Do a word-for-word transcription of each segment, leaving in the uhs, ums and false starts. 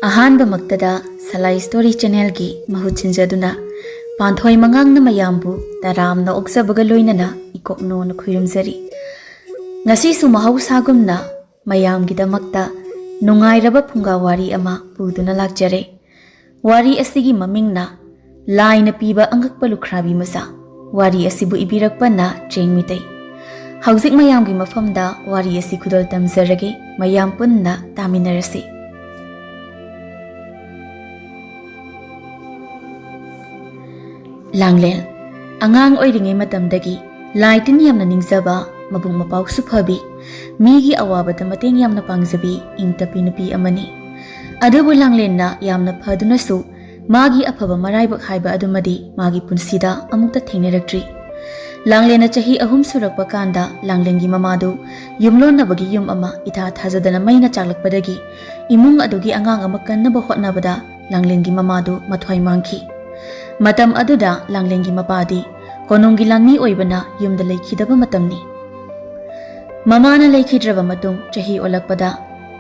ꯑꯍꯥꯟꯕꯃꯛꯇꯗ ꯁꯂꯥꯏ story ꯆꯦꯅꯦꯜꯒꯤ ꯃꯍꯨꯠ ꯁꯤꯟꯖꯗꯨꯅ ꯄꯥꯟꯊꯣꯏ ꯃꯉꯥꯡꯅ ꯃꯌꯥꯝꯕꯨ ꯇꯔꯥꯝꯅ ꯑꯣꯛꯆꯕꯒ ꯂꯣꯏꯅꯅ ꯏꯀꯣꯛꯅꯣꯅ ꯈꯨꯔꯨꯝꯖꯔꯤ꯫ ꯉꯁꯤꯁꯨ ꯃꯍꯧꯁꯥꯒꯨꯝꯅ ꯃꯌꯥꯝꯒꯤꯗꯃꯛꯇ ꯅꯨꯡꯉꯥꯏꯔꯕ ꯐꯨꯡꯒꯥ ꯋꯥꯔꯤ ꯑꯃ ꯄꯨꯗꯨꯅ ꯂꯥꯛꯆꯔꯦ꯫ ꯋꯥꯔꯤ ꯑꯁꯤꯒꯤ ꯃꯃꯤꯡꯅ ꯂꯥꯏꯅ ꯄꯤꯕ ꯑꯉꯛꯄ ꯂꯨꯈ꯭ꯔꯥꯕꯤ ꯃꯆꯥ꯫ ꯋꯥꯔꯤ ꯑꯁꯤꯕꯨ ꯏꯕꯤꯔꯛꯄꯅ ꯆꯦꯡ ꯃꯤꯇꯩ꯫ ꯍꯧꯖꯤꯛ ꯃꯌꯥꯝꯒꯤ ꯃꯐꯝꯗ ꯋꯥꯔꯤ ꯑꯁꯤ ꯈꯨꯗꯣꯜ ꯇꯝꯖꯔꯒꯦ, ꯃꯌꯥꯝ ꯄꯨꯟꯅ ꯇꯥꯃꯤꯟꯅꯔꯁꯤ꯫ ꯂꯥꯡꯂꯦꯟ꯫ ꯑꯉꯥꯡ ꯑꯣꯏꯔꯤꯉꯩ ꯃꯇꯝꯗꯒꯤ ꯂꯥꯏ ꯇꯤꯟ ꯌꯥꯝꯅ ꯅꯤꯡꯖꯕ, ꯃꯕꯨꯛ ꯃꯄꯥꯎꯁꯨ ꯐꯕꯤ, ꯃꯤꯒꯤ ꯑꯋꯥꯕꯗ ꯃꯇꯦꯡ ꯌꯥꯝꯅ ꯄꯥꯡꯖꯕꯤ, ꯏꯪ ꯇꯞꯄꯤ ꯅꯨꯄꯤ ꯑꯃꯅꯤ꯫ ꯑꯗꯨꯕꯨ ꯂꯥꯡꯂꯦꯟꯅ ꯌꯥꯝꯅ ꯐꯗꯨꯅꯁꯨ ꯃꯥꯒꯤ ꯑꯐꯕ ꯃꯔꯥꯏꯕꯛ ꯍꯥꯏꯕ ꯑꯗꯨꯃꯗꯤ ꯃꯥꯒꯤ ꯄꯨꯟꯁꯤꯗ ꯑꯃꯨꯛꯇ ꯊꯦꯡꯅꯔꯛꯇ꯭ꯔꯤ꯫ ꯂꯥꯡꯂꯦꯟꯅ ꯆꯍꯤ ꯑꯍꯨꯝ ꯁꯨꯔꯛꯄ ꯀꯥꯟꯗ ꯂꯥꯡꯂꯦꯟꯒꯤ ꯃꯃꯥꯗꯨ ꯌꯨꯝꯂꯣꯟꯅꯕꯒꯤ ꯌꯨꯝ ꯑꯃ ꯏꯊꯥ ꯊꯥꯖꯗꯅ ꯃꯩꯅ ꯆꯥꯛꯂꯛꯄꯗꯒꯤ ꯏꯃꯨꯡ ꯑꯗꯨꯒꯤ ꯑꯉꯥꯡ ꯑꯃ ꯀꯟꯅꯕ ꯍꯣꯠꯅꯕꯗ ꯂꯥꯡꯂꯦꯟꯒꯤ ꯃꯃꯥꯗꯨ ꯃꯊ꯭ꯋꯥꯏ ꯃꯥꯡꯈꯤ꯫ ꯃꯇꯝ ꯑꯗꯨꯗ ꯂꯥꯡꯂꯦꯟꯒꯤ ꯃꯄꯥꯗꯤ ꯀꯣꯅꯨꯡꯒꯤ ꯂꯥꯟꯃꯤ ꯑꯣꯏꯕꯅ ꯌꯨꯝꯗ ꯂꯩꯈꯤꯗꯕ ꯃꯇꯝꯅꯤ꯫ ꯃꯃꯥꯅ ꯂꯩꯈꯤꯗ꯭ꯔꯕ ꯃꯇꯨꯡ ꯆꯍꯤ ꯑꯣꯜꯂꯛꯄꯗ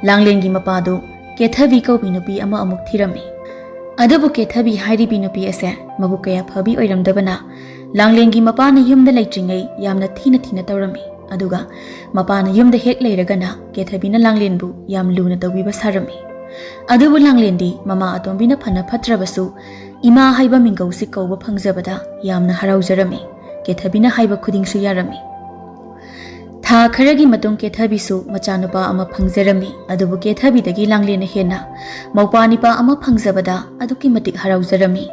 ꯂꯥꯡꯂꯦꯟꯒꯤ ꯃꯄꯥꯗꯨ ꯀꯦꯊꯕꯤ ꯀꯧꯕꯤ ꯅꯨꯄꯤ ꯑꯃ ꯑꯃꯨꯛ ꯊꯤꯔꯝꯃꯤ꯫ ꯑꯗꯨꯕꯨ ꯀꯦꯊꯕꯤ ꯍꯥꯏꯔꯤꯕꯤ ꯅꯨꯄꯤ ꯑꯁꯦ ꯃꯕꯨꯛ ꯀꯌꯥ ꯐꯕꯤ ꯑꯣꯏꯔꯝꯗꯕꯅ ꯂꯥꯡꯂꯦꯟꯒꯤ ꯃꯄꯥꯅ ꯌꯨꯝꯗ ꯂꯩꯇ꯭ꯔꯤꯉꯩ ꯌꯥꯝꯅ ꯊꯤꯅ ꯊꯤꯅ ꯇꯧꯔꯝꯃꯤ꯫ ꯑꯗꯨꯒ ꯃꯄꯥꯅ ꯌꯨꯝꯗ ꯍꯦꯛ ꯂꯩꯔꯒꯅ ꯀꯦꯊꯕꯤꯅ ꯂꯥꯡꯂꯦꯟꯕꯨ ꯌꯥꯝ ꯂꯨꯅ ꯇꯧꯕꯤꯕ ꯁꯥꯔꯝꯃꯤ꯫ ꯑꯗꯨꯕꯨ ꯂꯥꯡꯂꯦꯟꯗꯤ ꯃꯃꯥ ꯑꯇꯣꯝꯕꯤꯅ ꯐꯅ ꯐꯠꯇ꯭ꯔꯕꯁꯨ ꯏꯃꯥ ꯍꯥꯏꯕ ꯃꯤꯡꯒꯧꯁꯤ ꯀꯧꯕ ꯐꯪꯖꯕꯗ ꯌꯥꯝꯅ ꯍꯔꯥꯎꯖꯔꯝꯃꯤ꯫ ꯀꯦꯊꯕꯤꯅ ꯍꯥꯏꯕ ꯈꯨꯗꯤꯡꯁꯨ ꯌꯥꯔꯝꯃꯤ꯫ ꯊꯥ ꯈꯔꯒꯤ ꯃꯇꯨꯡ ꯀꯦꯊꯕꯤꯁꯨ ꯃꯆꯥꯅꯨꯄꯥ ꯑꯃ ꯐꯪꯖꯔꯝꯃꯤ꯫ ꯑꯗꯨꯕꯨ ꯀꯦꯊꯕꯤꯗꯒꯤ ꯂꯥꯡꯂꯦꯟꯅ ꯍꯦꯟꯅ ꯃꯧꯄꯥ ꯅꯤꯄꯥ ꯑꯃ ꯐꯪꯖꯕꯗ ꯑꯗꯨꯛꯀꯤ ꯃꯇꯤꯛ ꯍꯔꯥꯎꯖꯔꯝꯃꯤ꯫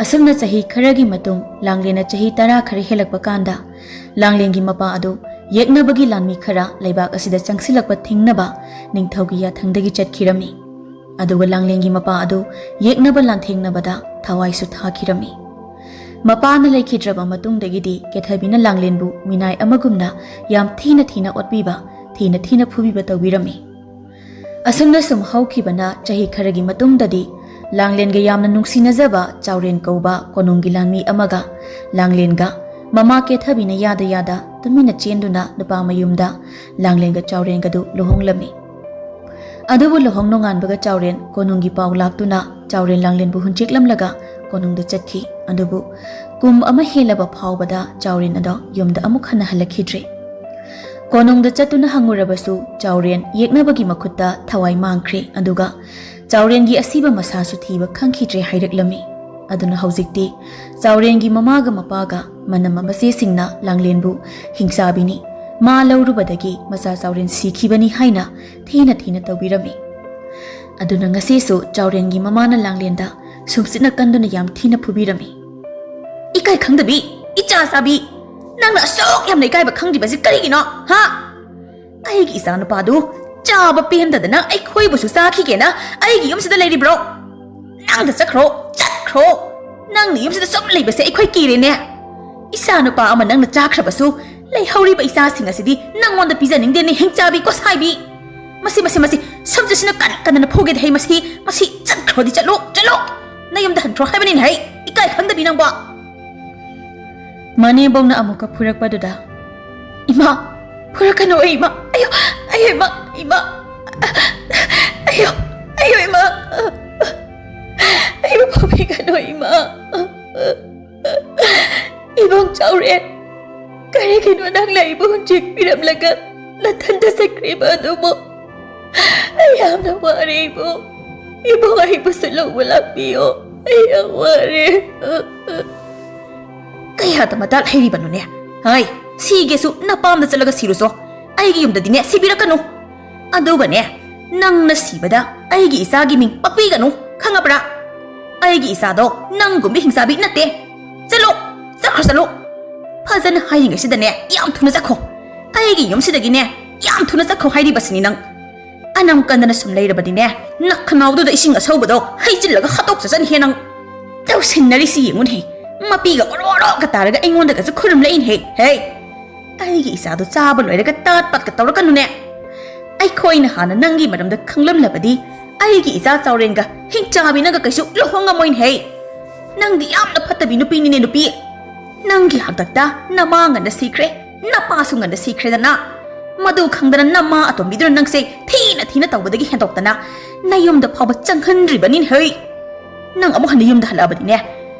ꯑꯁꯨꯝꯅ ꯆꯍꯤ ꯈꯔꯒꯤ ꯃꯇꯨꯡ ꯂꯥꯡꯂꯦꯟꯅ ꯆꯍꯤ ꯇꯔꯥ ꯈꯔ ꯍꯦꯜꯂꯛꯄ ꯀꯥꯟꯗ ꯂꯥꯡꯂꯦꯟꯒꯤ ꯃꯄꯥ ꯑꯗꯨ ꯌꯦꯛꯅꯕꯒꯤ ꯂꯥꯟꯃꯤ ꯈꯔ ꯂꯩꯕꯥꯛ ꯑꯁꯤꯗ ꯆꯪꯁꯤꯜꯂꯛꯄ ꯊꯤꯡꯅꯕ ꯅꯤꯡꯊꯧꯒꯤ ꯌꯥꯊꯪꯗꯒꯤ ꯆꯠꯈꯤꯔꯝꯃꯤ꯫ ꯑꯗꯨꯒ ꯂꯥꯡꯂꯦꯟꯒꯤ ꯃꯄꯥ ꯑꯗꯨ ꯌꯦꯛꯅꯕ ꯂꯥꯟꯊꯦꯡꯅꯕꯗ ꯊꯋꯥꯏꯁꯨ ꯊꯥꯈꯤꯔꯝꯃꯤ꯫ ꯃꯄꯥꯅ ꯂꯩꯈꯤꯗ꯭ꯔꯕ ꯃꯇꯨꯡꯗꯒꯤꯗꯤ ꯀꯦꯊꯕꯤꯅ ꯂꯥꯡꯂꯦꯟꯕꯨ ꯃꯤꯅꯥꯏ ꯑꯃꯒꯨꯝꯅ ꯌꯥꯝ ꯊꯤꯅ ꯊꯤꯅ ꯑꯣꯠꯄꯤꯕ, ꯊꯤꯅ ꯊꯤꯅ ꯐꯨꯕꯤꯕ ꯇꯧꯕꯤꯔꯝꯃꯤ꯫ ꯑꯁꯨꯝꯅ ꯁꯨꯝ ꯍꯧꯈꯤꯕꯅ ꯆꯍꯤ ꯈꯔꯒꯤ ꯃꯇꯨꯡꯗꯗꯤ ꯂꯥꯡꯂꯦꯟꯒ ꯌꯥꯝꯅ ꯅꯨꯡꯁꯤꯅꯖꯕ ꯆꯥꯎꯔꯦꯟ ꯀꯧꯕ ꯀꯣꯅꯨꯡꯒꯤ ꯂꯥꯟꯃꯤ ꯑꯃꯒ ꯂꯥꯡꯂꯦꯟꯒ ꯃꯃꯥ ꯀꯦꯊꯕꯤꯅ ꯌꯥꯗ ꯌꯥꯗ ꯇꯨꯃꯤꯟꯅ ꯆꯦꯟꯗꯨꯅ ꯅꯨꯄꯥ ꯃꯌꯨꯝꯗ ꯂꯥꯡꯂꯦꯟꯒ ꯆꯥꯎꯔꯦꯟꯒꯗꯨ ꯂꯨꯍꯣꯡꯂꯝꯃꯤ꯫ ꯑꯗꯨꯕꯨ ꯂꯨꯍꯣꯡ ꯅꯣꯡꯉꯥꯟꯕꯒ ꯆꯥꯎꯔꯦꯟ ꯀꯣꯅꯨꯡꯒꯤ ꯄꯥꯎ ꯂꯥꯛꯇꯨꯅ ꯆꯥꯎꯔꯦꯟ ꯂꯥꯡꯂꯦꯟꯕꯨ ꯍꯨꯟꯆꯦꯛꯂꯝꯂꯒ ꯀꯣꯅꯨꯡꯗ ꯆꯠꯈꯤ꯫ ꯑꯗꯨꯕꯨ ꯀꯨꯝ ꯑꯃ ꯍꯦꯜꯂꯕ ꯐꯥꯎꯕꯗ ꯆꯥꯎꯔꯦꯟ ꯑꯗꯣ ꯌꯨꯝꯗ ꯑꯃꯨꯛ ꯍꯟꯅ ꯍꯜꯂꯛꯈꯤꯗ꯭ꯔꯦ꯫ ꯀꯣꯅꯨꯡꯗ ꯆꯠꯇꯨꯅ ꯍꯪꯉꯨꯔꯕꯁꯨ ꯆꯥꯎꯔꯦꯟ ꯌꯦꯛꯅꯕꯒꯤ ꯃꯈꯨꯠꯇ ꯊꯋꯥꯏ ꯃꯥꯡꯈ꯭ꯔꯦ꯫ ꯑꯗꯨꯒ ꯆꯥꯎꯔꯦꯟꯒꯤ ꯑꯁꯤꯕ ꯃꯁꯥꯁꯨ ꯊꯤꯕ ꯈꯪꯈꯤꯗ꯭ꯔꯦ ꯍꯥꯏꯔꯛꯂꯝꯃꯤ꯫ ꯑꯗꯨꯅ ꯍꯧꯖꯤꯛꯇꯤ ꯆꯥꯎꯔꯦꯟꯒꯤ ꯃꯃꯥꯒ ꯃꯄꯥꯒ ꯃꯅꯝꯃ ꯃꯆꯦꯁꯤꯡꯅ ꯂꯥꯡꯂꯦꯟꯕꯨ ꯍꯤꯡꯆꯥꯕꯤꯅꯤ, ꯃꯥ ꯂꯧꯔꯨꯕꯗꯒꯤ ꯃꯆꯥ ꯆꯥꯎꯔꯦꯟ ꯁꯤꯈꯤꯕꯅꯤ ꯍꯥꯏꯅ ꯊꯤꯅ ꯊꯤꯅ ꯇꯧꯕꯤꯔꯝꯃꯤ꯫ ꯑꯗꯨꯅ ꯉꯁꯤꯁꯨ ꯆꯥꯎꯔꯦꯟꯒꯤ ꯃꯃꯥꯅ ꯂꯥꯡꯂꯦꯟꯗ ꯁꯨꯝꯁꯤꯠꯅ ꯀꯟꯗꯨꯅ ꯌꯥꯝ ꯊꯤꯅ ꯐꯨꯕꯤꯔꯝꯃꯤ꯫ "ꯏꯀꯥꯏ ꯈꯪꯗꯕꯤ, ꯏꯆꯥ ꯆꯥꯕꯤ, ꯅꯪꯅ ꯑꯁꯨꯛ ꯌꯥꯝꯅ ꯏꯀꯥꯏꯕ ꯈꯪꯗ꯭ꯔꯤꯕꯁꯤ ꯀꯔꯤꯒꯤꯅꯣ, ꯍꯥ? ꯑꯩꯒꯤ ꯏꯆꯥ ꯅꯨꯄꯥꯗꯨ ꯆꯥꯕ ꯄꯦꯟꯗꯗꯅ ꯑꯩꯈꯣꯏꯕꯨꯁꯨ ꯆꯥꯈꯤꯒꯦꯅ ꯑꯩꯒꯤ ꯌꯨꯝꯁꯤꯗ ꯂꯩꯔꯤꯕ꯭ꯔꯣ? ꯅꯪꯗ ꯆꯠꯈ꯭ꯔꯣ, ꯆꯠꯈ꯭ꯔꯣ꯫ ꯅꯪꯅ ꯌꯨꯝꯁꯤꯗ ꯁꯨꯝ ꯂꯩꯕꯁꯦ ꯑꯩꯈꯣꯏ ꯀꯤꯔꯦꯅꯦ꯫ ꯏꯆꯥ ꯅꯨꯄꯥ ꯑꯃ ꯅꯪꯅ ꯆꯥꯈ꯭ꯔꯕꯁꯨ ꯂꯩꯍꯧꯔꯤꯕ ꯏꯆꯥꯁꯤꯡ ꯑꯁꯤꯗꯤ ꯅꯪꯉꯣꯟꯗ ꯄꯤꯖꯅꯤꯡꯗꯦꯅꯦ, ꯍꯤꯡꯆꯥꯕꯤ ꯀꯣꯁꯥꯏꯕꯤ꯫ ꯃꯁꯤ, ꯃꯁꯤ, ꯃꯁꯤ, ꯁꯨꯝ ꯆꯠꯁꯤꯅ ꯀꯟ ꯀꯟꯗꯅ ꯐꯨꯒꯦꯗꯤ ꯍꯩ ꯃꯁꯤ, ꯃꯁꯤ ꯆꯠꯈ꯭ꯔꯣꯗꯤ ꯆꯠꯂꯣ, ꯆꯠꯂꯣ꯫ ꯅꯌꯨꯝꯗ ꯍꯟꯈ꯭ꯔꯣ ꯍꯥꯏꯕꯅꯤꯅꯦ ꯍꯩ, ꯏꯀꯥꯏ ꯈꯪꯗꯕꯤ ꯅꯪꯕꯣ꯫" ꯃꯅꯦꯝꯕꯣꯛꯅ ꯑꯃꯨꯛꯀ ꯐꯨꯔꯛꯄꯗꯨꯗ, "ꯏꯃꯥ, ꯐꯨꯔꯛꯀꯅꯨ ꯏꯃꯥ, ꯑꯌꯣ, ꯑꯌꯣ ꯏꯃꯥ, ꯏꯃꯥ, ꯑꯌꯣ, ꯑꯌꯣ ꯏꯃꯥ, ꯑꯩꯕꯨ ꯐꯨꯕꯤꯒꯅꯨ ꯏꯃꯥ꯫ ꯏꯕꯨꯡ ꯆꯥꯎꯔꯦꯟ, ꯀꯔꯤꯒꯤꯅꯣ ꯅꯪꯅ ꯑꯩꯕꯨ ꯍꯨꯟꯆꯦꯛꯄꯤꯔꯝꯂꯒ ꯅꯊꯟꯇ ꯆꯠꯈ꯭ꯔꯤꯕ ꯑꯗꯨꯕꯨ? ꯑꯩ ꯌꯥꯝꯅ ꯋꯥꯔꯦ ꯏꯕꯨꯡ꯫ ꯏꯕꯨꯡ ꯑꯩꯕꯨꯁꯨ ꯂꯧꯕ ꯂꯥꯛꯄꯤꯌꯣ꯫ ꯑꯩ ꯌꯥꯝ ꯋꯥꯔꯦ꯫" "ꯀꯌꯥꯗ ꯃꯇꯥꯜ ꯍꯩꯔꯤꯕꯅꯣꯅꯦ? ꯍꯥꯏ, ꯁꯤꯒꯦꯁꯨ ꯅꯄꯥꯝꯗ ꯆꯠꯂꯒ ꯁꯤꯔꯨꯆꯣ꯫ ꯑꯩꯒꯤ ꯌꯨꯝꯗꯗꯤꯅꯦ ꯁꯤꯕꯤꯔꯛꯀꯅꯨ꯫ ꯑꯗꯨꯒꯅꯦ, ꯅꯪꯅ ꯁꯤꯕꯗ ꯑꯩꯒꯤ ꯏꯆꯥꯒꯤ ꯃꯤꯡ ꯄꯛꯄꯤꯒꯅꯨ, ꯈꯪꯉꯕ꯭ꯔꯥ? ꯑꯩꯒꯤ ꯏꯆꯥꯗꯣ ꯅꯪꯒꯨꯝꯕ ꯍꯤꯡꯆꯥꯕꯤ ꯅꯠꯇꯦ꯫ ꯆꯠꯂꯣ, ꯆꯠꯈ꯭ꯔꯣ ꯆꯠꯂꯣ꯫ ꯐꯖꯅ ꯍꯥꯏꯔꯤꯉꯩꯁꯤꯗꯅꯦ ꯌꯥꯝ ꯊꯨꯅ ꯆꯠꯈꯣ꯫ ꯑꯩꯒꯤ ꯌꯨꯝꯁꯤꯗꯒꯤꯅꯦ ꯌꯥꯝ ꯊꯨꯅ ꯆꯠꯈꯣ ꯍꯥꯏꯔꯤꯕꯁꯤꯅꯤ ꯅꯪ꯫ ꯑꯅꯝ ꯀꯟꯗꯅ ꯁꯨꯝ ꯂꯩꯔꯕꯗꯤꯅꯦ, ꯅꯈꯅꯥꯎꯗꯨꯗ ꯏꯁꯤꯡ ꯑꯁꯧꯕꯗꯣ ꯍꯩꯖꯤꯜꯂꯒ ꯍꯥꯠꯇꯣꯛꯆꯖꯅꯤꯍꯦ ꯅꯪ꯫ ꯇꯧꯁꯤꯟꯅꯔꯤꯁꯤ ꯌꯦꯡꯉꯨꯅꯦꯍꯦ, ꯃꯄꯤꯒ ꯑꯣꯔꯣ ꯑꯣꯔꯣꯒ ꯇꯥꯔꯒ ꯑꯩꯉꯣꯟꯗꯒꯁꯨ ꯈꯨꯔꯨꯝꯂꯛꯏꯅꯦꯍꯦ꯫ ꯍꯦ, ꯑꯩꯒꯤ ꯏꯆꯥꯗꯣ ꯆꯥꯕ ꯂꯣꯏꯔꯒ ꯇꯥꯠ ꯄꯥꯠꯀ ꯇꯧꯔꯛꯀꯅꯨꯅꯦ꯫ ꯑꯩꯈꯣꯏꯅ ꯍꯥꯟꯅ ꯅꯪꯒꯤ ꯃꯔꯝꯗ ꯈꯪꯂꯝꯂꯕꯗꯤ ꯑꯩꯒꯤ ꯏꯆꯥ ꯆꯥꯎꯔꯦꯟꯒ ꯍꯤꯡꯆꯥꯕꯤꯅꯒ ꯀꯩꯁꯨ ꯂꯨꯍꯣꯡꯉꯝꯃꯣꯏꯅꯦꯍꯦ꯫ ꯅꯪꯗꯤ ꯌꯥꯝꯅ ꯐꯠꯇꯕꯤ ꯅꯨꯄꯤꯅꯤꯅꯦ ꯅꯨꯄꯤ꯫ ꯅꯪꯒꯤ ꯍꯥꯛꯇꯛꯇ ꯅꯃꯥ ꯉꯟꯅ ꯁꯤꯈ꯭ꯔꯦ, ꯅꯄꯥꯁꯨ ꯉꯟꯅ ꯁꯤꯈ꯭ꯔꯦꯗꯅ꯫ ꯃꯗꯨ ꯈꯪꯗꯅ ꯅꯃꯥ ꯑꯇꯣꯝꯕꯤꯗꯨꯅ ꯅꯪꯁꯦ ꯊꯤꯅ ꯊꯤꯅ ꯇꯧꯕꯗꯒꯤ ꯍꯦꯟꯗꯣꯛꯇꯅ ꯅꯌꯨꯝꯗ ꯐꯥꯎꯕ ꯆꯪꯍꯟꯗ꯭ꯔꯤꯕꯅꯤꯅꯦ ꯍꯩ꯫ ꯅꯪ ꯑꯃꯨꯛ ꯍꯟꯅ ꯌꯨꯝꯗ ꯍꯜꯂꯛꯑꯕꯅꯤꯅꯦ,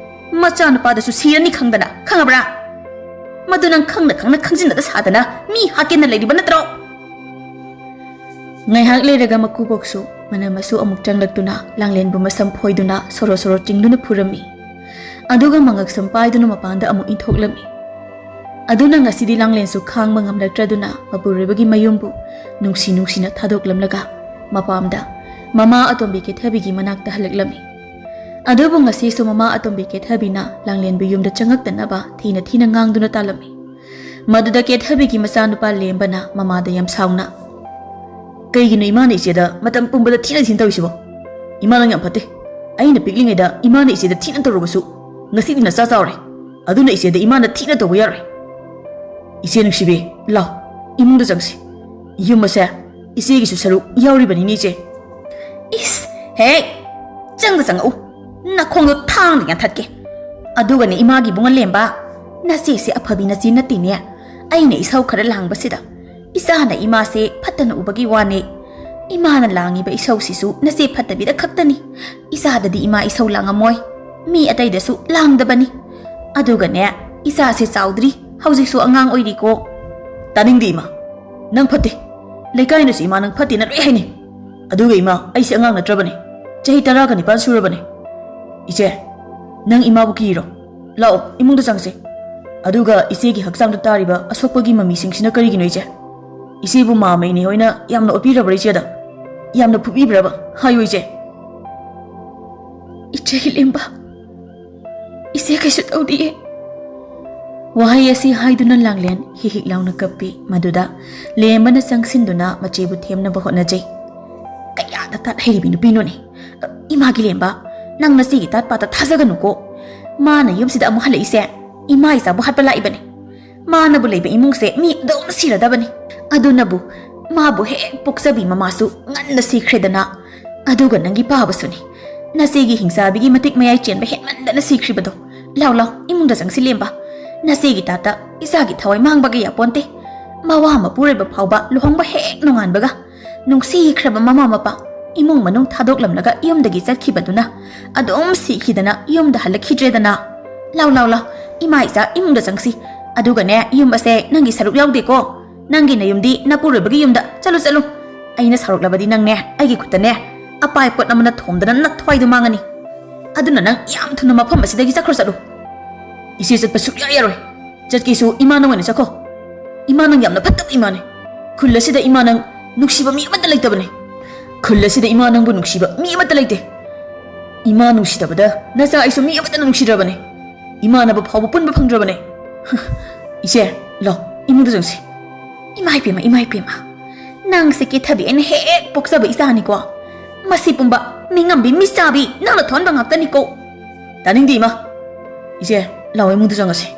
ꯃꯆꯥꯅꯨꯄꯥꯗꯁꯨ ꯁꯤꯔꯅꯤ ꯈꯪꯗꯅ, ꯈꯪꯉꯕ꯭ꯔꯥ? ꯃꯗꯨ ꯅꯪ ꯈꯪꯅ ꯈꯪꯅ ꯈꯪꯖꯤꯟꯅꯗ ꯁꯥꯗꯅ ꯃꯤ ꯍꯥꯠꯀꯦꯅ ꯂꯩꯔꯤꯕ ꯅꯠꯇ꯭ꯔꯣ? ꯉꯥꯏꯍꯥꯛ ꯂꯩꯔꯒ ꯃꯀꯨꯕꯣꯛꯁꯨ ꯃꯅꯝ ꯑꯁꯨ ꯑꯃꯨꯛ ꯆꯪꯂꯛꯇꯨꯅ ꯂꯥꯡꯂꯦꯟꯕꯨ ꯃꯁꯝ ꯐꯣꯏꯗꯨꯅ ꯁꯣꯔꯣ ꯁꯣꯔꯣ ꯆꯤꯡꯗꯨꯅ ꯐꯨꯔꯝꯃꯤ꯫ ꯑꯗꯨꯒ ꯃꯉꯛꯁꯝ ꯄꯥꯏꯗꯨꯅ ꯃꯄꯥꯟꯗ ꯑꯃꯨꯛ ꯏꯟꯊꯣꯛꯂꯝꯃꯤ꯫ ꯑꯗꯨꯅ ꯉꯁꯤꯗꯤ ꯂꯥꯡꯂꯦꯟꯁꯨ ꯈꯥꯡꯕ ꯉꯝꯂꯛꯇ꯭ꯔꯗꯨꯅ ꯃꯄꯨꯔꯣꯏꯕꯒꯤ ꯃꯌꯨꯝꯕꯨ ꯅꯨꯡꯁꯤ ꯅꯨꯡꯁꯤꯅ ꯊꯥꯗꯣꯛꯂꯝꯂꯒ ꯃꯄꯥꯝꯗ ꯃꯃꯥ ꯑꯇꯣꯝꯕꯤ ꯀꯦꯊꯕꯤꯒꯤ ꯃꯅꯥꯛꯇ ꯍꯜꯂꯛꯂꯝꯃꯤ꯫ ꯑꯗꯨꯕꯨ ꯉꯁꯤꯁꯨ ꯃꯃꯥ ꯑꯇꯣꯝꯕꯤ ꯀꯦꯊꯕꯤꯅ ꯂꯥꯡꯂꯦꯟꯕꯨ ꯌꯨꯝꯗ ꯆꯪꯉꯛꯇꯅꯕ ꯊꯤꯅ ꯊꯤꯅ ꯉꯥꯡꯗꯨꯅ ꯇꯥꯜꯂꯝꯃꯤ꯫ ꯃꯗꯨꯗ ꯀꯦꯊꯕꯤꯒꯤ ꯃꯆꯥꯅꯨꯄꯥ ꯂꯦꯝꯕꯅ ꯃꯃꯥꯗ ꯌꯥꯝ ꯁꯥꯎꯅ, "ꯀꯩꯒꯤꯅꯣ ꯏꯃꯥꯅ ꯏꯆꯦꯗ ꯃꯇꯝ ꯄꯨꯝꯕꯗ ꯊꯤꯅ ꯊꯤꯅ ꯇꯧꯔꯤꯁꯤꯕꯣ? ꯏꯃꯥ ꯅꯪ ꯌꯥꯝ ꯐꯠꯇꯦ꯫ ꯑꯩꯅ ꯄꯤꯛꯂꯤꯉꯩꯗ ꯏꯃꯥꯅ ꯏꯆꯦꯗ ꯊꯤꯅ ꯇꯧꯔꯨꯕꯁꯨ ꯉꯁꯤꯗꯤ ꯅꯆꯥ ꯆꯥꯎꯔꯦ꯫ ꯑꯗꯨꯅ ꯏꯆꯦꯗ ꯏꯃꯥꯅ ꯊꯤꯅ ꯇꯧꯕ ꯌꯥꯔꯣꯏ꯫ ꯏꯆꯦ ꯅꯨꯡꯁꯤꯕꯤ, ꯂꯥꯎ, ꯏꯃꯨꯡꯗ ꯆꯪꯁꯤ꯫ ꯌꯨꯝ ꯑꯁꯦ ꯏꯆꯦꯒꯤꯁꯨ ꯁꯔꯨꯛ ꯌꯥꯎꯔꯤꯕꯅꯤꯅꯦ ꯏꯆꯦ꯫" "ꯏꯁ, ꯍꯦꯛ ꯆꯪꯗ ꯆꯪꯉꯛꯎ, ꯅꯈꯣꯡꯗꯣ ꯊꯥꯡꯅ ꯌꯥꯟꯊꯠꯀꯦ꯫ ꯑꯗꯨꯒꯅꯦ ꯏꯃꯥꯒꯤ ꯏꯕꯨꯡ ꯑꯂꯦꯝꯕ, ꯅꯆꯦꯁꯦ ꯑꯐꯕꯤ ꯅꯆꯦ ꯅꯠꯇꯦꯅꯦ꯫ ꯑꯩꯅ ꯏꯁꯧ ꯈꯔ ꯂꯥꯡꯕꯁꯤꯗ ꯏꯆꯥꯅ ꯏꯃꯥꯁꯦ ꯐꯠꯇꯅ ꯎꯕꯒꯤ ꯋꯥꯅꯦ꯫ ꯏꯃꯥꯅ ꯂꯥꯡꯉꯤꯕ ꯏꯁꯧꯁꯤꯁꯨ ꯅꯆꯦ ꯐꯠꯇꯕꯤꯗ ꯈꯛꯇꯅꯤ꯫ ꯏꯆꯥꯗꯗꯤ ꯏꯃꯥ ꯏꯁꯧ ꯂꯥꯡꯉꯝꯃꯣꯏ, ꯃꯤ ꯑꯇꯩꯗꯁꯨ ꯂꯥꯡꯗꯕꯅꯤ꯫ ꯑꯗꯨꯒꯅꯦ, ꯏꯆꯥꯁꯦ ꯆꯥꯎꯗ꯭ꯔꯤ, ꯍꯧꯖꯤꯛꯁꯨ ꯑꯉꯥꯡ ꯑꯣꯏꯔꯤꯀꯣ꯫" "ꯇꯥꯅꯤꯡꯗꯦ ꯏꯃꯥ, ꯅꯪ ꯐꯠꯇꯦ꯫ ꯂꯩꯀꯥꯏꯅꯁꯨ ꯏꯃꯥ ꯅꯪ ꯐꯠꯇꯦꯅ ꯂꯣꯏ ꯍꯥꯏꯅꯩ꯫ ꯑꯗꯨꯒ ꯏꯃꯥ, ꯑꯩꯁꯦ ꯑꯉꯥꯡ ꯅꯠꯇ꯭ꯔꯕꯅꯦ, ꯆꯍꯤ ꯇꯔꯥꯒ ꯅꯤꯄꯥꯟ ꯁꯨꯔꯕꯅꯦ꯫ ꯏꯆꯦ, ꯅꯪ ꯏꯃꯥꯕꯨ ꯀꯤꯔꯣ? ꯂꯥꯛꯑꯣ, ꯏꯃꯨꯡꯗ ꯆꯪꯁꯦ꯫ ꯑꯗꯨꯒ ꯏꯆꯦꯒꯤ ꯍꯛꯆꯥꯡꯗ ꯇꯥꯔꯤꯕ ꯑꯁꯣꯛꯄꯒꯤ ꯃꯃꯤꯁꯤꯡꯁꯤꯅ ꯀꯔꯤꯒꯤꯅꯣ ꯏꯆꯦ? ꯏꯆꯦꯕꯨ ꯃꯥꯝꯃ ꯏꯅꯦ ꯍꯣꯏꯅ ꯌꯥꯝꯅ ꯑꯣꯠꯄꯤꯔꯕ꯭ꯔꯥ ꯏꯆꯦꯗ? ꯌꯥꯝꯅ ꯐꯨꯕꯤꯕ꯭ꯔꯕ? ꯍꯥꯏꯌꯨ ꯏꯆꯦ꯫" "ꯏꯆꯦ ꯍꯤꯂꯦꯝꯕ, ꯏꯆꯦ ꯀꯩꯁꯨ ꯇꯧꯗꯤꯌꯦ꯫" ꯋꯥꯍꯩ ꯑꯁꯤ ꯍꯥꯏꯗꯨꯅ ꯂꯥꯡꯂꯦꯟ ꯍꯤꯛ ꯍꯤꯛ ꯂꯥꯎꯅ ꯀꯞꯄꯤ꯫ ꯃꯗꯨꯗ ꯂꯦꯝꯕꯅ ꯆꯪꯁꯤꯟꯗꯨꯅ ꯃꯆꯦꯕꯨ ꯊꯦꯝꯅꯕ ꯍꯣꯠꯅꯖꯩ꯫ "ꯀꯌꯥꯗ ꯇꯥꯠ ꯍꯩꯔꯤꯕꯤ ꯅꯨꯄꯤꯅꯣꯅꯦ꯫ ꯏꯃꯥꯒꯤ ꯂꯦꯝꯕ, ꯅꯪ ꯅꯆꯦꯒꯤ ꯇꯥꯠ ꯄꯥꯠꯇ ꯊꯥꯖꯒꯅꯨꯀꯣ꯫ ꯃꯥꯅ ꯌꯨꯝꯁꯤꯗ ꯑꯃꯨꯛ ꯍꯜꯂꯛꯏꯁꯦ ꯏꯃꯥ ꯏꯆꯥꯕꯨ ꯍꯥꯠꯄ ꯂꯥꯛꯏꯕꯅꯦ꯫ ꯃꯥꯅꯕꯨ ꯂꯩꯕ ꯏꯃꯨꯡꯁꯦ ꯃꯤ ꯑꯗꯨꯝ ꯁꯤꯔꯗꯕꯅꯤ꯫ ꯑꯗꯨꯅꯕꯨ ꯃꯥꯕꯨ ꯍꯦꯛ ꯄꯣꯛꯆꯕꯤ ꯃꯃꯥꯁꯨ ꯉꯟꯅ ꯁꯤꯈ꯭ꯔꯦꯗꯅ꯫ ꯑꯗꯨꯒ ꯅꯪꯒꯤ ꯄꯥꯕꯁꯨꯅꯤ, ꯅꯆꯦꯒꯤ ꯍꯤꯡꯆꯥꯕꯤꯒꯤ ꯃꯇꯤꯛ ꯃꯌꯥꯏ ꯆꯦꯟꯕ ꯍꯦꯟꯃꯟꯗꯅ ꯁꯤꯈ꯭ꯔꯤꯕꯗꯣ꯫ ꯂꯥꯎ ꯂꯥꯎ, ꯏꯃꯨꯡꯗ ꯆꯪꯁꯤ ꯂꯦꯝꯕ꯫ ꯅꯆꯦꯒꯤ ꯇꯥꯠꯇ ꯏꯆꯥꯒꯤ ꯊꯋꯥꯏ ꯃꯥꯡꯕꯒ ꯌꯥꯄꯣꯟꯇꯦ꯫ ꯃꯋꯥ ꯃꯄꯨꯔꯣꯏꯕ ꯐꯥꯎꯕ ꯂꯨꯍꯣꯡꯕ ꯍꯦꯛ ꯅꯣꯡꯉꯥꯟꯕꯒ ꯅꯨꯡꯁꯤꯈ꯭ꯔꯕ ꯃꯃꯥ ꯃꯄꯥ ꯏꯃꯨꯡ ꯃꯅꯨꯡ ꯊꯥꯗꯣꯛꯂꯝꯂꯒ ꯌꯨꯝꯗꯒꯤ ꯆꯠꯈꯤꯕꯗꯨꯅ ꯑꯗꯨꯝ ꯁꯤꯈꯤꯗꯅ ꯌꯨꯝꯗ ꯍꯜꯂꯛꯈꯤꯗ꯭ꯔꯦꯗꯅ꯫ "ꯂꯥꯎ, ꯂꯥꯎ, ꯂꯥꯎ, ꯏꯃꯥ ꯏꯆꯥ ꯏꯃꯨꯡꯗ ꯆꯪꯁꯤ꯫ ꯑꯗꯨꯒꯅꯦ, ꯌꯨꯝ ꯑꯁꯦ ꯅꯪꯒꯤ ꯁꯔꯨꯛ ꯌꯥꯎꯗꯦꯀꯣ꯫ ꯅꯪꯒꯤ ꯅꯌꯨꯝꯗꯤ ꯅꯄꯨꯔꯣꯏꯕꯒꯤ ꯌꯨꯝꯗ꯫ ꯆꯠꯂꯨ, ꯆꯠꯂꯨ꯫ ꯑꯩꯅ ꯁꯥꯎꯔꯛꯂꯕꯗꯤ ꯅꯪꯅꯦ, ꯑꯩꯒꯤ ꯈꯨꯠꯇꯅꯦ, ꯑꯄꯥꯏ ꯄꯣꯠ ꯑꯃꯅ ꯊꯣꯝꯗꯅ ꯅꯊ꯭ꯋꯥꯏꯗꯣ ꯃꯥꯡꯉꯅꯤ꯫ ꯑꯗꯨꯅ ꯅꯪ ꯌꯥꯝ ꯊꯨꯅ ꯃꯐꯝ ꯑꯁꯤꯗꯒꯤ ꯆꯠꯈ꯭ꯔꯣ, ꯆꯠꯂꯨ꯫" "ꯏꯆꯦ, ꯆꯠꯄ ꯁꯨꯛꯌꯥ ꯌꯥꯔꯣꯏ꯫ ꯆꯠꯀꯦꯁꯨ ꯏꯃꯥ ꯅꯪ ꯑꯣꯏꯅ ꯆꯠꯈꯣ꯫ ꯏꯃꯥ ꯅꯪ ꯌꯥꯝꯅ ꯐꯠꯇꯕ ꯏꯃꯥꯅꯦ꯫ ꯈꯨꯜ ꯑꯁꯤꯗ ꯏꯃꯥ ꯅꯪ ꯅꯨꯡꯁꯤꯕ ꯃꯤ ꯑꯃꯠꯇ ꯂꯩꯇꯕꯅꯦ꯫ ꯈꯨꯜ ꯑꯁꯤꯗ ꯏꯃꯥ ꯅꯪꯕꯨ ꯅꯨꯡꯁꯤꯕ ꯃꯤ ꯑꯃꯠꯇ ꯂꯩꯇꯦ꯫ ꯏꯃꯥ ꯅꯨꯡꯁꯤꯗꯕꯗ ꯅꯆꯥ ꯑꯩꯁꯨ ꯃꯤ ꯑꯃꯠꯇꯅ ꯅꯨꯡꯁꯤꯗ꯭ꯔꯕꯅꯦ꯫ ꯏꯃꯥꯟꯅꯕ ꯐꯥꯎꯕ ꯄꯨꯟꯕ ꯐꯪꯗ꯭ꯔꯕꯅꯦ꯫" "ꯏꯆꯦ, ꯂꯥꯎ, ꯏꯃꯨꯡꯗ ꯆꯪꯁꯤ꯫" "ꯏꯃꯥ ꯏꯄꯦꯝꯃ, ꯏꯃꯥ ꯏꯄꯦꯝꯃ, ꯅꯪꯁꯦ ꯀꯦꯊꯕꯤ ꯑꯩꯅ ꯍꯦꯛ ꯄꯣꯛꯆꯕ ꯏꯆꯥꯅꯤꯀꯣ꯫ ꯃꯁꯤ ꯄꯨꯝꯕ ꯃꯤꯉꯝꯕꯤ ꯃꯤꯆꯥꯕꯤ ꯅꯪꯅ ꯊꯣꯛꯍꯟꯕ ꯉꯥꯛꯇꯅꯤꯀꯣ꯫" "ꯇꯥꯅꯤꯡꯗꯦ ꯏꯃꯥ꯫ ꯏꯆꯦ, ꯂꯥꯎ, ꯏꯃꯨꯡꯗ ꯆꯪꯉꯁꯤ꯫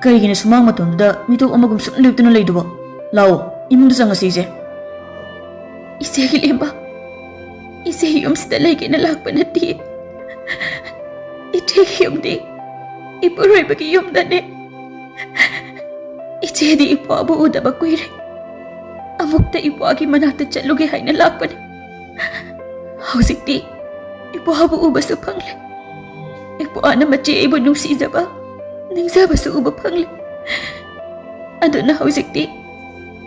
ꯀꯔꯤꯒꯤꯅꯣ ꯁꯨꯃꯥꯡ ꯃꯇꯣꯟꯗꯨꯗ ꯃꯤꯇꯣꯞ ꯑꯃꯒꯨꯝ ꯁꯨꯝ ꯂꯦꯞꯇꯨꯅ ꯂꯩꯗꯨꯕꯣ? ꯂꯥꯎ, ꯏꯃꯨꯡꯗ ꯆꯪꯉꯁꯤ ꯏꯆꯦ꯫" "ꯏꯆꯦꯒꯤ ꯂꯦꯝꯕ, ꯏꯆꯦ ꯌꯨꯝꯁꯤꯗ ꯂꯩꯒꯦꯅ ꯂꯥꯛꯄ ꯅꯠꯇꯦ꯫ ꯏꯆꯦꯒꯤ ꯌꯨꯝꯗꯤ ꯏꯄꯨꯔꯣꯏꯕꯒꯤ ꯌꯨꯝꯗꯅꯦ꯫ ꯏꯆꯦꯗꯤ ꯏꯄ꯭ꯋꯥꯕꯨ ꯎꯗꯕ ꯀꯨꯏꯔꯦ꯫ ꯑꯃꯨꯛꯇ ꯏꯄ꯭ꯋꯥꯒꯤ ꯃꯅꯥꯛꯇ ꯆꯠꯂꯨꯒꯦ ꯍꯥꯏꯅ ꯂꯥꯛꯄꯅꯦ꯫ ꯍꯧꯖꯤꯛꯇꯤ ꯏꯄ꯭ꯋꯥꯕꯨ ꯎꯕꯁꯨ ꯐꯪꯂꯦ꯫ ꯏꯄ꯭ꯋꯥꯅ ꯃꯆꯦ ꯑꯩꯕꯨ ꯅꯨꯡꯁꯤꯖꯕ, ꯅꯤꯡꯖꯕꯁꯨ ꯎꯕ ꯐꯪꯂꯦ꯫ ꯑꯗꯨꯅ ꯍꯧꯖꯤꯛꯇꯤ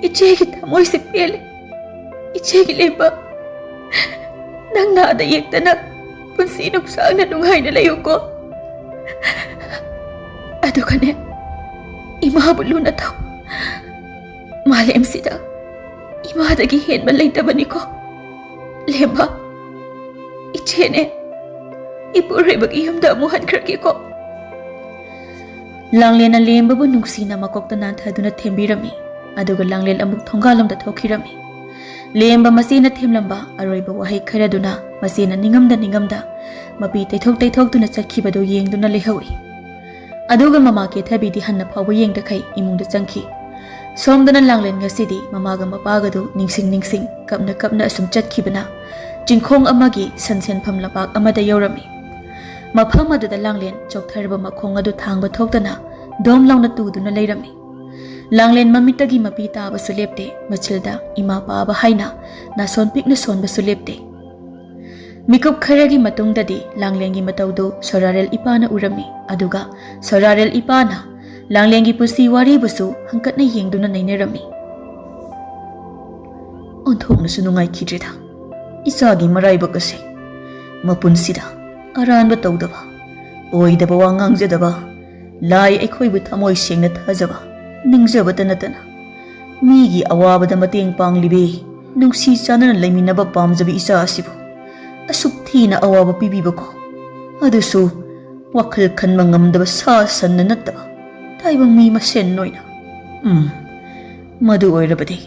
ꯏꯆꯦꯒꯤ ꯊꯃꯣꯏꯁꯦ ꯄꯦꯜꯂꯦ꯫ ꯏꯆꯦꯒꯤ ꯂꯦꯝꯕ, ꯅꯪ ꯅꯥꯗ ꯌꯦꯛꯇꯅ ꯄꯨꯟꯁꯤ ꯅꯨꯡꯁꯥꯡꯅ ꯅꯨꯡꯉꯥꯏꯅ ꯂꯩꯌꯨꯀꯣ꯫ ꯑꯗꯨꯒꯅꯦ, ꯏꯃꯥꯕꯨ ꯂꯨꯅ ꯇꯧ꯫ ꯃꯥꯂꯦꯝꯁꯤꯗ ꯏꯃꯥꯗꯒꯤ ꯍꯦꯟꯕ ꯂꯩꯇꯕꯅꯤꯀꯣ꯫ ꯂꯦꯝꯕ, ꯏꯆꯦꯅꯦ, ꯏꯄꯨꯔꯣꯏꯕꯒꯤ ꯌꯨꯝꯗ ꯑꯃꯨꯛ ꯍꯟꯈ꯭ꯔꯒꯦꯀꯣ꯫" ꯂꯥꯡꯂꯦꯟꯅ ꯂꯦꯝꯕꯕꯨ ꯅꯨꯡꯁꯤꯅ ꯃꯀꯣꯛꯇ ꯅꯥꯟꯊꯗꯨꯅ ꯊꯦꯝꯕꯤꯔꯝꯃꯤ꯫ ꯑꯗꯨꯒ ꯂꯥꯡꯂꯦꯟ ꯑꯃꯨꯛ ꯊꯣꯡꯒꯥꯜꯂꯣꯝꯗ ꯊꯣꯛꯈꯤꯔꯝꯃꯤ꯫ ꯂꯦꯝꯕ ꯃꯆꯦꯅ ꯊꯦꯝꯂꯝꯕ ꯑꯔꯣꯏꯕ ꯋꯥꯍꯩ ꯈꯔꯗꯨꯅ ꯃꯆꯦꯅ ꯅꯤꯡꯉꯝꯗ ꯅꯤꯡꯉꯝꯗ ꯃꯄꯤ ꯇꯩꯊꯣꯛ ꯇꯩꯊꯣꯛꯇꯨꯅ ꯆꯠꯈꯤꯕꯗꯨ ꯌꯦꯡꯗꯨꯅ ꯂꯩꯍꯧꯏ꯫ ꯑꯗꯨꯒ ꯃꯃꯥ ꯀꯦꯊꯕꯤꯗꯤ ꯍꯟꯅ ꯐꯥꯎꯕ ꯌꯦꯡꯗꯈꯩ ꯏꯃꯨꯡꯗ ꯆꯪꯈꯤ꯫ ꯁꯣꯝꯗꯅ ꯂꯥꯡꯂꯦꯟ ꯉꯁꯤꯗꯤ ꯃꯃꯥꯒ ꯃꯄꯥꯒꯗꯨ ꯅꯤꯡꯁꯤꯡ ꯅꯤꯡꯁꯤꯡ, ꯀꯞꯅ ꯀꯞꯅ ꯑꯁꯨꯝ ꯆꯠꯈꯤꯕꯅ ꯆꯤꯡꯈꯣꯡ ꯑꯃꯒꯤ ꯁꯟꯁꯦꯟꯐꯝ ꯂꯝꯄꯥꯛ ꯑꯃꯗ ꯌꯧꯔꯝꯃꯤ꯫ ꯃꯐꯝ ꯑꯗꯨꯗ ꯂꯥꯡꯂꯦꯟ ꯆꯣꯛꯊꯔꯕ ꯃꯈꯣꯡ ꯑꯗꯨ ꯊꯥꯡꯕ ꯊꯣꯛꯇꯅ ꯗꯣꯝ ꯂꯥꯎꯅ ꯇꯨꯗꯨꯅ ꯂꯩꯔꯝꯃꯤ꯫ ꯂꯥꯡꯂꯦꯟ ꯃꯃꯤꯠꯇꯒꯤ ꯃꯄꯤ ꯇꯥꯕꯁꯨ ꯂꯦꯞꯇꯦ, ꯃꯆꯤꯜꯗ ꯏꯃꯥ ꯄꯥꯕ ꯍꯥꯏꯅ ꯅꯥꯁꯣꯟ ꯄꯤꯛꯅ ꯁꯣꯟꯕꯁꯨ ꯂꯦꯞꯇꯦ꯫ ꯃꯤꯀꯨꯞ ꯈꯔꯒꯤ ꯃꯇꯨꯡꯗꯗꯤ ꯂꯥꯡꯂꯦꯟꯒꯤ ꯃꯇꯧꯗꯨ ꯁꯣꯔꯥꯔꯦꯜ ꯏꯄꯥꯅ ꯎꯔꯝꯃꯤ, ꯑꯗꯨꯒ ꯁꯣꯔꯥꯔꯦꯜ ꯏꯄꯥꯅ ꯂꯥꯡꯂꯦꯟꯒꯤ ꯄꯨꯟꯁꯤ ꯋꯥꯔꯤꯕꯨꯁꯨ ꯍꯪꯀꯠꯅ ꯌꯦꯡꯗꯨꯅ ꯅꯩꯅꯔꯝꯃꯤ꯫ ꯑꯣꯟꯊꯣꯛꯅꯁꯨ ꯅꯨꯡꯉꯥꯏꯈꯤꯗ꯭ꯔꯦꯗ ꯏꯆꯥꯒꯤ ꯃꯔꯥꯏꯕꯛ ꯑꯁꯦ꯫ ꯃꯄꯨꯟꯁꯤꯗ ꯑꯔꯥꯟꯕ ꯇꯧꯗꯕ, ꯑꯣꯏꯗꯕ ꯋꯥ ꯉꯥꯡꯖꯗꯕ, ꯂꯥꯏ ꯑꯩꯈꯣꯏꯕꯨ ꯊꯃꯣꯏ ꯁꯦꯡꯅ ꯊꯥꯖꯕ, ꯅꯤꯡꯖꯕꯇ ꯅꯠꯇꯅ ꯃꯤꯒꯤ ꯑꯋꯥꯕꯗ ꯃꯇꯦꯡ ꯄꯥꯡꯂꯤꯕꯤ, ꯅꯨꯡꯁꯤ ꯆꯥꯟꯅꯅ ꯂꯩꯃꯤꯟꯅꯕ ꯄꯥꯝꯖꯕꯤ ꯏꯆꯥ ꯑꯁꯤꯕꯨ ꯑꯁꯨꯛ ꯊꯤꯅ ꯑꯋꯥꯕ ꯄꯤꯕꯤꯕꯀꯣ꯫ ꯑꯗꯨꯁꯨ ꯋꯥꯈꯜ ꯈꯟꯕ ꯉꯝꯗꯕ ꯁꯥ ꯁꯟꯅ ꯅꯠꯇꯕ ꯇꯥꯏꯕꯪ ꯃꯤ ꯃꯁꯦꯟ ꯑꯣꯏꯅ꯫ ꯎꯝ, ꯃꯗꯨ ꯑꯣꯏꯔꯕꯗꯤ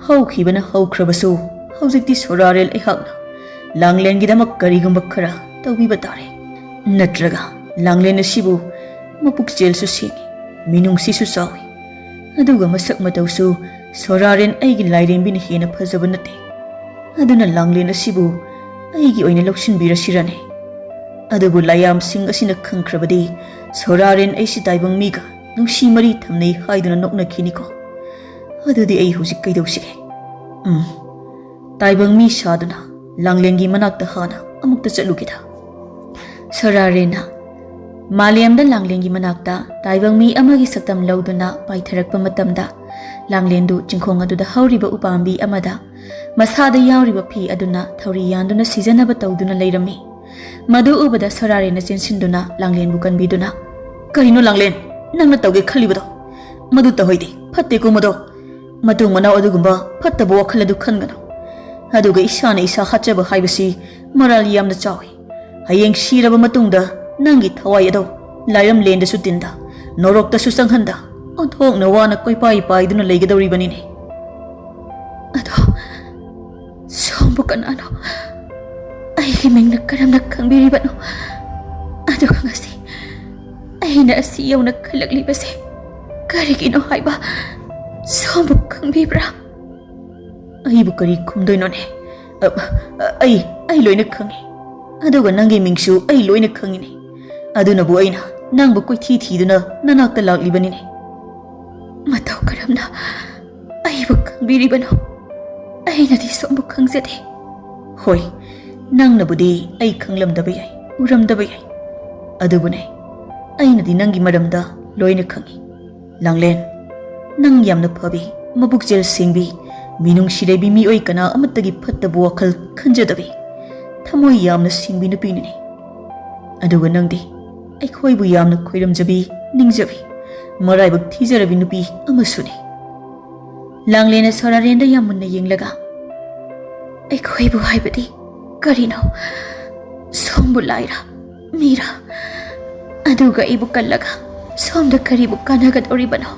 ꯍꯧꯈꯤꯕꯅ ꯍꯧꯈ꯭ꯔꯕꯁꯨ, ꯍꯧꯖꯤꯛꯇꯤ ꯁꯣꯔꯥꯔꯦꯜ ꯑꯩꯍꯥꯛꯅ ꯂꯥꯡꯂꯦꯟꯒꯤꯗꯃꯛ ꯀꯔꯤꯒꯨꯝꯕ ꯈꯔ ꯇꯧꯕꯤꯕ ꯇꯥꯔꯦ꯫ ꯅꯠꯇ꯭ꯔꯒ ꯂꯥꯡꯂꯦꯟ ꯑꯁꯤꯕꯨ ꯃꯄꯨꯛꯆꯦꯜꯁꯨ ꯁꯦꯡꯏ, ꯃꯤꯅꯨꯡꯁꯤꯁꯨ ꯆꯥꯎꯏ, ꯑꯗꯨꯒ ꯃꯁꯛ ꯃꯇꯧꯁꯨ ꯁꯣꯔꯥꯔꯦꯟ ꯑꯩꯒꯤ ꯂꯥꯏꯔꯦꯝꯕꯤꯅ ꯍꯦꯟꯅ ꯐꯖꯕ ꯅꯠꯇꯦ꯫ ꯑꯗꯨꯅ ꯂꯥꯡꯂꯦꯟ ꯑꯁꯤꯕꯨ ꯑꯩꯒꯤ ꯑꯣꯏꯅ ꯂꯧꯁꯤꯟꯕꯤꯔꯁꯤꯔꯅꯦ? ꯑꯗꯨꯕꯨ ꯂꯥꯏꯌꯥꯝꯁꯤꯡ ꯑꯁꯤꯅ ꯈꯪꯈ꯭ꯔꯕꯗꯤ ꯁꯣꯔꯥꯔꯦꯟ ꯑꯩꯁꯤ ꯇꯥꯏꯕꯪ ꯃꯤꯒ ꯅꯨꯡꯁꯤ ꯃꯔꯤ ꯊꯝꯅꯩ ꯍꯥꯏꯗꯨꯅ ꯅꯣꯛꯅꯈꯤꯅꯤꯀꯣ꯫ ꯑꯗꯨꯗꯤ ꯑꯩ ꯍꯧꯖꯤꯛ ꯀꯩꯗꯧꯁꯤꯒꯦ? ꯎꯝ, ꯇꯥꯏꯕꯪ ꯃꯤ ꯁꯥꯗꯨꯅ ꯂꯥꯡꯂꯦꯟꯒꯤ ꯃꯅꯥꯛꯇ ꯍꯥꯟꯅ ꯑꯃꯨꯛꯇ ꯆꯠꯂꯨꯒꯦꯗ꯫ ꯁꯣꯔꯥꯔꯦꯟꯅ ꯃꯥꯂꯦꯝꯗ ꯂꯥꯡꯂꯦꯟꯒꯤ ꯃꯅꯥꯛꯇ ꯇꯥꯏꯕꯪ ꯃꯤ ꯑꯃꯒꯤ ꯁꯛꯇꯝ ꯂꯧꯗꯨꯅ ꯄꯥꯏꯊꯔꯛꯄ ꯃꯇꯝꯗ, ꯂꯥꯡꯂꯦꯟꯗꯨ ꯆꯤꯡꯈꯣꯡ ꯑꯗꯨꯗ ꯍꯧꯔꯤꯕ ꯎꯄꯥꯝꯕꯤ ꯑꯃꯗ ꯃꯁꯥꯗ ꯌꯥꯎꯔꯤꯕ ꯐꯤ ꯑꯗꯨꯅ ꯊꯧꯔꯤ ꯌꯥꯟꯗꯨꯅ ꯁꯤꯖꯟꯅꯕ ꯇꯧꯗꯨꯅ ꯂꯩꯔꯝꯃꯤ꯫ ꯃꯗꯨ ꯎꯕꯗ ꯁꯣꯔꯥꯔꯦꯟꯅ ꯆꯦꯟꯁꯤꯟꯗꯨꯅ ꯂꯥꯡꯂꯦꯟꯕꯨ ꯀꯟꯕꯤꯗꯨꯅ, "ꯀꯔꯤꯅꯣ ꯂꯥꯡꯂꯦꯟ, ꯅꯪꯅ ꯇꯧꯒꯦ ꯈꯜꯂꯤꯕꯗꯣ? ꯃꯗꯨ ꯇꯧꯍꯩꯗꯦ, ꯐꯠꯇꯦꯀꯣ ꯃꯗꯣ꯫ ꯃꯇꯨꯡ ꯃꯅꯥꯎ ꯑꯗꯨꯒꯨꯝꯕ ꯐꯠꯇꯕ ꯋꯥꯈꯜ ꯑꯗꯨ ꯈꯟꯒꯅꯨ꯫ ꯑꯗꯨꯒ ꯏꯁꯥꯅ ꯏꯁꯥ ꯍꯥꯠꯆꯕ ꯍꯥꯏꯕꯁꯤ ꯃꯔꯥꯜ ꯌꯥꯝꯅ ꯆꯥꯎꯏ꯫ ꯍꯌꯦꯡ ꯁꯤꯔꯕ ꯃꯇꯨꯡꯗ ꯅꯪꯒꯤ ꯊꯋꯥꯏ ꯑꯗꯣ ꯂꯥꯏꯔꯝꯂꯦꯟꯗꯁꯨ ꯇꯤꯟꯗ, ꯅꯣꯔꯣꯛꯇꯁꯨ ꯆꯪꯍꯟꯗ, ꯑꯣꯟꯊꯣꯛꯅ ꯋꯥꯅ ꯀꯣꯏꯄꯥꯏ ꯄꯥꯏꯗꯨꯅ ꯂꯩꯒꯗꯧꯔꯤꯕꯅꯤꯅꯦ꯫" ꯑꯗꯣ ꯁꯣꯝꯕꯨ ꯀꯅꯥꯅꯣ? ꯑꯩꯒꯤ ꯃꯤꯡꯅ ꯀꯔꯝꯅ ꯈꯪꯕꯤꯔꯤꯕꯅꯣ? ꯑꯗꯨꯒ ꯉꯁꯤ ꯑꯩꯅ ꯑꯁꯤ ꯌꯧꯅ ꯈꯜꯂꯛꯂꯤꯕꯁꯦ ꯀꯔꯤꯒꯤꯅꯣ ꯍꯥꯏꯕ ꯁꯣꯝꯕꯨ ꯈꯪꯕꯤꯕ꯭ꯔꯥ? ꯑꯩꯕꯨ ꯀꯔꯤ ꯈꯨꯝꯗꯣꯏꯅꯣꯅꯦ? ꯑ, ꯑ, ꯑꯩ, ꯑꯩ ꯂꯣꯏꯅ ꯈꯪꯉꯤ꯫ ꯑꯗꯨꯒ ꯅꯪꯒꯤ ꯃꯤꯡꯁꯨ ꯑꯩ ꯂꯣꯏꯅ ꯈꯪꯉꯤꯅꯦ꯫ ꯑꯗꯨꯅꯕꯨ ꯑꯩꯅ ꯅꯪꯕꯨ ꯀꯣꯏꯊꯤ ꯊꯤꯗꯨꯅ ꯅꯅꯥꯛꯇ ꯂꯥꯛꯂꯤꯕꯅꯤꯅꯦ꯫ ꯃꯇꯧ ꯀꯔꯝꯅ ꯑꯩꯕꯨ ꯈꯪꯕꯤꯔꯤꯕꯅꯣ? ꯑꯩꯅꯗꯤ ꯁꯣꯝꯕꯨ ꯈꯪꯖꯗꯦ꯫ ꯍꯣꯏ, ꯅꯪꯅꯕꯨꯗꯤ ꯑꯩ ꯈꯪꯂꯝꯗꯕ ꯌꯥꯏ, ꯎꯔꯝꯗꯕ ꯌꯥꯏ, ꯑꯗꯨꯕꯨꯅꯦ, ꯑꯩꯅꯗꯤ ꯅꯪꯒꯤ ꯃꯔꯝꯗ ꯂꯣꯏꯅ ꯈꯪꯏ꯫ ꯂꯥꯡꯂꯦꯟ, ꯅꯪ ꯌꯥꯝꯅ ꯐꯕꯤ, ꯃꯕꯨꯛꯆꯦꯜ ꯁꯦꯡꯕꯤ, ꯃꯤꯅꯨꯡꯁꯤ ꯂꯩꯕꯤ ꯃꯤꯑꯣꯏ ꯀꯅꯥ ꯑꯃꯠꯇꯒꯤ ꯐꯠꯇꯕ ꯋꯥꯈꯜ ꯈꯟꯖꯗꯕꯤ, ꯊꯃꯣꯏ ꯌꯥꯝꯅ ꯁꯦꯡꯕꯤ ꯅꯨꯄꯤꯅꯤꯅꯦ꯫ ꯑꯗꯨꯒ ꯅꯪꯗꯤ ꯑꯩꯈꯣꯏꯕꯨ ꯌꯥꯝꯅ ꯈꯣꯏꯔꯝꯖꯕꯤ, ꯅꯤꯡꯖꯕꯤ, ꯃꯔꯥꯏꯕꯛ ꯊꯤꯖꯔꯕꯤ ꯅꯨꯄꯤ ꯑꯃꯁꯨꯅꯤ꯫ ꯂꯥꯡꯂꯦꯟꯅ ꯁꯣꯔꯥꯔꯦꯟꯗ ꯌꯥꯝ ꯃꯨꯟꯅ ꯌꯦꯡꯂꯒ, "ꯑꯩꯈꯣꯏꯕꯨ ꯍꯥꯏꯕꯗꯤ ꯀꯔꯤꯅꯣ? ꯁꯣꯝꯕꯨ ꯂꯥꯏꯔ, ꯃꯤꯔ? ꯑꯗꯨꯒ ꯑꯩꯕꯨ ꯀꯜꯂꯒ ꯁꯣꯝꯗ ꯀꯔꯤꯕꯨ ꯀꯥꯟꯅꯒꯗꯧꯔꯤꯕꯅꯣ?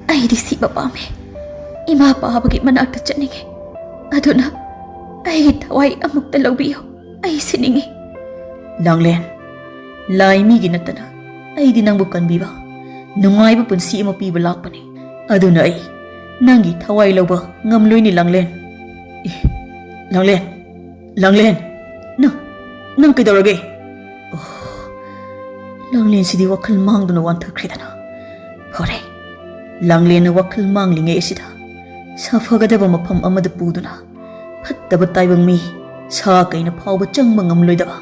ꯑꯩꯗꯤ ꯁꯤꯕ ꯄꯥꯝꯃꯦ꯫ ꯏꯃꯥ ꯄꯥꯕꯒꯤ ꯃꯅꯥꯛꯇ ꯆꯠꯅꯤꯡꯉꯦ꯫ ꯑꯗꯨꯅ ꯑꯩꯒꯤ ꯊꯋꯥꯏ ꯑꯃꯨꯛꯇ ꯂꯧꯕꯤꯌꯨ꯫ ꯑꯩ ꯁꯤꯅꯤꯡꯉꯤ꯫" "ꯂꯥꯡꯂꯦꯟ, ꯂꯥꯏ ꯃꯤꯒꯤ ꯅꯠꯇꯅ ꯑꯩꯗꯤ ꯅꯪꯕꯨ ꯀꯟꯕꯤꯕ, ꯅꯨꯡꯉꯥꯏꯕ ꯄꯨꯟꯁꯤ ꯑꯃ ꯄꯤꯕ ꯂꯥꯛꯄꯅꯤ꯫ ꯑꯗꯨꯅ ꯑꯩ ꯅꯪꯒꯤ ꯊꯋꯥꯏ ꯂꯧꯕ ꯉꯝꯂꯣꯏꯅꯦ, ꯂꯥꯡꯂꯦꯟ꯫" "ꯑꯦ, ꯂꯥꯡꯂꯦꯟ, ꯂꯥꯡꯂꯦꯟ, ꯅꯪ, ꯅꯪ ꯀꯩꯗꯧꯔꯒꯦ?" ꯑꯣ, ꯂꯥꯡꯂꯦꯟꯁꯤꯗꯤ ꯋꯥꯈꯜ ꯃꯥꯡꯗꯨꯅ ꯋꯥꯟꯊꯈ꯭ꯔꯦꯗꯅ꯫ ꯐꯔꯦ, ꯂꯥꯡꯂꯦꯟꯅ ꯋꯥꯈꯜ ꯃꯥꯡꯂꯤꯉꯩ ꯑꯁꯤꯗ ꯁꯥꯐꯒꯗꯕ ꯃꯐꯝ ꯑꯃꯗ ꯄꯨꯗꯨꯅ ꯐꯠꯇꯕ ꯇꯥꯏꯕꯪ ꯃꯤ, ꯁꯥ ꯀꯩꯅ ꯐꯥꯎꯕ ꯆꯪꯕ ꯉꯝꯂꯣꯏꯗꯕ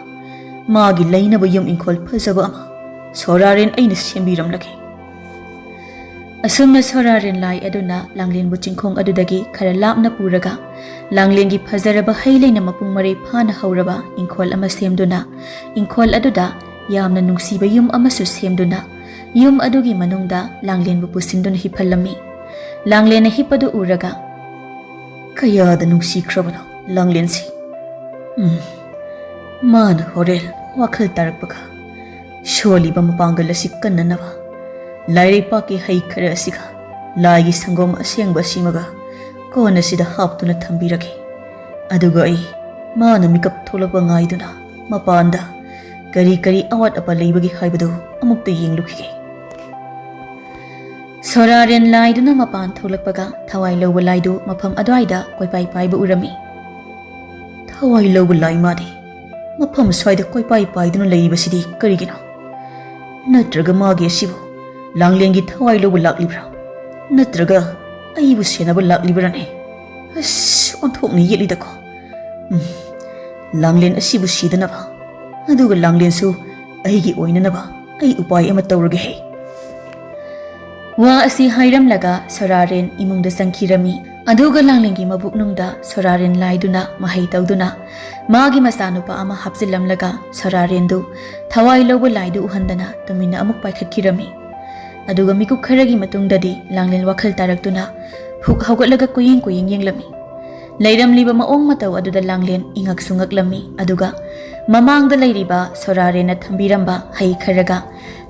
ꯃꯥꯒꯤ ꯂꯩꯅꯕ ꯌꯨꯝ ꯏꯪꯈꯣꯜ ꯐꯖꯕ ꯑꯃ ꯁꯣꯔꯥꯔꯦꯟ ꯑꯩꯅ ꯁꯦꯝꯕꯤꯔꯝꯂꯒꯦ꯫ ꯑꯁꯨꯝꯅ ꯁꯣꯔꯥꯔꯦꯟ ꯂꯥꯏ ꯑꯗꯨꯅ ꯂꯥꯡꯂꯦꯟꯕꯨ ꯆꯤꯡꯈꯣꯡ ꯑꯗꯨꯗꯒꯤ ꯈꯔ ꯂꯥꯞꯅ ꯄꯨꯔꯒ ꯂꯥꯡꯂꯦꯟꯒꯤ ꯐꯖꯔꯕ ꯍꯩ ꯂꯩꯅ ꯃꯄꯨꯡ ꯃꯔꯩ ꯐꯥꯅ ꯍꯧꯔꯕ ꯏꯪꯈꯣꯜ ꯑꯃ ꯁꯦꯝꯗꯨꯅ, ꯏꯪꯈꯣꯜ ꯑꯗꯨꯗ ꯌꯥꯝꯅ ꯅꯨꯡꯁꯤꯕ ꯌꯨꯝ ꯑꯃꯁꯨ ꯁꯦꯝꯗꯨꯅ, ꯌꯨꯝ ꯑꯗꯨꯒꯤ ꯃꯅꯨꯡꯗ ꯂꯥꯡꯂꯦꯟꯕꯨ ꯄꯨꯁꯤꯟꯗꯨꯅ ꯍꯤꯞꯍꯜꯂꯝꯃꯤ꯫ ꯂꯥꯡꯂꯦꯟꯅ ꯍꯤꯞꯄꯗꯨ ꯎꯔꯒ, "ꯀꯌꯥꯗ ꯅꯨꯡꯁꯤꯈ꯭ꯔꯕꯅꯣ ꯂꯥꯡꯂꯦꯟꯁꯤ꯫ ꯎꯝ, ꯃꯥꯅ ꯍꯣꯔꯦꯟ ꯋꯥꯈꯜ ꯇꯥꯔꯛꯄꯒ ꯁꯣꯜꯂꯤꯕ ꯃꯄꯥꯡꯒꯜ ꯑꯁꯤ ꯀꯟꯅꯅꯕ ꯂꯥꯏꯔꯩꯄꯥꯛꯀꯤ ꯍꯩ ꯈꯔ ꯑꯁꯤꯒ ꯂꯥꯏꯒꯤ ꯁꯪꯒꯣꯝ ꯑꯁꯦꯡꯕ ꯑꯁꯤꯃꯒ ꯀꯣꯟ ꯑꯁꯤꯗ ꯍꯥꯞꯇꯨꯅ ꯊꯝꯕꯤꯔꯒꯦ꯫ ꯑꯗꯨꯒ ꯑꯩ ꯃꯥꯅ ꯃꯤꯀꯞ ꯊꯣꯛꯂꯛꯄ ꯉꯥꯏꯗꯨꯅ ꯃꯄꯥꯟꯗ ꯀꯔꯤ ꯀꯔꯤ ꯑꯋꯥꯠ ꯑꯄꯥ ꯂꯩꯕꯒꯦ ꯍꯥꯏꯕꯗꯨ ꯑꯃꯨꯛꯇ ꯌꯦꯡꯂꯨꯈꯤꯒꯦ꯫" ꯁꯣꯔꯥꯔꯦꯟ ꯂꯥꯏꯗꯨꯅ ꯃꯄꯥꯟ ꯊꯣꯛꯂꯛꯄꯒ ꯊꯋꯥꯏ ꯂꯧꯕ ꯂꯥꯏꯗꯨ ꯃꯐꯝ ꯑꯗꯨꯋꯥꯏꯗ ꯀꯣꯏꯄꯥꯏ ꯄꯥꯏꯕ ꯎꯔꯝꯃꯤ꯫ "ꯊꯋꯥꯏ ꯂꯧꯕ ꯂꯥꯏ ꯃꯥꯗꯤ ꯃꯐꯝ ꯁ꯭ꯋꯥꯏꯗ ꯀꯣꯏꯄꯥꯏ ꯄꯥꯏꯗꯨꯅ ꯂꯩꯔꯤꯕꯁꯤꯗꯤ ꯀꯔꯤꯒꯤꯅꯣ? ꯅꯠꯇ꯭ꯔꯒ ꯃꯥꯒꯤ ꯑꯁꯤꯕꯨ ꯂꯥꯡꯂꯦꯟꯒꯤ ꯊꯋꯥꯏ ꯂꯧꯕ ꯂꯥꯛꯂꯤꯕ꯭ꯔꯥ? ꯅꯠꯇ꯭ꯔꯒ ꯑꯩꯕꯨ ꯁꯦꯟꯅꯕ ꯂꯥꯛꯂꯤꯕꯔꯅꯦ? ꯑꯁ, ꯑꯣꯟꯊꯣꯛꯅ ꯌꯦꯠꯂꯤꯗꯀꯣ꯫ ꯎꯝ, ꯂꯥꯡꯂꯦꯟ ꯑꯁꯤꯕꯨ ꯁꯤꯗꯅꯕ, ꯑꯗꯨꯒ ꯂꯥꯡꯂꯦꯟꯁꯨ ꯑꯩꯒꯤ ꯑꯣꯏꯅꯅꯕ ꯑꯩ ꯎꯄꯥꯏ ꯑꯃ ꯇꯧꯔꯒꯦ ꯍꯦ꯫ ꯋꯥ ꯑꯁꯤ ꯍꯥꯏꯔꯝꯂꯒ ꯁꯣꯔꯥꯔꯦꯟ ꯏꯃꯨꯡꯗ ꯆꯪꯈꯤꯔꯝꯃꯤ꯫ ꯑꯗꯨꯒ ꯂꯥꯡꯂꯦꯟꯒꯤ ꯃꯕꯨꯛꯅꯨꯡꯗ ꯁꯣꯔꯥꯔꯦꯟ ꯂꯥꯏꯗꯨꯅ ꯃꯍꯩ ꯇꯧꯗꯨꯅ ꯃꯥꯒꯤ ꯃꯆꯥꯅꯨꯄꯥ ꯑꯃ ꯍꯥꯞꯆꯤꯜꯂꯝꯂꯒ ꯁꯣꯔꯥꯔꯦꯟꯗꯨ ꯊꯋꯥꯏ ꯂꯧꯕ ꯂꯥꯏꯗꯨ ꯎꯍꯟꯗꯅ ꯇꯨꯃꯤꯟꯅ ꯑꯃꯨꯛ ꯄꯥꯏꯈꯠꯈꯤꯔꯝꯃꯤ꯫ ꯑꯗꯨꯒ ꯃꯤꯀꯨꯞ ꯈꯔꯒꯤ ꯃꯇꯨꯡꯗꯗꯤ ꯂꯥꯡꯂꯦꯟ ꯋꯥꯈꯜ ꯇꯥꯔꯛꯇꯨꯅ ꯍꯨꯛ ꯍꯧꯒꯠꯂꯒ ꯀꯨꯌꯦꯡ ꯀꯨꯌꯦꯡ ꯌꯦꯡꯂꯝꯃꯤ꯫ ꯂꯩꯔꯝꯂꯤꯕ ꯃꯑꯣꯡ ꯃꯇꯧ ꯑꯗꯨꯗ ꯂꯥꯡꯂꯦꯟ ꯏꯉꯛꯁꯨ ꯉꯛꯂꯝꯃꯤ꯫ ꯑꯗꯨꯒ ꯃꯃꯥꯡꯗ ꯂꯩꯔꯤꯕ ꯁꯣꯔꯥꯔꯦꯟꯅ ꯊꯝꯕꯤꯔꯝꯕ ꯍꯩ ꯈꯔꯒ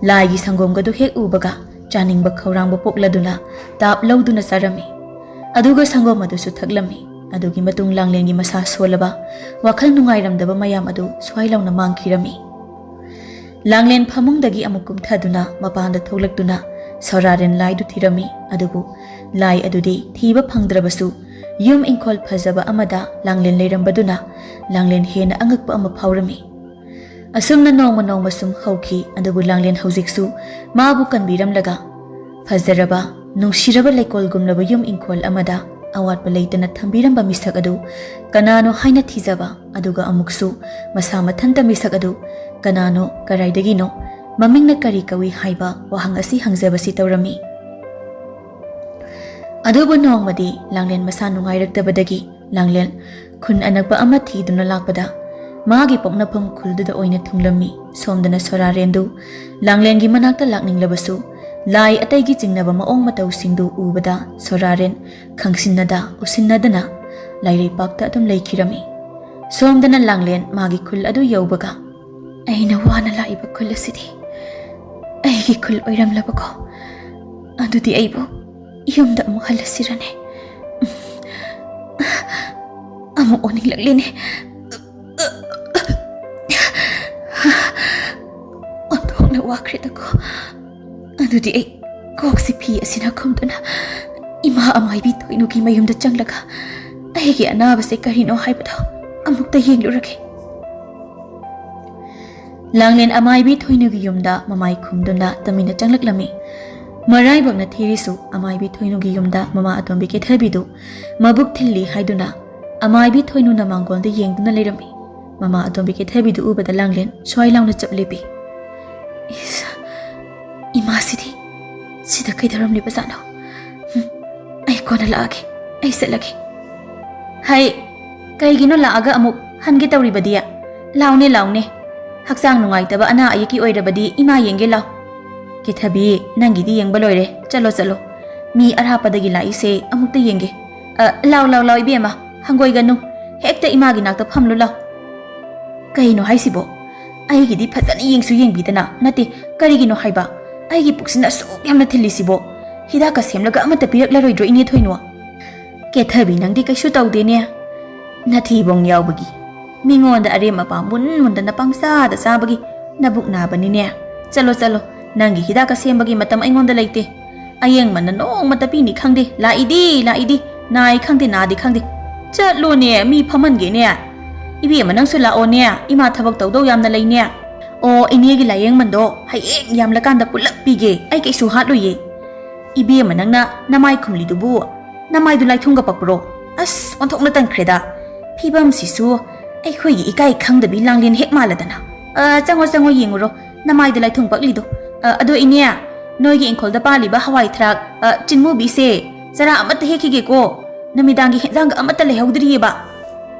ꯂꯥꯏꯒꯤ ꯁꯪꯒꯣꯝꯒꯗꯨ ꯍꯦꯛ ꯎꯕꯒ ꯆꯥꯅꯤꯡꯕ ꯈꯧꯔꯥꯡꯕ ꯄꯣꯛꯂꯗꯨꯅ ꯇꯥꯞ ꯂꯧꯗꯨꯅ ꯆꯥꯔꯝꯃꯤ꯫ ꯑꯗꯨꯒ ꯁꯪꯒꯣꯝ ꯑꯗꯨꯁꯨ ꯊꯛꯂꯝꯃꯤ꯫ ꯑꯗꯨꯒꯤ ꯃꯇꯨꯡ ꯂꯥꯡꯂꯦꯟꯒꯤ ꯃꯁꯥ ꯁꯣꯜꯂꯕ, ꯋꯥꯈꯜ ꯅꯨꯡꯉꯥꯏꯔꯝꯗꯕ ꯃꯌꯥꯝ ꯑꯗꯨ ꯁ꯭ꯋꯥꯏ ꯂꯥꯎꯅ ꯃꯥꯡꯈꯤꯔꯝꯃꯤ꯫ ꯂꯥꯡꯂꯦꯟ ꯐꯃꯨꯡꯗꯒꯤ ꯑꯃꯨꯛ ꯀꯨꯝꯊꯗꯨꯅ ꯃꯄꯥꯟꯗ ꯊꯣꯛꯂꯛꯇꯨꯅ ꯁꯣꯔꯥꯔꯦꯟ ꯂꯥꯏꯗꯨ ꯊꯤꯔꯝꯃꯤ꯫ ꯑꯗꯨꯕꯨ ꯂꯥꯏ ꯑꯗꯨꯗꯤ ꯊꯤꯕ ꯐꯪꯗ꯭ꯔꯕꯁꯨ, ꯌꯨꯝ ꯏꯪꯈꯣꯜ ꯐꯖꯕ ꯑꯃꯗ ꯂꯥꯡꯂꯦꯟ ꯂꯩꯔꯝꯕꯗꯨꯅ ꯂꯥꯡꯂꯦꯟ ꯍꯦꯟꯅ ꯑꯉꯛꯄ ꯑꯃ ꯐꯥꯎꯔꯝꯃꯤ꯫ ꯑꯁꯨꯝꯅ ꯅꯣꯡꯃ ꯅꯣꯡꯃ ꯁꯨꯝ ꯍꯧꯈꯤ꯫ ꯑꯗꯨꯕꯨ ꯂꯥꯡꯂꯦꯟ ꯍꯧꯖꯤꯛꯁꯨ ꯃꯥꯕꯨ ꯀꯟꯕꯤꯔꯝꯂꯒ, ꯐꯖꯔꯕ, ꯅꯨꯡꯁꯤꯔꯕ ꯂꯩꯀꯣꯜꯒꯨꯝꯂꯕ ꯌꯨꯝ ꯏꯪꯈꯣꯜ ꯑꯃꯗ ꯑꯋꯥꯠꯄ ꯂꯩꯇꯅ ꯊꯝꯕꯤꯔꯝꯕ ꯃꯤꯁꯛ ꯑꯗꯨ ꯀꯅꯥꯅꯣ ꯍꯥꯏꯅ ꯊꯤꯖꯕ, ꯑꯗꯨꯒ ꯑꯃꯨꯛꯁꯨ ꯃꯁꯥ ꯃꯊꯟꯇ ꯃꯤꯁꯛ ꯑꯗꯨ ꯀꯅꯥꯅꯣ, ꯀꯔꯥꯏꯗꯒꯤꯅꯣ, ꯃꯃꯤꯡꯅ ꯀꯔꯤ ꯀꯧꯏ ꯍꯥꯏꯕ ꯋꯥꯍꯪ ꯑꯁꯤ ꯍꯪꯖꯕꯁꯤ ꯇꯧꯔꯝꯃꯤ꯫ ꯑꯗꯨꯕꯨ ꯅꯣꯡꯃꯗꯤ ꯂꯥꯡꯂꯦꯟ ꯃꯁꯥ ꯅꯨꯡꯉꯥꯏꯔꯛꯇꯕꯗꯒꯤ ꯂꯥꯡꯂꯦꯟ ꯈꯨꯟ ꯑꯅꯛꯄ ꯑꯃ ꯊꯤꯗꯨꯅ ꯂꯥꯛꯄꯗ, ꯃꯥꯒꯤ ꯄꯣꯛꯅꯐꯝ ꯈꯨꯜꯗꯨꯗ ꯑꯣꯏꯅ ꯊꯨꯡꯂꯝꯃꯤ꯫ ꯁꯣꯝꯗꯅ ꯁꯣꯔꯥꯔꯦꯟꯗꯨ ꯂꯥꯡꯂꯦꯟꯒꯤ ꯃꯅꯥꯛꯇ ꯂꯥꯛꯅꯤꯡꯂꯕꯁꯨ, ꯂꯥꯏ ꯑꯇꯩꯒꯤ ꯆꯤꯡꯅꯕ ꯃꯑꯣꯡ ꯃꯇꯧꯁꯤꯡꯗꯨ ꯎꯕꯗ ꯁꯣꯔꯥꯔꯦꯟ ꯈꯪꯁꯤꯟꯅꯗ ꯎꯁꯤꯟꯅꯗꯅ ꯂꯥꯏꯔꯩꯄꯥꯛꯇ ꯑꯗꯨꯝ ꯂꯩꯈꯤꯔꯝꯃꯤ꯫ ꯁꯣꯝꯗꯅ ꯂꯥꯡꯂꯦꯟ ꯃꯥꯒꯤ ꯈꯨꯜ ꯑꯗꯨ ꯌꯧꯕꯒ, "ꯑꯩꯅ ꯋꯥꯅ ꯂꯥꯛꯏꯕ ꯈꯨꯜ ꯑꯁꯤꯗꯤ ꯑꯩꯒꯤ ꯈꯨꯜ ꯑꯣꯏꯔꯝꯂꯕꯀꯣ? ꯑꯗꯨꯗꯤ ꯑꯩꯕꯨ ꯌꯨꯝꯗ ꯑꯃꯨꯛ ꯍꯜꯂꯁꯤꯔꯅꯦ? ꯑꯃꯨꯛ ꯑꯣꯟꯅꯤꯡꯂꯛꯂꯤꯅꯦ꯫ ꯑꯣꯟꯊꯣꯛꯅ ꯋꯥꯈ꯭ꯔꯦꯗꯀꯣ꯫ ꯑꯗꯨꯗꯤ ꯑꯩ ꯀꯣꯛꯁꯤ ꯐꯤ ꯑꯁꯤꯅ ꯈꯨꯝꯗꯨꯅ ꯏꯃꯥ ꯑꯃꯥꯏꯕꯤ ꯊꯣꯏꯅꯨꯒꯤ ꯃꯌꯨꯝꯗ ꯆꯪꯂꯒ ꯑꯩꯒꯤ ꯑꯅꯥꯕꯁꯦ ꯀꯔꯤꯅꯣ ꯍꯥꯏꯕꯗꯣ ꯑꯃꯨꯛꯇ ꯌꯦꯡꯂꯨꯔꯒꯦ꯫" ꯂꯥꯡꯂꯦꯟ ꯑꯃꯥꯏꯕꯤ ꯊꯣꯏꯅꯨꯒꯤ ꯌꯨꯝꯗ ꯃꯃꯥꯏ ꯈꯨꯝꯗꯨꯅ ꯇꯨꯃꯤꯟꯅ ꯆꯪꯂꯛꯂꯝꯃꯤ꯫ ꯃꯔꯥꯏꯕꯛꯅ ꯊꯤꯔꯤꯁꯨ ꯑꯃꯥꯏꯕꯤ ꯊꯣꯏꯅꯨꯒꯤ ꯌꯨꯝꯗ ꯃꯃꯥ ꯑꯇꯣꯝꯕꯤ ꯀꯦꯊꯕꯤꯗꯨ ꯃꯕꯨꯛ ꯊꯤꯜꯂꯤ ꯍꯥꯏꯗꯨꯅ ꯑꯃꯥꯏꯕꯤ ꯊꯣꯏꯅꯨꯅ ꯃꯥꯡꯒꯣꯜꯗ ꯌꯦꯡꯗꯨꯅ ꯂꯩꯔꯝꯃꯤ꯫ ꯃꯃꯥ ꯑꯇꯣꯝꯕꯤ ꯀꯦꯊꯕꯤꯗꯨ ꯎꯕꯗ ꯂꯥꯡꯂꯦꯟ ꯁ꯭ꯋꯥꯏ ꯂꯥꯎꯅ ꯆꯞ ꯂꯦꯞꯄꯤ꯫ "ꯏꯁ, ꯏꯃꯥꯁꯤꯗꯤ ꯁꯤꯗ ꯀꯩꯗꯧꯔꯝꯂꯤꯕꯖꯥꯠꯅꯣ? ꯍꯨꯝ, ꯑꯩ ꯀꯣꯟꯅ ꯂꯥꯛꯑꯒꯦ, ꯑꯩ ꯆꯠꯂꯒꯦ꯫ ꯍꯩ, ꯀꯩꯒꯤꯅꯣ ꯂꯥꯛꯑꯒ ꯑꯃꯨꯛ ꯍꯟꯒꯦ ꯇꯧꯔꯤꯕꯗꯤ? ꯂꯥꯎꯅꯦ, ꯂꯥꯎꯅꯦ꯫ ꯍꯛꯆꯥꯡ ꯅꯨꯡꯉꯥꯏꯇꯕ ꯑꯅꯥ ꯑꯌꯦꯛꯀꯤ ꯑꯣꯏꯔꯕꯗꯤ ꯏꯃꯥ ꯌꯦꯡꯒꯦ ꯂꯥꯎ꯫ ꯀꯦꯊꯕꯤ, ꯅꯪꯒꯤꯗꯤ ꯌꯦꯡꯕ ꯂꯣꯏꯔꯦ꯫ ꯆꯠꯂꯣ, ꯆꯠꯂꯣ꯫ ꯃꯤ ꯑꯔꯥꯞꯄꯗꯒꯤ ꯂꯥꯛꯏꯁꯦ ꯑꯃꯨꯛꯇ ꯌꯦꯡꯒꯦ꯫ ꯑ, ꯂꯥꯎ, ꯂꯥꯎ, ꯂꯥꯎ, ꯏꯕꯦꯝꯃ, ꯍꯪꯒꯣꯏꯒꯅꯨ꯫ ꯍꯦꯛꯇ ꯏꯃꯥꯒꯤ ꯅꯥꯛꯇ ꯐꯝꯂꯨ ꯂꯥꯎ꯫" "ꯀꯩꯅꯣ ꯍꯥꯏꯁꯤꯕꯣ? ꯑꯩꯒꯤꯗꯤ ꯐꯖꯅ ꯌꯦꯡꯁꯨ ꯌꯦꯡꯕꯤꯗꯅ, ꯅꯠꯇꯦ, ꯀꯔꯤꯒꯤꯅꯣ ꯍꯥꯏꯕ? ꯑꯩꯒꯤ ꯄꯨꯛꯁꯤꯅ ꯑꯁꯨꯛ ꯌꯥꯝꯅ ꯊꯤꯜꯂꯤꯁꯤꯕꯣ? ꯍꯤꯗꯥꯛꯀ ꯁꯦꯝꯂꯒ ꯑꯃꯠꯇ ꯄꯤꯔꯛꯂꯔꯣꯏꯗ꯭ꯔꯣ, ꯏꯅꯦ ꯊꯣꯏꯅꯨ?" "ꯀꯦꯊꯕꯤ, ꯅꯪꯗꯤ ꯀꯩꯁꯨ ꯇꯧꯗꯦꯅꯦ꯫ ꯅꯊꯤꯕꯣꯡ ꯌꯥꯎꯕꯒꯤ, ꯃꯤꯉꯣꯟꯗ ꯑꯔꯦꯝ ꯑꯄꯥ ꯃꯨꯟ ꯃꯨꯟꯗꯅ ꯄꯪꯆꯥꯗ ꯆꯥꯕꯒꯤ ꯅꯕꯨꯛ ꯅꯥꯕꯅꯤꯅꯦ꯫ ꯆꯠꯂꯣ, ꯆꯠꯂꯣ, ꯅꯪꯒꯤ ꯍꯤꯗꯥꯛꯀ ꯁꯦꯝꯕꯒꯤ ꯃꯇꯝ ꯑꯩꯉꯣꯟꯗ ꯂꯩꯇꯦ꯫ ꯑꯌꯦꯡꯃꯟꯅ ꯅꯣꯡꯃꯇ ꯄꯤꯅꯤ ꯈꯪꯗꯦ, ꯂꯥꯛꯏꯗꯤ ꯂꯥꯛꯏꯗꯤ, ꯅꯥꯏ ꯈꯪꯗꯦ, ꯅꯥꯗꯦ ꯈꯪꯗꯦ꯫ ꯆꯠꯂꯣꯅꯦ, ꯃꯤ ꯐꯝꯍꯟꯒꯦꯅꯦ꯫ ꯏꯕꯦꯝꯃ, ꯅꯪꯁꯨ ꯂꯥꯛꯑꯣꯅꯦ, ꯏꯃꯥ ꯊꯕꯛ ꯇꯧꯗꯧ ꯌꯥꯝꯅ ꯂꯩꯅꯦ꯫ ꯑꯣ, ꯏꯅꯦꯒꯤ ꯂꯥꯏꯌꯦꯡꯃꯟꯗꯣ ꯍꯌꯦꯡ ꯌꯥꯝꯂꯀꯥꯟꯗ ꯄꯨꯂꯞ ꯄꯤꯒꯦ, ꯑꯩ ꯀꯩꯁꯨ ꯍꯥꯠꯂꯣꯏꯌꯦ꯫" "ꯏꯕꯦꯝꯃ, ꯅꯪꯅ ꯅꯃꯥꯏ ꯈꯨꯝꯂꯤꯗꯨꯕꯨ, ꯅꯃꯥꯏꯗꯨ ꯂꯥꯏꯊꯨꯡꯒ ꯄꯛꯄ꯭ꯔꯣ? ꯑꯁ, ꯑꯣꯟꯊꯣꯛꯅ ꯇꯟꯈ꯭ꯔꯦꯗ꯫ ꯐꯤꯕꯝꯁꯤꯁꯨ ꯑꯩꯈꯣꯏꯒꯤ ꯏꯀꯥꯏ ꯈꯪꯗꯕꯤ ꯂꯥꯡꯂꯦꯟ ꯍꯦꯛ ꯃꯥꯜꯂꯗꯅ꯫ ꯑ, ꯆꯪꯉꯣ, ꯆꯪꯉꯣ, ꯌꯦꯡꯉꯨꯔꯣ, ꯅꯃꯥꯏꯗ ꯂꯥꯏꯊꯨꯡ ꯄꯛꯂꯤꯗꯣ꯫ ꯑ, ꯑꯗꯣ ꯏꯅꯦ, ꯅꯣꯏꯒꯤ ꯏꯪꯈꯣꯜꯗ ꯄꯥꯜꯂꯤꯕ ꯍꯋꯥꯏ ꯊꯔꯥꯛ, ꯑ, ꯆꯤꯟꯃꯨꯕꯤꯁꯦ ꯆꯔꯥ ꯑꯃꯠꯇ ꯍꯦꯛꯈꯤꯒꯦꯀꯣ꯫ ꯅꯨꯃꯤꯗꯥꯡꯒꯤ ꯍꯦꯟꯖꯥꯡꯒ ꯑꯃꯠꯇ ꯂꯩꯍꯧꯗ꯭ꯔꯤꯑꯕ꯫"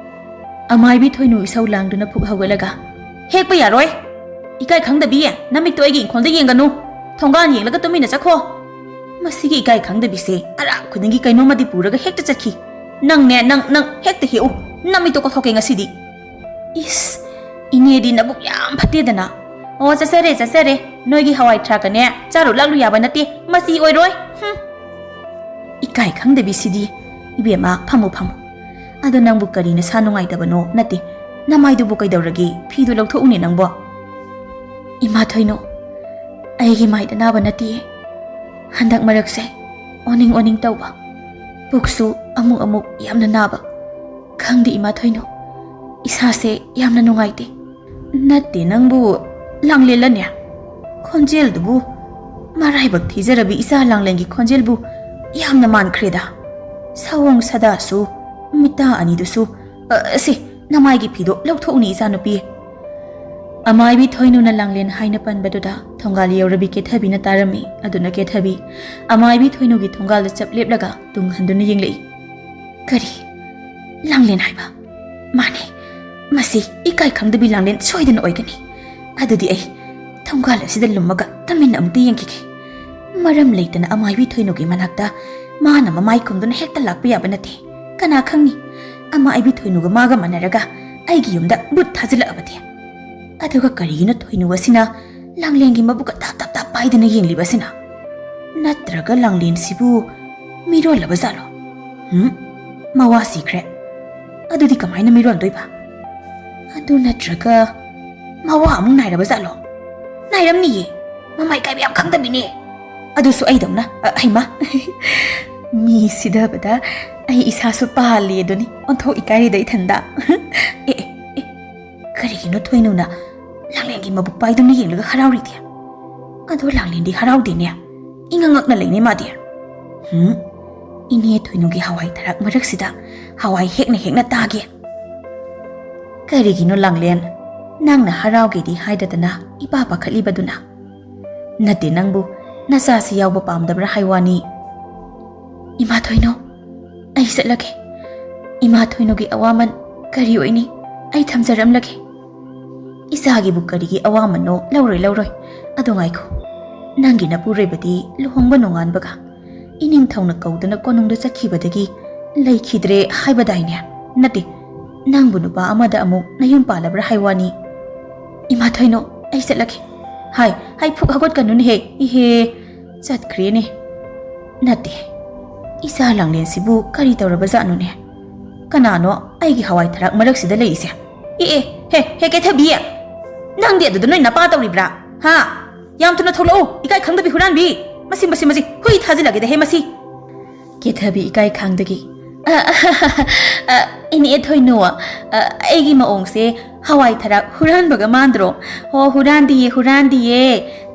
ꯑꯃꯥꯏꯕꯤ ꯊꯣꯏꯅꯨ ꯏꯁꯧ ꯂꯥꯡꯗꯨꯅ ꯐꯨꯛ ꯍꯧꯒꯠꯂꯒ, "ꯍꯦꯛꯄ ꯌꯥꯔꯣꯏ! ꯏꯀꯥꯏ ꯈꯪꯗꯕꯤ, ꯅꯃꯤꯠꯇꯣ ꯑꯩꯒꯤ ꯏꯪꯈꯣꯜꯗ ꯌꯦꯡꯒꯅꯨ꯫ ꯊꯣꯡꯒꯥꯟ ꯌꯦꯡꯂꯒ ꯇꯨꯃꯤꯟꯅ ꯆꯠꯈꯣ꯫ ꯃꯁꯤꯒꯤ ꯏꯀꯥꯏ ꯈꯪꯗꯕꯤꯁꯦ ꯑꯔꯥꯛ ꯈꯨꯗꯤꯡꯒꯤ ꯀꯩꯅꯣꯝꯃꯗꯤ ꯄꯨꯔꯒ ꯍꯦꯛꯇ ꯆꯠꯈꯤ꯫ ꯅꯪꯅꯦ, ꯅꯪ, ꯅꯪ ꯍꯦꯛꯇ ꯍꯦꯛꯎ꯫ ꯅꯃꯤꯠꯇꯣ ꯀꯣꯊꯣꯛꯀꯦ ꯉꯁꯤꯗꯤ꯫" "ꯏꯁ, ꯏꯅꯦꯗꯤ ꯅꯕꯨꯛ ꯌꯥꯝ ꯐꯠꯇꯦꯗꯅ꯫ ꯑꯣ, ꯆꯠꯆꯔꯦ, ꯆꯠꯆꯔꯦ꯫ ꯅꯣꯏꯒꯤ ꯍꯋꯥꯏ ꯊ꯭ꯔꯥꯛꯀꯅꯦ ꯆꯥꯔꯨ ꯂꯥꯛꯂꯨ ꯌꯥꯕ ꯅꯠꯇꯦ꯫ ꯃꯁꯤ ꯑꯣꯏꯔꯣꯏ꯫ ꯍꯨꯝ꯫ ꯏꯀꯥꯏ ꯈꯪꯗꯕꯤꯁꯤꯗꯤ꯫ ꯏꯕꯦꯝꯃ, ꯐꯝꯃꯨ, ꯐꯝꯃꯨ꯫ ꯑꯗꯣ ꯅꯪꯕꯨ ꯀꯔꯤ ꯅꯁꯥ ꯅꯨꯡꯉꯥꯏꯇꯕꯅꯣ? ꯅꯠꯇꯦ, ꯅꯃꯥꯏꯗꯨꯕꯨ ꯀꯩꯗꯧꯔꯒꯦ? ꯐꯤꯗꯨ ꯂꯧꯊꯣꯛꯎꯅꯦ ꯅꯪꯕꯣ꯫" "ꯏꯃꯥ ꯊꯣꯏꯅꯨ, ꯑꯩꯒꯤ ꯃꯥꯏꯗ ꯅꯥꯕ ꯅꯠꯇꯤꯌꯦ꯫ ꯍꯟꯗꯛ ꯃꯔꯛꯁꯦ ꯑꯣꯅꯤꯡ ꯑꯣꯅꯤꯡ ꯇꯧꯕ, ꯄꯨꯛꯁꯨ ꯑꯃꯨꯛ ꯑꯃꯨꯛ ꯌꯥꯝꯅ ꯅꯥꯕ꯫ ꯈꯪꯗꯦ ꯏꯃꯥ ꯊꯣꯏꯅꯨ, ꯏꯁꯥꯁꯦ ꯌꯥꯝꯅ ꯅꯨꯡꯉꯥꯏꯇꯦ꯫" "ꯅꯠꯇꯦ, ꯅꯪꯕꯨ ꯂꯥꯡꯂꯦꯜꯂꯅꯦ? ꯈꯣꯟꯖꯦꯜꯗꯨꯕꯨ ꯃꯔꯥꯏꯕꯛ ꯊꯤꯖꯔꯕꯤ ꯏꯆꯥ ꯂꯥꯡꯂꯦꯟꯒꯤ ꯈꯣꯟꯖꯦꯜꯕꯨ ꯌꯥꯝꯅ ꯃꯥꯟꯈ꯭ꯔꯦꯗ꯫ ꯁꯑꯣꯡ ꯁꯥꯗꯥꯁꯨ, ꯃꯤꯠꯇꯥ ꯑꯅꯤꯗꯨꯁꯨ꯫ "ꯑ, ꯁꯤ, ꯅꯃꯥꯏꯒꯤ ꯐꯤꯗꯣ ꯂꯧꯊꯣꯛꯎꯅꯦ, ꯏꯆꯥꯅꯨꯄꯤ"꯫ ꯑꯃꯥꯏꯕꯤ ꯊꯣꯏꯅꯨꯅ ꯂꯥꯡꯂꯦꯟ ꯍꯥꯏꯅ ꯄꯟꯕꯗꯨꯗ ꯊꯣꯡꯒꯥꯜ ꯌꯧꯔꯕꯤ ꯀꯦꯊꯕꯤꯅ ꯇꯥꯔꯝꯃꯤ꯫ ꯑꯗꯨꯅ ꯀꯦꯊꯕꯤ ꯑꯃꯥꯏꯕꯤ ꯊꯣꯏꯅꯨꯒꯤ ꯊꯣꯡꯒꯥꯜꯗ ꯆꯞ ꯂꯦꯞꯂꯒ ꯇꯨꯡ ꯍꯟꯗꯨꯅ ꯌꯦꯡꯂꯛꯏ꯫ "ꯀꯔꯤ? ꯂꯥꯡꯂꯦꯟ ꯍꯥꯏꯕ? ꯃꯥꯅꯦ, ꯃꯁꯤ ꯏꯀꯥꯏ ꯈꯪꯗꯕꯤ ꯂꯥꯡꯂꯦꯟ ꯁꯣꯏꯗꯅ ꯑꯣꯏꯒꯅꯤ꯫ ꯑꯗꯨꯗꯤ ꯑꯩ ꯊꯣꯡꯒꯥꯜ ꯑꯁꯤꯗ ꯂꯨꯝꯃꯒ ꯇꯨꯃꯤꯟꯅ ꯑꯃꯨꯛꯇ ꯌꯦꯡꯈꯤꯒꯦ꯫ ꯃꯔꯝ ꯂꯩꯇꯅ ꯑꯃꯥꯏꯕꯤ ꯊꯣꯏꯅꯨꯒꯤ ꯃꯅꯥꯛꯇ ꯃꯥꯅ ꯃꯃꯥꯏ ꯈꯨꯝꯗꯨꯅ ꯍꯦꯛꯇ ꯂꯥꯛꯄ ꯌꯥꯕ ꯅꯠꯇꯦ꯫ ꯀꯅꯥ ꯈꯪꯅꯤ, ꯑꯃꯥꯏꯕꯤ ꯊꯣꯏꯅꯨꯒ ꯃꯥꯒ ꯃꯥꯟꯅꯔꯒ ꯑꯩꯒꯤ ꯌꯨꯝꯗ ꯚꯨꯠ ꯊꯥꯖꯤꯜꯂꯛꯑꯕꯗꯤ? ꯑꯗꯨꯒ ꯀꯔꯤꯒꯤꯅꯣ ꯊꯣꯏꯅꯨ ꯑꯁꯤꯅ ꯂꯥꯡꯂꯦꯟꯒꯤ ꯃꯕꯨꯛꯀ ꯇꯥꯞ ꯇꯥꯞ ꯇꯥꯞ ꯄꯥꯏꯗꯅ ꯌꯦꯡꯂꯤꯕꯁꯤꯅ? ꯅꯠꯇ꯭ꯔꯒ ꯂꯥꯡꯂꯦꯟꯁꯤꯕꯨ ꯃꯤꯔꯣꯜꯂꯕ ꯖꯥꯠꯂꯣ? ꯍꯨꯝ? ꯃꯋꯥ ꯁꯤꯈ꯭ꯔꯦ꯫ ꯑꯗꯨꯗꯤ ꯀꯃꯥꯏꯅ ꯃꯤꯔꯣꯟꯗꯣꯏꯕ? ꯑꯗꯨ ꯅꯠꯇ꯭ꯔꯒ ꯃꯋꯥ ꯑꯃꯨꯛ ꯅꯥꯏꯔꯕ ꯖꯥꯠꯂꯣ? ꯅꯥꯏꯔꯝꯅꯤꯌꯦ꯫ ꯃꯃꯥꯏ ꯀꯥꯏꯕ ꯌꯥꯝ ꯈꯪꯗꯕꯤꯅꯦ꯫ ꯑꯗꯨꯁꯨ ꯑꯩꯗꯧꯅ, ꯑ, ꯍꯩꯃꯥ꯫ ꯃꯤ ꯁꯤꯗꯕꯗ ꯑꯩ ꯏꯁꯥꯁꯨ ꯄꯥꯜꯂꯤ ꯑꯗꯨꯅꯤ꯫ ꯑꯣꯟꯊꯣꯛ ꯏꯀꯥꯏꯔꯤꯗ ꯏꯊꯟꯗ꯫ ꯑꯦ, ꯑꯦ, ꯑꯦ, ꯀꯔꯤꯒꯤꯅꯣ ꯊꯣꯏꯅꯨꯅ ꯂꯥꯡꯂꯦꯟꯒꯤ ꯃꯕꯨꯛ ꯄꯥꯏꯗꯨꯅ ꯌꯦꯡꯂꯒ ꯍꯔꯥꯎꯔꯤꯗꯤ? ꯑꯗꯣ ꯂꯥꯡꯂꯦꯟꯗꯤ ꯍꯔꯥꯎꯗꯦꯅꯦ꯫ ꯏꯉꯛ ꯉꯛꯅ ꯂꯩꯅꯦ ꯃꯥꯗꯤ꯫ ꯍꯨꯝ? ꯏꯅꯦ ꯊꯣꯏꯅꯨꯒꯤ ꯍꯋꯥꯏ ꯊꯔꯥꯛ ꯃꯔꯛꯁꯤꯗ ꯍꯋꯥꯏ ꯍꯦꯛꯅ ꯍꯦꯛꯅ ꯇꯥꯒꯦ꯫ ꯀꯔꯤꯒꯤꯅꯣ ꯂꯥꯡꯂꯦꯟ? ꯅꯪꯅ ꯍꯔꯥꯎꯒꯦꯗꯤ ꯍꯥꯏꯗꯗꯅ ꯏꯄꯥ ꯄꯥꯈꯠꯂꯤꯕꯗꯨꯅ? ꯅꯠꯇꯦ ꯅꯪꯕꯨ, ꯅꯆꯥꯁꯤ ꯌꯥꯎꯕ ꯄꯥꯝꯗꯕ꯭ꯔꯥ ꯍꯥꯏ ꯋꯥꯅꯤ꯫ ꯏꯃꯥ ꯊꯣꯏꯅꯨ, ꯑꯩ ꯆꯠꯂꯒꯦ꯫ ꯏꯃꯥ ꯊꯣꯏꯅꯨꯒꯤ ꯑꯋꯥꯃꯟ ꯀꯔꯤ ꯑꯣꯏꯅꯤ? ꯑꯩ ꯊꯝꯖꯔꯝꯂꯒꯦ꯫ ꯏꯆꯥꯒꯤꯕꯨ ꯀꯔꯤꯒꯤ ꯑꯋꯥꯃꯟꯅꯣ? ꯂꯧꯔꯣꯏ, ꯂꯧꯔꯣꯏ꯫ ꯑꯗꯣ ꯉꯥꯏꯈꯣ, ꯅꯪꯒꯤ ꯅꯄꯨꯔꯣꯏꯕꯗꯤ ꯂꯨꯍꯣꯡꯕ ꯅꯣꯡꯉꯥꯟꯕꯒ ꯏꯅꯤꯡꯊꯧꯅ ꯀꯧꯗꯨꯅ ꯀꯣꯅꯨꯡꯗ ꯆꯠꯈꯤꯕꯗꯒꯤ ꯂꯩꯈꯤꯗ꯭ꯔꯦ ꯍꯥꯏꯕꯗꯥꯏꯅꯦ? ꯅꯠꯇꯦ, ꯅꯪꯕꯨ ꯅꯨꯄꯥ ꯑꯃꯗ ꯑꯃꯨꯛ ꯅꯌꯨꯝ ꯄꯥꯜꯂꯕ꯭ꯔꯥ ꯍꯥꯏ ꯋꯥꯅꯤ꯫ ꯏꯃꯥ ꯊꯣꯏꯅꯣ, ꯑꯩ ꯆꯠꯂꯒꯦ꯫ ꯍꯥꯏ, ꯍꯥꯏ, ꯐꯨꯛ ꯍꯧꯒꯠꯀꯅꯨꯅꯦꯍꯦ, ꯏꯍꯦ꯫ ꯆꯠꯈ꯭ꯔꯦꯅꯦ꯫ ꯅꯠꯇꯦ, ꯏꯆꯥ ꯂꯥꯡꯂꯦꯟꯁꯤꯕꯨ ꯀꯔꯤ ꯇꯧꯔꯕꯖꯥꯠꯅꯣꯅꯦ? ꯀꯅꯥꯅꯣ ꯑꯩꯒꯤ ꯍꯋꯥꯏ ꯊꯔꯥꯛ ꯃꯔꯛꯁꯤꯗ ꯂꯩꯔꯤꯁꯦ? ꯑꯦ, ꯑꯦ, ꯍꯦ, ꯍꯦ, ꯀꯦꯊꯕꯤ! ꯅꯪꯗꯤ ꯑꯗꯨꯗ ꯅꯣꯏ ꯅꯄꯥ ꯇꯧꯔꯤꯕ꯭ꯔꯥ? ꯍꯥ? ꯌꯥꯝ ꯊꯨꯅ ꯊꯣꯛꯂꯛꯎ, ꯏꯀꯥꯏ ꯈꯪꯗꯕꯤ ꯍꯨꯔꯥꯟꯕꯤ! ꯃꯁꯤ, ꯃꯁꯤ, ꯃꯁꯤ, ꯍꯨꯏ ꯊꯥꯖꯤꯜꯂꯒꯦꯗ ꯍꯦ, ꯃꯁꯤ! ꯀꯦꯊꯕꯤ ꯏꯀꯥꯏ ꯈꯥꯡꯗꯒꯤ ꯑ, ꯏꯅꯦ ꯊꯣꯏꯅꯨ, ꯑ, ꯑꯩꯒꯤ ꯃꯑꯣꯡꯁꯦ ꯍꯋꯥꯏ ꯊꯔꯥꯛ ꯍꯨꯔꯥꯟꯕꯒ ꯃꯥꯟꯗ꯭ꯔꯣ? ꯍꯣ, ꯍꯨꯔꯥꯟꯗꯤꯌꯦ, ꯍꯨꯔꯥꯟꯗꯤꯌꯦ꯫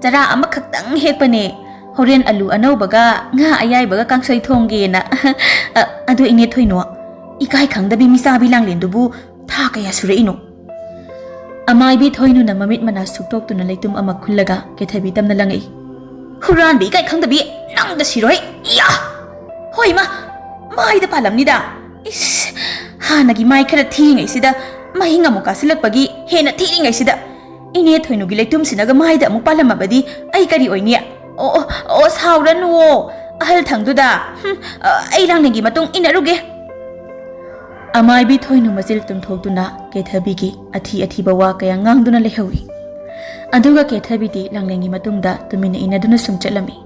ꯆꯔꯥ ꯑꯃꯈꯛꯇꯪ ꯍꯦꯛꯄꯅꯦ꯫ ꯍꯣꯔꯦꯟ ꯑꯂꯨ ꯑꯅꯧꯕꯒ ꯉꯥ ꯑꯌꯥꯏꯕꯒ ꯀꯥꯡꯁꯣꯏ ꯊꯣꯡꯒꯦꯅ꯫ ꯑ, ꯑꯗꯨ ꯏꯅꯦ ꯊꯣꯏꯅꯨ, ꯏꯀꯥꯏ ꯈꯪꯗꯕꯤ ꯃꯤꯆꯥꯕꯤ ꯂꯥꯡꯂꯦꯟꯗꯨꯕꯨ ꯊꯥ ꯀꯌꯥ ꯁꯨꯔꯛꯏꯅꯣ? ꯑꯃꯥꯏꯕꯤ ꯊꯣꯏꯅꯨꯅ ꯃꯃꯤꯠ ꯃꯅꯥ ꯁꯨꯛꯇꯣꯛꯇꯨꯅ ꯂꯩꯇꯨꯝ ꯑꯃ ꯈꯨꯜꯂꯒ ꯀꯦꯊꯕꯤ ꯇꯝꯅ ꯂꯪꯉꯛꯏ꯫ "ꯍꯨꯔꯥꯟꯕꯤ ꯏꯀꯥꯏ ꯈꯪꯗꯕꯤ, ꯅꯪꯗ ꯁꯤꯔꯣꯏ! ꯏꯌꯥ! ꯍꯣꯏ ꯃꯥ, ꯃꯥꯏꯗ ꯄꯥꯜꯂꯝꯅꯤꯗ꯫ ꯏꯁ, ꯍꯥꯟꯅꯒꯤ ꯃꯥꯏ ꯈꯔ ꯊꯤꯔꯤꯉꯩꯁꯤꯗ ꯃꯍꯤꯡ ꯑꯃꯨꯛ ꯀꯥꯁꯤꯜꯂꯛꯄꯒꯤ ꯍꯦꯟꯅ ꯊꯤꯔꯤꯉꯩꯁꯤꯗ ꯏꯅꯦ ꯊꯣꯏꯅꯨꯒꯤ ꯂꯩꯇꯨꯝꯁꯤꯅꯒ ꯃꯥꯏꯗ ꯑꯃꯨꯛ ꯄꯥꯜꯂꯝꯃꯕꯗꯤ ꯑꯩ ꯀꯔꯤ ꯑꯣꯏꯅꯤ? ꯑꯣ, ꯑꯣ, ꯑꯣ, ꯁꯥꯎꯔꯅꯨꯋꯣ꯫ ꯑꯍꯜ ꯊꯪꯗꯨꯗ, ꯍꯨꯝ, ꯑ, ꯑꯩ ꯂꯥꯡꯂꯦꯟꯒꯤ ꯃꯇꯨꯡ ꯏꯟꯅꯔꯨꯒꯦ꯫" ꯑꯃꯥꯏꯕꯤ ꯊꯣꯏꯅꯨ ꯃꯆꯤꯜ ꯇꯨꯝꯊꯣꯛꯇꯨꯅ ꯀꯦꯊꯕꯤꯒꯤ ꯑꯊꯤ ꯑꯊꯤꯕ ꯋꯥ ꯀꯌꯥ ꯉꯥꯡꯗꯨꯅ ꯂꯩꯍꯧꯏ꯫ ꯑꯗꯨꯒ ꯀꯦꯊꯕꯤꯗꯤ ꯂꯥꯡꯂꯦꯟꯒꯤ ꯃꯇꯨꯡꯗ ꯇꯨꯃꯤꯟꯅ ꯏꯟꯅꯗꯨꯅ ꯁꯨꯝ ꯆꯠꯂꯝꯃꯤ꯫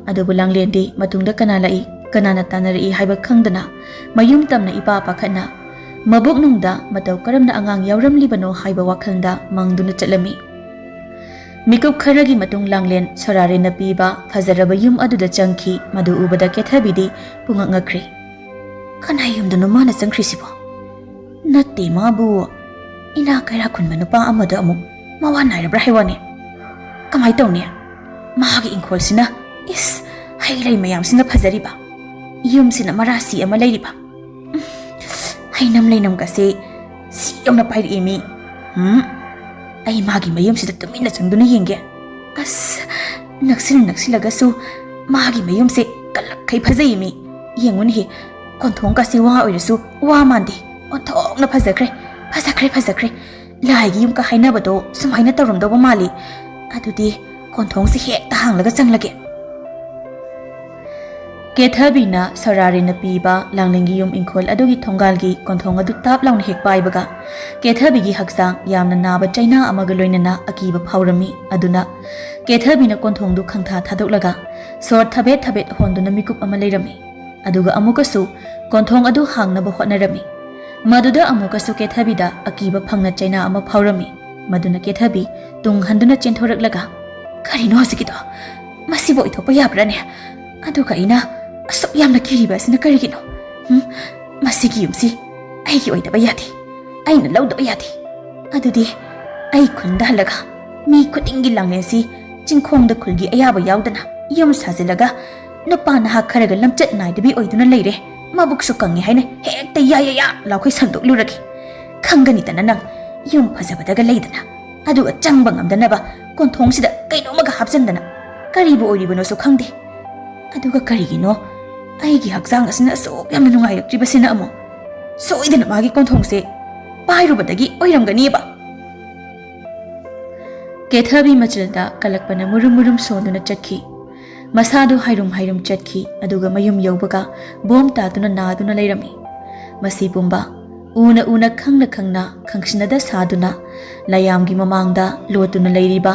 ꯑꯗꯨꯕꯨ ꯂꯥꯡꯂꯦꯟꯗꯤ ꯃꯇꯨꯡꯗ ꯀꯅꯥ ꯂꯥꯛꯏ, ꯀꯅꯥꯅ ꯇꯥꯟꯅꯔꯛꯏ ꯍꯥꯏꯕ ꯈꯪꯗꯅ ꯃꯌꯨꯝ ꯇꯝꯅ ꯏꯄꯥ ꯄꯥꯈꯠꯅ ꯃꯕꯨꯛꯅꯨꯡꯗ ꯃꯇꯧ ꯀꯔꯝꯅ ꯑꯉꯥꯡ ꯌꯥꯎꯔꯝꯂꯤꯕꯅꯣ ꯍꯥꯏꯕ ꯋꯥꯈꯜꯗ ꯃꯪꯗꯨꯅ ꯆꯠꯂꯝꯃꯤ꯫ ꯃꯤꯀꯨꯞ ꯈꯔꯒꯤ ꯃꯇꯨꯡ ꯂꯥꯡꯂꯦꯟ ꯁꯣꯔꯥꯔꯦꯟꯅ ꯄꯤꯕ ꯐꯖꯔꯕ ꯌꯨꯝ ꯑꯗꯨꯗ ꯆꯪꯈꯤ꯫ ꯃꯗꯨ ꯎꯕꯗ ꯀꯦꯊꯕꯤꯗꯤ ꯄꯨꯡꯉꯛ ꯉꯛꯈ꯭ꯔꯦ꯫ "ꯀꯅꯥ ꯌꯨꯝꯗꯅꯣ ꯃꯥꯅ ꯆꯪꯈ꯭ꯔꯤꯁꯤꯕꯣ? ꯅꯠꯇꯦ ꯃꯥꯕꯨ, ꯏꯅꯥ ꯀꯩꯔꯥ ꯈꯨꯟꯕ ꯅꯨꯄꯥ ꯑꯃꯗ ꯑꯃꯨꯛ ꯃꯋꯥ ꯅꯥꯏꯔꯕ꯭ꯔꯥ ꯍꯥꯏꯋꯥꯅꯦ? ꯀꯃꯥꯏ ꯇꯧꯅꯤ? ꯃꯥꯒꯤ ꯏꯪꯈꯣꯜꯁꯤꯅ, ꯏꯁ, ꯍꯩ ꯂꯩ ꯃꯌꯥꯝꯁꯤꯅ ꯐꯖꯔꯤꯕ, ꯌꯨꯝꯁꯤꯅ ꯃꯔꯥꯁꯤ ꯑꯃ ꯂꯩꯔꯤꯕ꯫ ꯎꯝ, ꯍꯩꯅꯝ ꯂꯩꯅꯝꯒꯁꯦ ꯁꯤ ꯌꯧꯅ ꯄꯥꯏꯔꯛꯑꯦ ꯃꯤ꯫ ꯎꯝ, ꯑꯩ ꯃꯥꯒꯤ ꯃꯌꯨꯝꯁꯤꯗ ꯇꯨꯃꯤꯟꯅ ꯆꯪꯗꯨꯅ ꯌꯦꯡꯒꯦ꯫ ꯑꯁ, ꯅꯛꯁꯤꯜ ꯅꯛꯁꯤꯜꯂꯒꯁꯨ ꯃꯥꯒꯤ ꯃꯌꯨꯝꯁꯦ ꯀꯜꯂꯛꯈꯩ ꯐꯖꯩ ꯃꯤ꯫ ꯌꯦꯡꯉꯨꯅꯦꯍꯦ, ꯀꯣꯟꯊꯣꯡꯒꯁꯤ ꯋꯥ ꯑꯣꯏꯔꯁꯨ ꯋꯥ ꯃꯥꯟꯗꯦ꯫ ꯑꯣꯟꯊꯣꯛꯅ ꯐꯖꯈ꯭ꯔꯦ, ꯐꯖꯈ꯭ꯔꯦ, ꯐꯖꯈ꯭ꯔꯦ꯫ ꯂꯥꯏꯒꯤ ꯌꯨꯝꯒ ꯍꯥꯏꯅꯕꯗꯣ ꯁꯨꯃꯥꯏꯅ ꯇꯧꯔꯝꯗꯧꯕ ꯃꯥꯜꯂꯤ꯫ ꯑꯗꯨꯗꯤ ꯀꯣꯟꯊꯣꯡꯁꯦ ꯍꯦꯛꯇ ꯍꯥꯡꯂꯒ ꯆꯪꯂꯒꯦ꯫" ꯀꯦꯊꯕꯤꯅ ꯁꯣꯔꯥꯔꯦꯟꯅ ꯄꯤꯕ ꯂꯥꯡꯂꯦꯟꯒꯤ ꯌꯨꯝ ꯏꯪꯈꯣꯜ ꯑꯗꯨꯒꯤ ꯊꯣꯡꯒꯥꯜꯒꯤ ꯀꯣꯟꯊꯣꯡ ꯑꯗꯨ ꯇꯥꯞ ꯂꯥꯎꯅ ꯍꯦꯛ ꯄꯥꯏꯕꯒ, ꯀꯦꯊꯕꯤꯒꯤ ꯍꯛꯆꯥꯡ ꯌꯥꯝꯅ ꯅꯥꯕ ꯆꯩꯅꯥ ꯑꯃꯒ ꯂꯣꯏꯅꯅ ꯑꯀꯤꯕ ꯐꯥꯎꯔꯝꯃꯤ꯫ ꯑꯗꯨꯅ ꯀꯦꯊꯕꯤꯅ ꯀꯣꯟꯊꯣꯡꯗꯨ ꯈꯪꯊꯥ ꯊꯥꯗꯣꯛꯂꯒ ꯁꯣꯔ ꯊꯕꯦꯠ ꯊꯕꯦꯠ ꯍꯣꯟꯗꯨꯅ ꯃꯤꯀꯨꯞ ꯑꯃ ꯂꯩꯔꯝꯃꯤ꯫ ꯑꯗꯨꯒ ꯑꯃꯨꯛꯀꯁꯨ ꯀꯣꯟꯊꯣꯡ ꯑꯗꯨ ꯍꯥꯡꯅꯕ ꯍꯣꯠꯅꯔꯝꯃꯤ꯫ ꯃꯗꯨꯗ ꯑꯃꯨꯛꯀꯁꯨ ꯀꯦꯊꯕꯤꯗ ꯑꯀꯤꯕ ꯐꯪꯅ ꯆꯩꯅꯥ ꯑꯃ ꯐꯥꯎꯔꯝꯃꯤ꯫ ꯃꯗꯨꯅ ꯀꯦꯊꯕꯤ ꯇꯨꯡ ꯍꯟꯗꯨꯅ ꯆꯦꯟꯊꯣꯔꯛꯂꯒ, "ꯀꯔꯤꯅꯣ ꯍꯧꯖꯤꯛꯀꯤꯗꯣ? ꯃꯁꯤꯕꯨ ꯑꯣꯏꯊꯣꯛꯄ ꯌꯥꯕ꯭ꯔꯥꯅꯦ? ꯑꯗꯨꯒ ꯑꯩꯅ ꯑꯁꯨꯛ ꯌꯥꯝꯅ ꯀꯤꯔꯤꯕ ꯑꯁꯤꯅ ꯀꯔꯤꯒꯤꯅꯣ? "ꯎꯝ, ꯃꯁꯤꯒꯤ ꯌꯨꯝꯁꯤ ꯑꯩꯒꯤ ꯑꯣꯏꯗꯕ ꯌꯥꯗꯦ, ꯑꯩꯅ ꯂꯧꯗꯕ ꯌꯥꯗꯦ꯫ ꯑꯗꯨꯗꯤ ꯑꯩ ꯈꯨꯟꯗ ꯍꯜꯂꯒ ꯃꯤ ꯈꯨꯗꯤꯡꯒꯤ ꯂꯥꯡꯂꯦꯟꯁꯤ ꯆꯤꯡꯈꯣꯡꯗ ꯈꯨꯜꯒꯤ ꯑꯌꯥꯕ ꯌꯥꯎꯗꯅ ꯌꯨꯝ ꯁꯥꯖꯤꯜꯂꯒ ꯅꯨꯄꯥ ꯅꯍꯥ ꯈꯔꯒ ꯂꯝꯆꯠ ꯅꯥꯏꯗꯕꯤ ꯑꯣꯏꯗꯨꯅ ꯂꯩꯔꯦ, ꯃꯕꯨꯛꯁꯨ ꯀꯪꯉꯦ" ꯍꯥꯏꯅ ꯍꯦꯛꯇ ꯌꯥ ꯌꯥ ꯌꯥ ꯂꯥꯎꯈꯩ ꯁꯟꯗꯣꯛꯂꯨꯔꯒꯦ꯫ ꯈꯪꯒꯅꯤꯗꯅ ꯅꯪ, ꯌꯨꯝ ꯐꯖꯕꯗꯒ ꯂꯩꯗꯅ, ꯑꯗꯨꯒ ꯆꯪꯕ ꯉꯝꯗꯅꯕ ꯀꯣꯟꯊꯣꯡꯁꯤꯗ ꯀꯩꯅꯣꯝꯃꯒ ꯍꯥꯞꯆꯤꯟꯗꯅ꯫ ꯀꯔꯤꯕꯨ ꯑꯣꯏꯔꯤꯕꯅꯣꯁꯨ ꯈꯪꯗꯦ꯫ ꯑꯗꯨꯒ ꯀꯔꯤꯒꯤꯅꯣ ꯑꯩꯒꯤ ꯍꯛꯆꯥꯡ ꯑꯁꯤꯅ ꯑꯁꯨꯛ ꯌꯥꯝꯅ ꯅꯨꯡꯉꯥꯏꯔꯛꯇ꯭ꯔꯤꯕꯁꯤꯅ ꯑꯃꯨꯛ? ꯁꯣꯏꯗꯅ ꯃꯥꯒꯤ ꯀꯣꯟꯊꯣꯡꯁꯦ ꯄꯥꯏꯔꯨꯕꯗꯒꯤ ꯑꯣꯏꯔꯝꯒꯅꯤꯕ꯫ ꯀꯦꯊꯕꯤ ꯃꯆꯤꯜꯗ ꯀꯂꯛꯄꯅ ꯃꯨꯔꯨꯝ ꯃꯨꯔꯨꯝ ꯁꯣꯟꯗꯨꯅ ꯆꯠꯈꯤ꯫ ꯃꯁꯥꯗꯨ ꯍꯥꯏꯔꯨꯝ ꯍꯥꯏꯔꯨꯝ ꯆꯠꯈꯤ, ꯑꯗꯨꯒ ꯃꯌꯨꯝ ꯌꯧꯕꯒ ꯕꯣꯝ ꯇꯥꯗꯨꯅ ꯅꯥꯗꯨꯅ ꯂꯩꯔꯝꯃꯤ꯫ ꯃꯁꯤ ꯄꯨꯝꯕ ꯎꯅ ꯎꯅ, ꯈꯪꯅ ꯈꯪꯅ, ꯈꯪꯁꯤꯟꯅꯗ ꯁꯥꯗꯨꯅ ꯂꯥꯏꯌꯥꯝꯒꯤ ꯃꯃꯥꯡꯗ ꯂꯣꯠꯇꯨꯅ ꯂꯩꯔꯤꯕ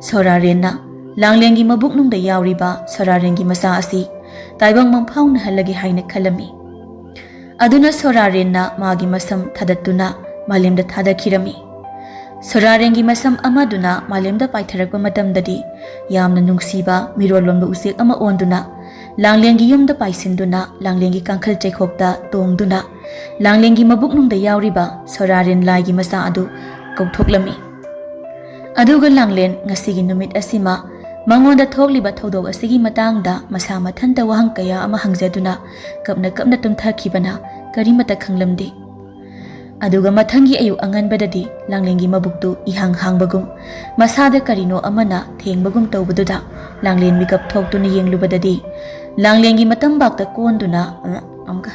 ꯁꯣꯔꯥꯔꯦꯟꯅ ꯂꯥꯡꯂꯦꯟꯒꯤ ꯃꯕꯨꯛꯅꯨꯡꯗ ꯌꯥꯎꯔꯤꯕ ꯁꯣꯔꯥꯔꯦꯟꯒꯤ ꯃꯆꯥ ꯑꯁꯤ ꯇꯥꯏꯕꯪ ꯃꯪꯐꯥꯎꯅꯍꯜꯂꯒꯦ ꯍꯥꯏꯅ ꯈꯜꯂꯝꯃꯤ꯫ ꯑꯗꯨꯅ ꯁꯣꯔꯥꯔꯦꯟꯅ ꯃꯥꯒꯤ ꯃꯁꯝ ꯊꯥꯗꯠꯇꯨꯅ ꯃꯥꯂꯦꯝꯗ ꯊꯥꯗꯈꯤꯔꯝꯃꯤ꯫ ꯁꯣꯔꯥꯔꯦꯟꯒꯤ ꯃꯁꯝ ꯑꯃꯗꯨꯅ ꯃꯥꯂꯦꯝꯗ ꯄꯥꯏꯊꯔꯛꯄ ꯃꯇꯝꯗꯗꯤ ꯌꯥꯝꯅ ꯅꯨꯡꯁꯤꯕ ꯃꯤꯔꯣꯜꯂꯣꯟꯕ ꯎꯆꯦꯛ ꯑꯃ ꯑꯣꯟꯗꯨꯅ ꯂꯥꯡꯂꯦꯟꯒꯤ ꯌꯨꯝꯗ ꯄꯥꯏꯁꯤꯟꯗꯨꯅ ꯂꯥꯡꯂꯦꯟꯒꯤ ꯀꯥꯡꯈꯜ ꯆꯩꯈꯣꯛꯇ ꯇꯣꯡꯗꯨꯅ ꯂꯥꯡꯂꯦꯟꯒꯤ ꯃꯕꯨꯛꯅꯨꯡꯗ ꯌꯥꯎꯔꯤꯕ ꯁꯣꯔꯥꯔꯦꯟ ꯂꯥꯏꯒꯤ ꯃꯆꯥ ꯑꯗꯨ ꯀꯧꯊꯣꯛꯂꯝꯃꯤ꯫ ꯑꯗꯨꯒ ꯂꯥꯡꯂꯦꯟ ꯉꯁꯤꯒꯤ ꯅꯨꯃꯤꯠ ꯑꯁꯤꯃ ꯃꯉꯣꯟꯗ ꯊꯣꯛꯂꯤꯕ ꯊꯧꯗꯣꯛ ꯑꯁꯤꯒꯤ ꯃꯇꯥꯡꯗ ꯃꯁꯥ ꯃꯊꯟꯇ ꯋꯥꯍꯪ ꯀꯌꯥ ꯑꯃ ꯍꯪꯖꯗꯨꯅ ꯀꯞꯅ ꯀꯞꯅ ꯇꯨꯝꯊꯈꯤꯕꯅ ꯀꯔꯤꯃꯠꯇ ꯈꯪꯂꯝꯗꯦ꯫ ꯑꯗꯨꯒ ꯃꯊꯪꯒꯤ ꯑꯌꯨꯛ ꯑꯉꯟꯕꯗꯗꯤ ꯂꯥꯡꯂꯦꯟꯒꯤ ꯃꯕꯨꯛꯇꯨ ꯏꯍꯥꯡ ꯍꯥꯡꯕꯒꯨꯝ, ꯃꯁꯥꯗ ꯀꯔꯤꯅꯣ ꯑꯃꯅ ꯊꯦꯡꯕꯒꯨꯝ ꯇꯧꯕꯗꯨꯗ ꯂꯥꯡꯂꯦꯟ ꯃꯤꯀꯞ ꯊꯣꯛꯇꯨꯅ ꯌꯦꯡꯂꯨꯕꯗꯗꯤ ꯂꯥꯡꯂꯦꯟꯒꯤ ꯃꯇꯝꯕꯥꯛꯇ ꯀꯣꯟꯗꯨꯅ, ꯑꯃꯨꯛꯀ꯫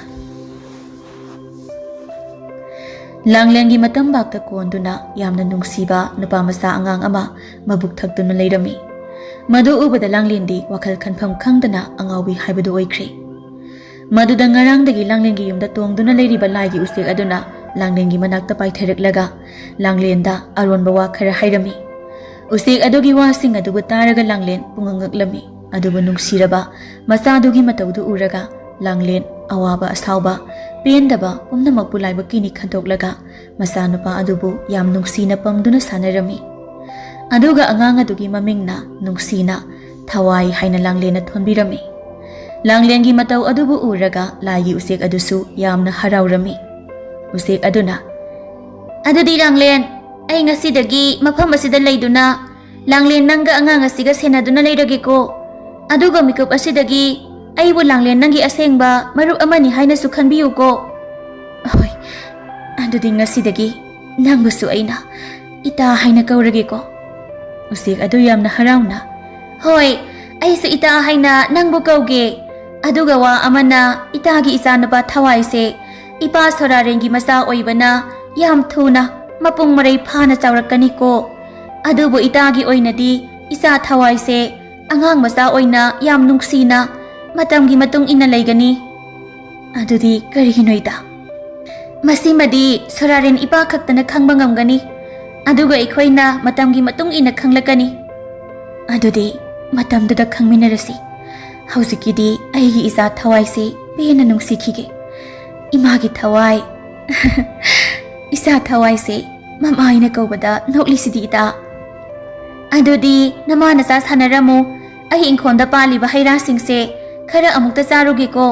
ꯂꯥꯡꯂꯦꯟꯒꯤ ꯃꯇꯝꯕꯥꯛꯇ ꯀꯣꯟꯗꯨꯅ ꯌꯥꯝꯅ ꯅꯨꯡꯁꯤꯕ ꯅꯨꯄꯥ ꯃꯆꯥ ꯑꯉꯥꯡ ꯑꯃ ꯃꯕꯨꯛ ꯊꯛꯇꯨꯅ ꯂꯩꯔꯝꯃꯤ꯫ ꯃꯗꯨ ꯎꯕꯗ ꯂꯥꯡꯂꯦꯟꯗꯤ ꯋꯥꯈꯜ ꯈꯟꯐꯝ ꯈꯪꯗꯅ ꯑꯉꯥꯎꯕꯤ ꯍꯥꯏꯕꯗꯨ ꯑꯣꯏꯈ꯭ꯔꯦ꯫ ꯃꯗꯨꯗ ꯉꯔꯥꯡꯗꯒꯤ ꯂꯥꯡꯂꯦꯟꯒꯤ ꯌꯨꯝꯗ ꯇꯣꯡꯗꯨꯅ ꯂꯩꯔꯤꯕ ꯂꯥꯏꯒꯤ ꯎꯆꯦꯛ ꯑꯗꯨꯅ ꯂꯥꯡꯂꯦꯟꯒꯤ ꯃꯅꯥꯛꯇ ꯄꯥꯏꯊꯔꯛꯂꯒ ꯂꯥꯡꯂꯦꯟꯗ ꯑꯔꯣꯟꯕ ꯋꯥ ꯈꯔ ꯍꯥꯏꯔꯝꯃꯤ꯫ ꯎꯆꯦꯛ ꯑꯗꯨꯒꯤ ꯋꯥꯁꯤꯡ ꯑꯗꯨꯕꯨ ꯇꯥꯔꯒ ꯂꯥꯡꯂꯦꯟ ꯄꯨꯡꯉꯛ ꯉꯛꯂꯝꯃꯤ꯫ ꯑꯗꯨꯕꯨ ꯅꯨꯡꯁꯤꯔꯕ ꯃꯆꯥꯗꯨꯒꯤ ꯃꯇꯧꯗꯨ ꯎꯔꯒ ꯂꯥꯡꯂꯦꯟ ꯑꯋꯥꯕ ꯑꯁꯥꯎꯕ, ꯄꯦꯟꯗꯕ ꯄꯨꯝꯅꯃꯛꯄꯨ ꯂꯥꯏꯕꯛꯀꯤꯅꯤ ꯈꯟꯗꯣꯛꯂꯒ ꯃꯆꯥꯅꯨꯄꯥ ꯑꯗꯨꯕꯨ ꯌꯥꯝ ꯅꯨꯡꯁꯤꯅ ꯄꯝꯗꯨꯅ ꯁꯥꯟꯅꯔꯝꯃꯤ꯫ ꯑꯗꯨꯒ ꯑꯉꯥꯡ ꯑꯗꯨꯒꯤ ꯃꯃꯤꯡꯅ ꯅꯨꯡꯁꯤꯅ ꯊꯋꯥꯏ ꯍꯥꯏꯅ ꯂꯥꯡꯂꯦꯟꯅ ꯊꯣꯟꯕꯤꯔꯝꯃꯤ꯫ ꯂꯥꯡꯂꯦꯟꯒꯤ ꯃꯇꯧ ꯑꯗꯨꯕꯨ ꯎꯔꯒ ꯂꯥꯏꯒꯤ ꯎꯆꯦꯛ ꯑꯗꯨꯁꯨ ꯌꯥꯝꯅ ꯍꯔꯥꯎꯔꯝꯃꯤ꯫ ꯎꯆꯦꯛ ꯑꯗꯨꯅ, "ꯑꯗꯨꯗꯤ ꯂꯥꯡꯂꯦꯟ, ꯑꯩ ꯉꯁꯤꯗꯒꯤ ꯃꯐꯝ ꯑꯁꯤꯗ ꯂꯩꯗꯨꯅ ꯂꯥꯡꯂꯦꯟ ꯅꯪꯒ ꯑꯉꯥꯡ ꯑꯁꯤꯒ ꯁꯦꯟꯅꯗꯨꯅ ꯂꯩꯔꯒꯦꯀꯣ꯫ ꯑꯗꯨꯒ ꯃꯤꯀꯨꯞ ꯑꯁꯤꯗꯒꯤ ꯑꯩꯕꯨ ꯂꯥꯡꯂꯦꯟ ꯅꯪꯒꯤ ꯑꯁꯦꯡꯕ ꯃꯔꯨꯞ ꯑꯃꯅꯤ ꯍꯥꯏꯅꯁꯨ ꯈꯟꯕꯤꯌꯨꯀꯣ꯫" "ꯍꯣꯏ, ꯑꯗꯨꯗꯤ ꯉꯁꯤꯗꯒꯤ ꯅꯪꯕꯨꯁꯨ ꯑꯩꯅ ꯏꯇꯥ ꯍꯥꯏꯅ ꯀꯧꯔꯒꯦꯀꯣ꯫" ꯎꯆꯦꯛ ꯑꯗꯨ ꯌꯥꯝꯅ ꯍꯔꯥꯎꯅ, "ꯍꯣꯏ, ꯑꯩꯁꯨ ꯏꯇꯥ ꯍꯥꯏꯅ ꯅꯪꯕꯨ ꯀꯧꯒꯦ꯫ ꯑꯗꯨꯒ ꯋꯥ ꯑꯃꯅ, ꯏꯇꯥꯒꯤ ꯏꯆꯥꯅꯨꯄꯥ ꯊꯋꯥꯏꯁꯦ ꯏꯄꯥ ꯁꯣꯔꯥꯔꯦꯟꯒꯤ ꯃꯆꯥ ꯑꯣꯏꯕꯅ ꯌꯥꯝ ꯊꯨꯅ ꯃꯄꯨꯡ ꯃꯔꯩ ꯐꯥꯅ ꯆꯥꯎꯔꯛꯀꯅꯤꯀꯣ꯫ ꯑꯗꯨꯕꯨ ꯏꯇꯥꯒꯤ ꯑꯣꯏꯅꯗꯤ ꯏꯆꯥ ꯊꯋꯥꯏꯁꯦ ꯑꯉꯥꯡ ꯃꯆꯥ ꯑꯣꯏꯅ ꯌꯥꯝ ꯅꯨꯡꯁꯤꯅ ꯃꯇꯝꯒꯤ ꯃꯇꯨꯡ ꯏꯟꯅ ꯂꯩꯒꯅꯤ꯫" "ꯑꯗꯨꯗꯤ ꯀꯔꯤꯒꯤꯅꯣ ꯏꯇꯥ?" "ꯃꯁꯤꯃꯗꯤ ꯁꯣꯔꯥꯔꯦꯟ ꯏꯄꯥ ꯈꯛꯇꯅ ꯈꯪꯕ ꯉꯝꯒꯅꯤ꯫ ꯑꯗꯨꯒ ꯑꯩꯈꯣꯏꯅ ꯃꯇꯝꯒꯤ ꯃꯇꯨꯡ ꯏꯟꯅ ꯈꯪꯂꯛꯀꯅꯤ꯫" "ꯑꯗꯨꯗꯤ ꯃꯇꯝꯗꯨꯗ ꯈꯪꯃꯤꯟꯅꯔꯁꯤ꯫ ꯍꯧꯖꯤꯛꯀꯤꯗꯤ ꯑꯩꯒꯤ ꯏꯆꯥ ꯊꯋꯥꯏꯁꯦ ꯄꯦꯟꯅ ꯅꯨꯡꯁꯤꯈꯤꯒꯦ꯫ ꯏꯃꯥꯒꯤ ꯊꯋꯥꯏ꯫" "ꯏꯆꯥ ꯊꯋꯥꯏꯁꯦ ꯃꯃꯥ ꯍꯥꯏꯅ ꯀꯧꯕꯗ ꯅꯣꯛꯂꯤꯁꯤꯗꯤ ꯏꯇꯥ꯫" "ꯑꯗꯨꯗꯤ ꯅꯃꯥ ꯅꯆꯥ ꯁꯥꯟꯅꯔꯝꯃꯨ꯫ ꯑꯩ ꯏꯪꯈꯣꯜꯗ ꯄꯥꯜꯂꯤꯕ ꯍꯩ ꯔꯥꯁꯤꯡꯁꯦ ꯈꯔ ꯑꯃꯨꯛꯇ ꯆꯥꯔꯨꯒꯦꯀꯣ꯫"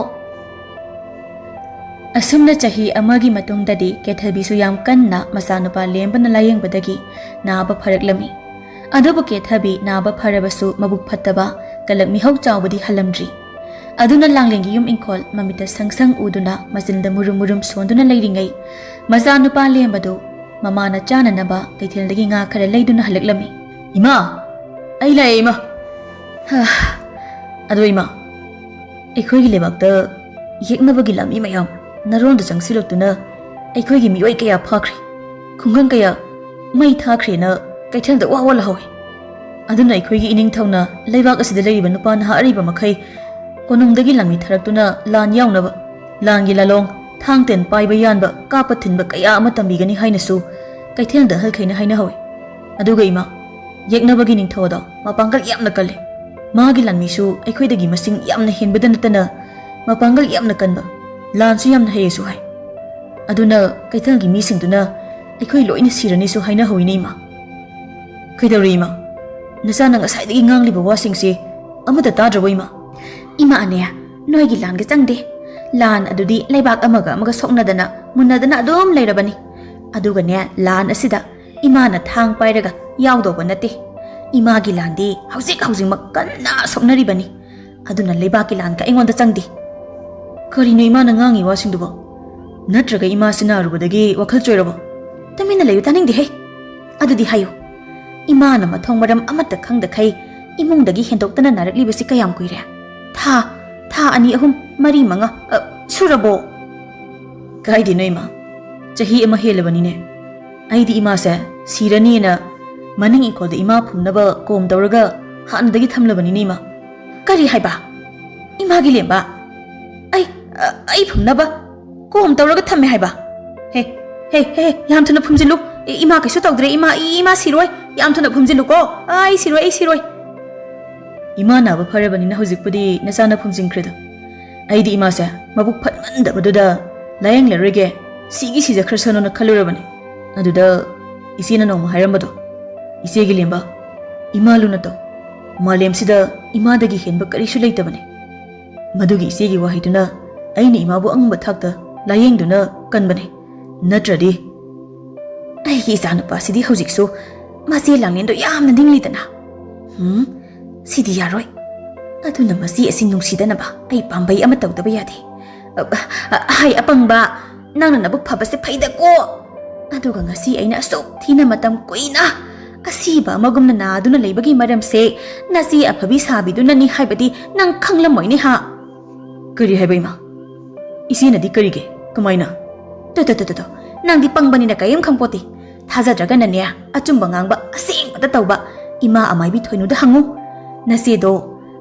ꯑꯁꯨꯝꯅ ꯆꯍꯤ ꯑꯃꯒꯤ ꯃꯇꯨꯡꯗꯗꯤ ꯀꯦꯊꯕꯤꯁꯨ ꯌꯥꯝ ꯀꯟꯅ ꯃꯆꯥꯅꯨꯄꯥ ꯂꯦꯝꯕꯅ ꯂꯥꯌꯦꯡꯕꯗꯒꯤ ꯅꯥꯕ ꯐꯔꯛꯂꯝꯃꯤ꯫ ꯑꯗꯨꯕꯨ ꯀꯦꯊꯕꯤ ꯅꯥꯕ ꯐꯔꯕꯁꯨ ꯃꯕꯨꯛ ꯐꯠꯇꯕ, ꯀꯂꯛ ꯃꯤꯍꯧ ꯆꯥꯎꯕꯗꯤ ꯍꯜꯂꯝꯗ꯭ꯔꯤ꯫ ꯑꯗꯨꯅ ꯂꯥꯡꯂꯦꯟꯒꯤ ꯌꯨꯝ ꯏꯪꯈꯣꯜ ꯃꯃꯤꯠꯇ ꯁꯪ ꯁꯪ ꯎꯗꯨꯅ, ꯃꯆꯤꯟꯗ ꯃꯨꯔꯨꯝ ꯃꯨꯔꯨꯝ ꯁꯣꯟꯗꯨꯅ ꯂꯩꯔꯤꯉꯩ, ꯃꯆꯥꯅꯨꯄꯥ ꯂꯦꯝꯕꯗꯨ ꯃꯃꯥꯅ ꯆꯥꯅꯅꯕ ꯀꯩꯊꯦꯜꯗꯒꯤ ꯉꯥ ꯈꯔ ꯂꯩꯗꯨꯅ ꯍꯜꯂꯛꯂꯝꯃꯤ꯫ "ꯏꯃꯥ, ꯑꯩ ꯂꯥꯛꯑꯦ ꯏꯃꯥ꯫" ꯍꯥ꯫ "ꯑꯗꯣ ꯏꯃꯥ, ꯑꯩꯈꯣꯏꯒꯤ ꯂꯩꯕꯥꯛꯇ ꯌꯦꯛꯅꯕꯒꯤ ꯂꯥꯟꯃꯤ ꯃꯌꯥꯝ ꯅꯔꯣꯟꯗ ꯆꯪꯁꯤꯜꯂꯛꯇꯨꯅ ꯑꯩꯈꯣꯏꯒꯤ ꯃꯤꯑꯣꯏ ꯀꯌꯥ ꯐꯥꯈ꯭ꯔꯦ, ꯈꯨꯡꯒꯪ ꯀꯌꯥ ꯃꯩ ꯊꯥꯈ꯭ꯔꯦꯅ ꯀꯩꯊꯦꯜꯗ ꯋꯥ ꯋꯥ ꯂꯥꯍꯧꯋꯤ꯫ ꯑꯗꯨꯅ ꯑꯩꯈꯣꯏꯒꯤ ꯏꯅꯤꯡꯊꯧꯅ ꯂꯩꯕꯥꯛ ꯑꯁꯤꯗ ꯂꯩꯔꯤꯕ ꯅꯨꯄꯥ ꯅꯍꯥ ꯑꯔꯤꯕ ꯃꯈꯩ ꯀꯣꯅꯨꯡꯗꯒꯤ ꯂꯥꯟꯃꯤ ꯊꯥꯔꯛꯇꯨꯅ ꯂꯥꯟ ꯌꯥꯎꯅꯕ, ꯂꯥꯟꯒꯤ ꯂꯥꯂꯣꯡ, ꯊꯥꯡ ꯇꯦꯟ ꯄꯥꯏꯕ ꯌꯥꯟꯕ, ꯀꯥꯞꯄ ꯊꯤꯟꯕ ꯀꯌꯥ ꯑꯃ ꯇꯝꯕꯤꯒꯅꯤ ꯍꯥꯏꯅꯁꯨ ꯀꯩꯊꯦꯜꯗ ꯑꯍꯜꯈꯩꯅ ꯍꯥꯏꯅꯍꯧꯋꯤ꯫ ꯑꯗꯨꯒ ꯏꯃꯥ, ꯌꯦꯛꯅꯕꯒꯤ ꯅꯤꯡꯊꯧ ꯑꯗꯣ ꯃꯄꯥꯡꯒꯜ ꯌꯥꯝꯅ ꯀꯜꯂꯤ꯫ ꯃꯥꯒꯤ ꯂꯥꯟꯃꯤꯁꯨ ꯑꯩꯈꯣꯏꯗꯒꯤ ꯃꯁꯤꯡ ꯌꯥꯝꯅ ꯍꯦꯟꯕꯗ ꯅꯠꯇꯅ ꯃꯄꯥꯡꯒꯜ ꯌꯥꯝꯅ ꯀꯟꯕ, ꯂꯥꯟꯁꯨ ꯌꯥꯝꯅ ꯍꯩꯌꯦꯁꯨ ꯍꯥꯏ꯫ ꯑꯗꯨꯅ ꯀꯩꯊꯦꯜꯒꯤ ꯃꯤꯁꯤꯡꯗꯨꯅ ꯑꯩꯈꯣꯏ ꯂꯣꯏꯅ ꯁꯤꯔꯅꯤꯁꯨ ꯍꯥꯏꯅꯍꯧꯋꯤꯅꯦ ꯏꯃꯥ꯫" "ꯀꯩꯗꯧꯔꯦ ꯏꯃꯥ? ꯅꯆꯥꯅ ꯉꯁꯥꯏꯗꯒꯤ ꯉꯥꯡꯂꯤꯕ ꯋꯥꯁꯤꯡꯁꯦ ꯑꯃꯠꯇ ꯇꯥꯗ꯭ꯔꯕꯣ ꯏꯃꯥ?" "ꯏꯃꯥꯅꯦ, ꯅꯣꯏꯒꯤ ꯂꯥꯟꯒ ꯆꯪꯗꯦ꯫ ꯂꯥꯟ ꯑꯗꯨꯗꯤ ꯂꯩꯕꯥꯛ ꯑꯃꯒ ꯑꯃꯒ ꯁꯣꯛꯅꯗꯅ ꯃꯨꯟꯅꯗꯅ ꯑꯗꯨꯝ ꯂꯩꯔꯕꯅꯤ꯫ ꯑꯗꯨꯒꯅꯦ, ꯂꯥꯟ ꯑꯁꯤꯗ ꯏꯃꯥꯅ ꯊꯥꯡ ꯄꯥꯏꯔꯒ ꯌꯥꯎꯗꯧꯕ ꯅꯠꯇꯦ꯫ ꯏꯃꯥꯒꯤ ꯂꯥꯟꯗꯤ ꯍꯧꯖꯤꯛ ꯍꯧꯖꯤꯛꯃꯛ ꯀꯟꯅ ꯁꯣꯛꯅꯔꯤꯕꯅꯤ꯫ ꯑꯗꯨꯅ ꯂꯩꯕꯥꯛꯀꯤ ꯂꯥꯟꯒ ꯑꯩꯉꯣꯟꯗ ꯆꯪꯗꯦ꯫ ꯀꯔꯤꯅꯣ ꯏꯃꯥꯅ ꯉꯥꯡꯉꯤ ꯋꯥꯁꯤꯡꯗꯨꯕꯣ? ꯅꯠꯇ꯭ꯔꯒ ꯏꯃꯥꯁꯤ ꯅꯥꯔꯨꯕꯗꯒꯤ ꯋꯥꯈꯜ ꯆꯣꯏꯔꯕꯣ? ꯇꯨꯃꯤꯟꯅ ꯂꯩꯌꯨ, ꯇꯥꯅꯤꯡꯗꯦꯍꯦ꯫ ꯑꯗꯨꯗꯤ ꯍꯥꯏꯌꯨ, ꯏꯃꯥꯅ ꯃꯊꯣꯡ ꯃꯔꯝ ꯑꯃꯠꯇ ꯈꯪꯗꯈꯩ ꯏꯃꯨꯡꯗꯒꯤ ꯍꯦꯟꯗꯣꯛꯇꯅ ꯅꯥꯔꯛꯂꯤꯕꯁꯤ ꯀꯌꯥꯝ ꯀꯨꯏꯔꯦ? ꯊꯥ, ꯊꯥ ꯑꯅꯤ, ꯑꯍꯨꯝ, ꯃꯔꯤ, ꯃꯉꯥ, ꯑ, ꯁꯨꯔꯕꯣ? ꯀꯥꯏꯗꯦꯅꯣ ꯏꯃꯥ, ꯆꯍꯤ ꯑꯃ ꯍꯦꯜꯂꯕꯅꯤꯅꯦ꯫ ꯑꯩꯗꯤ ꯏꯃꯥꯁꯦ ꯁꯤꯔꯅꯤꯅ ꯃꯅꯤꯡ ꯏꯪꯈꯣꯜꯗ ꯏꯃꯥ ꯐꯨꯝꯅꯕ ꯀꯣꯝ ꯇꯧꯔꯒ ꯍꯥꯟꯅꯗꯒꯤ ꯊꯝꯂꯕꯅꯤꯅꯦ ꯏꯃꯥ꯫ ꯀꯔꯤ ꯍꯥꯏꯕ? ꯏꯃꯥꯒꯤ ꯂꯦꯝꯕ? ꯑꯩ, ꯑ, ꯑꯩ ꯐꯨꯝꯅꯕ ꯀꯣꯝ ꯇꯧꯔꯒ ꯊꯝꯃꯦ ꯍꯥꯏꯕ? ꯍꯦ, ꯍꯦ, ꯍꯦ, ꯌꯥꯝ ꯊꯨꯅ ꯐꯨꯝꯖꯤꯜꯂꯨ꯫ ꯏ-, ꯏꯃꯥ ꯀꯩꯁꯨ ꯇꯧꯗ꯭ꯔꯦ, ꯏꯃꯥ, ꯏ-, ꯏꯃꯥ ꯁꯤꯔꯣꯏ꯫ ꯌꯥꯝ ꯊꯨꯅ ꯐꯨꯝꯖꯤꯜꯂꯨꯀꯣ꯫ ꯑ, ꯑꯩ ꯁꯤꯔꯣꯏ, ꯑꯩ ꯁꯤꯔꯣꯏ꯫ ꯏꯃꯥ ꯅꯥꯕ ꯐꯔꯕꯅꯤꯅ ꯍꯧꯖꯤꯛꯄꯨꯗꯤ ꯅꯆꯥꯅ ꯐꯨꯝꯖꯤꯟꯈ꯭ꯔꯦꯗ꯫ ꯑꯩꯗꯤ ꯏꯃꯥꯁꯦ ꯃꯕꯨꯛ ꯐꯠꯃꯟꯗꯕꯗꯨꯗ ꯂꯥꯌꯦꯡꯂꯔꯣꯏꯒꯦ, ꯁꯤꯒꯤ ꯁꯤꯖꯈ꯭ꯔꯁꯅꯨꯅ ꯈꯜꯂꯨꯔꯕꯅꯤ꯫ ꯑꯗꯨꯗ ꯏꯆꯦꯅ ꯅꯣꯡꯃ ꯍꯥꯏꯔꯝꯕꯗꯣ, "ꯏꯆꯦꯒꯤ ꯂꯦꯝꯕ, ꯏꯃꯥ ꯂꯨꯅ ꯇꯧ꯫ ꯃꯥꯂꯦꯝꯁꯤꯗ ꯏꯃꯥꯗꯒꯤ ꯍꯦꯟꯕ ꯀꯔꯤꯁꯨ ꯂꯩꯇꯕꯅꯤ꯫" ꯃꯗꯨꯒꯤ ꯏꯆꯦꯒꯤ ꯋꯥꯍꯩꯗꯨꯅ ꯑꯩꯅ ꯏꯃꯥꯕꯨ ꯑꯉꯝꯕ ꯊꯥꯛꯇ ꯂꯥꯌꯦꯡꯗꯨꯅ ꯀꯟꯕꯅꯤ꯫ ꯅꯠꯇ꯭ꯔꯗꯤ ꯑꯩꯒꯤ ꯏꯆꯥꯅꯨꯄꯥꯁꯤꯗꯤ ꯍꯧꯖꯤꯛꯁꯨ ꯃꯆꯦ ꯂꯥꯡꯂꯦꯟꯗꯣ ꯌꯥꯝꯅ ꯅꯤꯡꯂꯤꯗꯅ꯫ ꯍꯨꯝ, ꯁꯤꯗꯤ ꯌꯥꯔꯣꯏ꯫ ꯑꯗꯨꯅ ꯃꯆꯦ ꯑꯁꯤ ꯅꯨꯡꯁꯤꯗꯅꯕ ꯑꯩ ꯄꯥꯝꯕꯩ ꯑꯃ ꯇꯧꯗꯕ ꯌꯥꯗꯦ꯫ ꯑ, ꯑ, ꯍꯥꯏ ꯑꯄꯪꯕ, ꯅꯪꯅ ꯅꯕꯨꯛ ꯐꯕꯁꯦ ꯐꯩꯗꯀꯣ꯫ ꯑꯗꯨꯒ ꯉꯁꯤ ꯑꯩꯅ ꯑꯁꯨꯛ ꯊꯤꯅ ꯃꯇꯝ ꯀꯨꯏꯅ ꯑꯁꯤꯕ ꯑꯃꯒꯨꯝꯅ ꯅꯥꯗꯨꯅ ꯂꯩꯕꯒꯤ ꯃꯔꯝꯁꯦ ꯅꯆꯦ ꯑꯐꯕꯤ ꯁꯥꯕꯤꯗꯨꯅꯅꯤ ꯍꯥꯏꯕꯗꯤ ꯅꯪ ꯈꯪꯂꯝꯃꯣꯏꯅꯦ ꯍꯥ? ꯀꯔꯤ ꯍꯥꯏꯕ ꯏꯃꯥ? ꯏꯆꯦꯅꯗꯤ ꯀꯔꯤꯒꯤ? ꯀꯃꯥꯏꯅ? ꯇꯣ, ꯇꯣ, ꯇꯣ, ꯇꯣ, ꯇꯣ꯫ ꯅꯪꯗꯤ ꯄꯪꯕꯅꯤꯅ ꯀꯔꯤꯝ ꯈꯪꯄꯣꯠꯇꯦ꯫ ꯊꯥꯖꯗ꯭ꯔꯒꯅꯅꯦ, ꯑꯆꯨꯝꯕ ꯉꯥꯡꯕ, ꯑꯁꯦꯡꯕꯇ ꯇꯧꯕ ꯏꯃꯥ ꯑꯃꯥꯏꯕꯤ ꯊꯣꯏꯅꯨꯗ ꯍꯪꯉꯨ꯫ ꯅꯆꯦꯗꯣ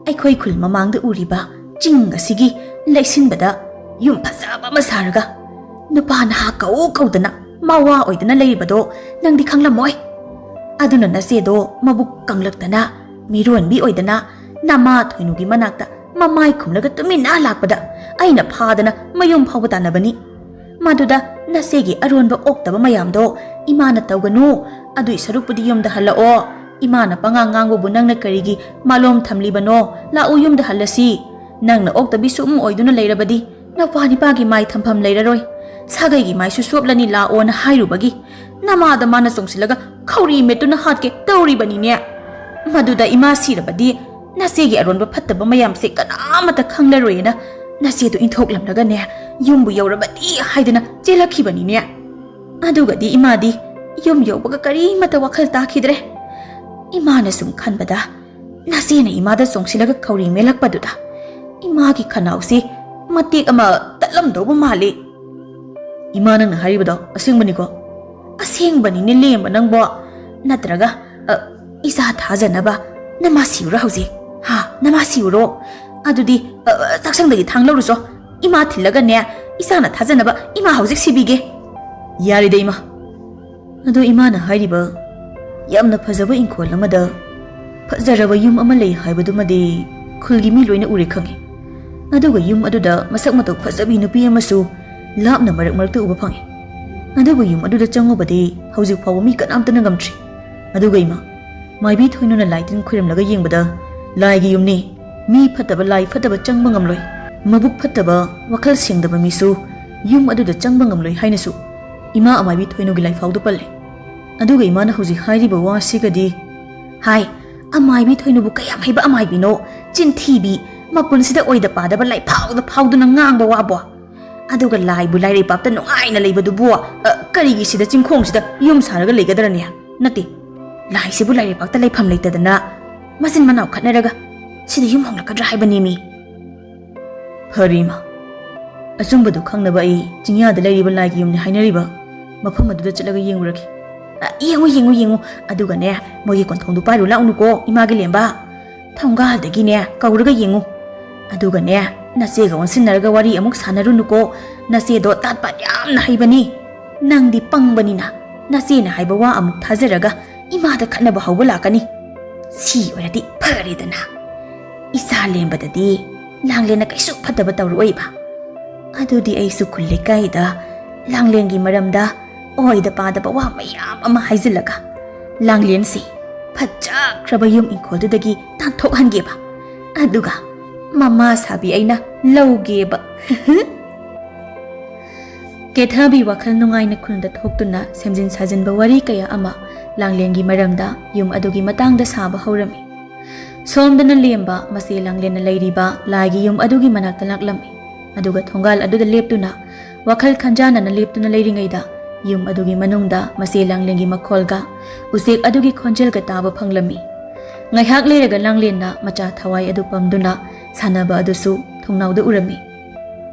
ꯑꯩꯈꯣꯏ ꯈꯨꯜ ꯃꯃꯥꯡꯗ ꯎꯔꯤꯕ ꯆꯤꯡ ꯑꯁꯤꯒꯤ ꯂꯩꯁꯤꯟꯕꯗ ꯌꯨꯝ ꯐꯖꯕ ꯑꯃ ꯁꯥꯔꯒ ꯅꯨꯄꯥ ꯅꯍꯥ ꯀꯧ ꯀꯧꯗꯅ ꯃꯋꯥ ꯑꯣꯏꯗꯅ ꯂꯩꯔꯤꯕꯗꯣ ꯅꯪꯗꯤ ꯈꯪꯂꯝꯃꯣꯏ꯫ ꯑꯗꯨꯅ ꯅꯆꯦꯗꯣ ꯃꯕꯨꯛ ꯀꯪꯂꯛꯇꯅ ꯃꯤꯔꯣꯟꯕꯤ ꯑꯣꯏꯗꯅ ꯅꯃꯥ ꯊꯣꯏꯅꯨꯒꯤ ꯃꯅꯥꯛꯇ ꯃꯃꯥꯏ ꯈꯨꯝꯂꯒ ꯇꯨꯃꯤꯟꯅ ꯂꯥꯛꯄꯗ ꯑꯩꯅ ꯐꯥꯗꯅ ꯃꯌꯨꯝ ꯐꯥꯎꯕ ꯇꯥꯟꯅꯕꯅꯤ꯫ ꯃꯗꯨꯗ ꯅꯆꯦꯒꯤ ꯑꯔꯣꯟꯕ ꯑꯣꯛꯇꯕ ꯃꯌꯥꯝꯗꯣ ꯏꯃꯥꯅ ꯇꯧꯒꯅꯨ, ꯑꯗꯨꯏ ꯁꯔꯨꯛꯄꯨꯗꯤ ꯌꯨꯝꯗ ꯍꯜꯂꯛꯑꯣ꯫ ꯏꯃꯥꯅ ꯄꯉꯥꯡ ꯉꯥꯡꯕꯕꯨ ꯅꯪꯅ ꯀꯔꯤꯒꯤ ꯃꯥꯂꯣꯝ ꯊꯝꯂꯤꯕꯅꯣ? ꯂꯥꯛꯎ, ꯌꯨꯝꯗ ꯍꯜꯂꯁꯤ꯫ ꯅꯪꯅ ꯑꯣꯛꯇꯕꯤ ꯁꯨꯝ ꯑꯣꯏꯗꯨꯅ ꯂꯩꯔꯕꯗꯤ ꯅꯄꯥ ꯅꯤꯄꯥꯒꯤ ꯃꯥꯏ ꯊꯝꯐꯝ ꯂꯩꯔꯔꯣꯏ꯫ ꯁꯥꯒꯩꯒꯤ ꯃꯥꯏꯁꯨ ꯁꯣꯞꯂꯅꯤ ꯂꯥꯛꯑꯣꯅ ꯍꯥꯏꯔꯨꯕꯒꯤ ꯅꯃꯥꯗ ꯃꯥꯅ ꯆꯣꯡꯁꯤꯜꯂꯒ ꯈꯧꯔꯤ ꯃꯦꯠꯇꯨꯅ ꯍꯥꯠꯀꯦ ꯇꯧꯔꯤꯕꯅꯤꯅꯦ꯫ ꯃꯗꯨꯗ ꯏꯃꯥ ꯁꯤꯔꯕꯗꯤ ꯅꯆꯦꯒꯤ ꯑꯔꯣꯟꯕ ꯐꯠꯇꯕ ꯃꯌꯥꯝꯁꯦ ꯀꯅꯥꯃꯠꯇ ꯈꯪꯂꯔꯣꯏꯅ ꯅꯆꯦꯗꯨ ꯏꯟꯊꯣꯛꯂꯝꯂꯒꯅꯦ, ꯌꯨꯝꯕꯨ ꯌꯧꯔꯕꯗꯤ ꯍꯥꯏꯗꯅ ꯆꯦꯜꯂꯛꯈꯤꯕꯅꯤꯅꯦ꯫ ꯑꯗꯨꯒꯗꯤ ꯏꯃꯥꯗꯤ ꯌꯨꯝ ꯌꯧꯕꯒ ꯀꯔꯤꯃꯠꯇ ꯋꯥꯈꯜ ꯇꯥꯈꯤꯗ꯭ꯔꯦ꯫ ꯏꯃꯥꯅ ꯁꯨꯝ ꯈꯟꯕꯗ ꯅꯆꯦꯅ ꯏꯃꯥꯗ ꯆꯣꯡꯁꯤꯜꯂꯒ ꯈꯧꯔꯤ ꯃꯦꯜꯂꯛꯄꯗꯨꯗ ꯏꯃꯥꯒꯤ ꯈꯅꯥꯎꯁꯤ ꯃꯇꯦꯛ ꯑꯃ ꯇꯠꯂꯝꯗꯧꯕ ꯃꯥꯜꯂꯤ꯫ "ꯏꯃꯥ, ꯅꯪꯅ ꯍꯥꯏꯔꯤꯕꯗꯣ ꯑꯁꯦꯡꯕꯅꯤꯀꯣ?" "ꯑꯁꯦꯡꯕꯅꯤꯅꯦ ꯂꯦꯝꯕ ꯅꯪꯕꯣ꯫ ꯅꯠꯇ꯭ꯔꯒ, ꯑ, ꯏꯆꯥ ꯊꯥꯖꯅꯕ ꯅꯃꯥ ꯁꯤꯎꯔꯣ ꯍꯧꯖꯤꯛ꯫ ꯍꯥ, ꯅꯃꯥ ꯁꯤꯎꯔꯣ꯫ ꯑꯗꯨꯗꯤ, ꯑ, ꯑ, ꯆꯥꯛꯁꯪꯗꯒꯤ ꯊꯥꯡ ꯂꯧꯔꯨꯆꯣ꯫ ꯏꯃꯥ ꯊꯤꯜꯂꯒꯅꯦ, ꯏꯆꯥꯅ ꯊꯥꯖꯅꯕ ꯏꯃꯥ ꯍꯧꯖꯤꯛ ꯁꯤꯕꯤꯒꯦ꯫" "ꯌꯥꯔꯦꯗ ꯏꯃꯥ꯫ ꯑꯗꯣ ꯏꯃꯥꯅ ꯍꯥꯏꯔꯤꯕ ꯌꯥꯝꯅ ꯐꯖꯕ ꯏꯪꯈꯣꯜ ꯑꯃꯗ ꯐꯖꯔꯕ ꯌꯨꯝ ꯑꯃ ꯂꯩ ꯍꯥꯏꯕꯗꯨꯃꯗꯤ ꯈꯨꯜꯒꯤ ꯃꯤ ꯂꯣꯏꯅ ꯎꯔꯦ ꯈꯪꯉꯤ꯫ ꯑꯗꯨꯒ ꯌꯨꯝ ꯑꯗꯨꯗ ꯃꯁꯛ ꯃꯇꯧ ꯐꯖꯕꯤ ꯅꯨꯄꯤ ꯑꯃꯁꯨ ꯂꯥꯞꯅ ꯃꯔꯛ ꯃꯔꯛꯇ ꯎꯕ ꯐꯪꯉꯤ꯫ ꯑꯗꯨꯕꯨ ꯌꯨꯝ ꯑꯗꯨꯗ ꯆꯪꯉꯨꯕꯗꯤ ꯍꯧꯖꯤꯛ ꯐꯥꯎꯕ ꯃꯤ ꯀꯅꯥꯝꯇꯅ ꯉꯝꯗ꯭ꯔꯤ꯫ ꯑꯗꯨꯒ ꯏꯃꯥ, ꯃꯥꯏꯕꯤ ꯊꯣꯏꯅꯨꯅ ꯂꯥꯏ ꯇꯤꯟ ꯈꯣꯏꯔꯝꯂꯒ ꯌꯦꯡꯕꯗ ꯂꯥꯏꯒꯤ ꯌꯨꯝꯅꯤ꯫ ꯃꯤ ꯐꯠꯇꯕ, ꯂꯥꯏ ꯐꯠꯇꯕ ꯆꯪꯕ ꯉꯝꯂꯣꯏ꯫ ꯃꯕꯨꯛ ꯐꯠꯇꯕ, ꯋꯥꯈꯜ ꯁꯦꯡꯗꯕ ꯃꯤꯁꯨ ꯌꯨꯝ ꯑꯗꯨꯗ ꯆꯪꯕ ꯉꯝꯂꯣꯏ ꯍꯥꯏꯅꯁꯨ ꯏꯃꯥ ꯑꯃꯥꯏꯕꯤ ꯊꯣꯏꯅꯨꯒꯤ ꯂꯥꯏꯐꯥꯎꯗ ꯄꯜꯂꯦ꯫ ꯑꯗꯨꯒ ꯏꯃꯥꯅ ꯍꯧꯖꯤꯛ ꯍꯥꯏꯔꯤꯕ ꯋꯥꯁꯤꯒꯗꯤ, ꯍꯥꯏ, ꯑꯃꯥꯏꯕꯤ ꯊꯣꯏꯅꯨꯕꯨ ꯀꯌꯥꯝ ꯍꯩꯕ ꯑꯃꯥꯏꯕꯤꯅꯣ! ꯆꯤꯟꯊꯤꯕꯤ! ꯃꯄꯨꯟꯁꯤꯗ ꯑꯣꯏꯗ ꯄꯥꯗꯕ ꯂꯥꯏꯐꯥꯎꯗ ꯐꯥꯎꯗꯨꯅ ꯉꯥꯡꯕ ꯋꯥꯕꯣ! ꯑꯗꯨꯒ ꯂꯥꯏꯕꯨ ꯂꯥꯏꯔꯩꯄꯥꯛꯇ ꯅꯨꯡꯉꯥꯏꯅ ꯂꯩꯕꯗꯨꯕꯨ, ꯑ, ꯀꯔꯤꯒꯤ ꯁꯤꯗ ꯆꯤꯡꯈꯣꯡꯁꯤꯗ ꯌꯨꯝ ꯁꯥꯔꯒ ꯂꯩꯒꯗ꯭ꯔꯅꯦ? ꯅꯠꯇꯦ, ꯂꯥꯏꯁꯤꯕꯨ ꯂꯥꯏꯔꯩꯄꯥꯛꯇ ꯂꯩꯐꯝ ꯂꯩꯇꯗꯅ ꯃꯆꯤꯟ ꯃꯅꯥꯎ ꯈꯠꯅꯔꯒ ꯁꯤꯗ ꯌꯨꯝ ꯍꯣꯡꯂꯛꯀꯗ꯭ꯔꯥ ꯍꯥꯏꯕꯅꯦꯃꯤ꯫ ꯐꯔꯦ ꯏꯃꯥ, ꯑꯆꯨꯝꯕꯗꯨ ꯈꯪꯅꯕ ꯑꯩ ꯆꯤꯡꯌꯥꯗ ꯂꯩꯔꯤꯕ ꯂꯥꯏꯒꯤ ꯌꯨꯝꯅꯤ ꯍꯥꯏꯅꯔꯤꯕ ꯃꯐꯝ ꯑꯗꯨꯗ ꯆꯠꯂꯒ ꯌꯦꯡꯉꯨꯔꯒꯦ꯫ ꯑ, ꯌꯦꯡꯉꯨ, ꯌꯦꯡꯉꯨ, ꯌꯦꯡꯉꯨ꯫ ꯑꯗꯨꯒꯅꯦ, ꯃꯣꯏꯒꯤ ꯀꯣꯟꯊꯣꯡꯗꯨ ꯄꯥꯏꯔꯨ ꯂꯥꯛꯎꯅꯨꯀꯣ, ꯏꯃꯥꯒꯤ ꯂꯦꯝꯕ꯫ ꯊꯣꯡꯒꯥꯜꯗꯒꯤꯅꯦ ꯀꯧꯔꯒ ꯌꯦꯡꯉꯨ꯫ ꯑꯗꯨꯒꯅꯦ, ꯅꯆꯦꯒ ꯑꯣꯟꯁꯤꯟꯅꯔꯒ ꯋꯥꯔꯤ ꯑꯃꯨꯛ ꯁꯥꯟꯅꯔꯨꯅꯨꯀꯣ꯫ ꯅꯆꯦꯗꯣ ꯇꯥꯠ ꯄꯥꯠ ꯌꯥꯝꯅ ꯍꯩꯕꯅꯤ꯫ ꯅꯪꯗꯤ ꯄꯪꯕꯅꯤꯅ ꯅꯆꯦꯅ ꯍꯥꯏꯕ ꯋꯥ ꯑꯃꯨꯛ ꯊꯥꯖꯔꯒ ꯏꯃꯥꯗ ꯈꯠꯅꯕ ꯍꯧꯕ ꯂꯥꯛꯀꯅꯤ꯫ ꯁꯤ ꯑꯣꯏꯔꯗꯤ ꯐꯔꯦꯗꯅ꯫ ꯏꯆꯥ ꯂꯦꯝꯕꯗꯗꯤ ꯂꯥꯡꯂꯦꯟꯅ ꯀꯩꯁꯨ ꯐꯠꯇꯕ ꯇꯧꯔꯛꯑꯣꯏꯕ꯫ ꯑꯗꯨꯗꯤ ꯑꯩꯁꯨ ꯈꯨꯜ ꯂꯩꯀꯥꯏꯗ ꯂꯥꯡꯂꯦꯟꯒꯤ ꯃꯔꯝꯗ ꯑꯣꯏꯗ ꯄꯥꯗꯕ ꯋꯥ ꯃꯌꯥꯝ ꯑꯃ ꯍꯥꯏꯖꯤꯜꯂꯒ ꯂꯥꯡꯂꯦꯟꯁꯤ ꯐꯖꯈ꯭ꯔꯕ ꯌꯨꯝ ꯏꯪꯈꯣꯜꯗꯨꯗꯒꯤ ꯇꯥꯟꯊꯣꯛꯍꯟꯒꯦꯕ꯫ ꯑꯗꯨꯒ ꯃꯃꯥ ꯁꯥꯕꯤ ꯑꯩꯅ ꯂꯧꯒꯦꯕ꯫ ꯀꯦꯊꯕꯤ ꯋꯥꯈꯜ ꯅꯨꯡꯉꯥꯏꯅ ꯈꯨꯜꯗ ꯊꯣꯛꯇꯨꯅ ꯁꯦꯝꯖꯤꯟ ꯁꯥꯖꯤꯟꯕ ꯋꯥꯔꯤ ꯀꯌꯥ ꯑꯃ ꯂꯥꯡꯂꯦꯟꯒꯤ ꯃꯔꯝꯗ, ꯌꯨꯝ ꯑꯗꯨꯒꯤ ꯃꯇꯥꯡꯗ ꯁꯥꯕ ꯍꯧꯔꯝꯃꯤ꯫ ꯁꯣꯝꯗꯅ ꯂꯦꯝꯕ ꯃꯆꯦ ꯂꯥꯡꯂꯦꯟꯅ ꯂꯩꯔꯤꯕ ꯂꯥꯏꯒꯤ ꯌꯨꯝ ꯑꯗꯨꯒꯤ ꯃꯅꯥꯛꯇ ꯂꯥꯛꯂꯝꯃꯤ꯫ ꯑꯗꯨꯒ ꯊꯣꯡꯒꯥꯜ ꯑꯗꯨꯗ ꯂꯦꯞꯇꯨꯅ ꯋꯥꯈꯜ ꯈꯟꯖꯥꯟꯅꯅ ꯂꯦꯞꯇꯨꯅ ꯂꯩꯔꯤꯉꯩꯗ, ꯌꯨꯝ ꯑꯗꯨꯒꯤ ꯃꯅꯨꯡꯗ ꯃꯆꯦ ꯂꯥꯡꯂꯦꯟꯒꯤ ꯃꯈꯣꯜꯒ ꯎꯆꯦꯛ ꯑꯗꯨꯒꯤ ꯈꯣꯟꯖꯦꯜꯒ ꯇꯥꯕ ꯐꯪꯂꯝꯃꯤ꯫ ꯉꯥꯏꯍꯥꯛ ꯂꯩꯔꯒ ꯂꯥꯡꯂꯦꯟꯅ ꯃꯆꯥ ꯊꯋꯥꯏ ꯑꯗꯨ ꯄꯝꯗꯨꯅ ꯁꯥꯟꯅꯕ ꯑꯗꯨꯁꯨ ꯊꯣꯡꯅꯥꯎꯗ ꯎꯔꯝꯃꯤ꯫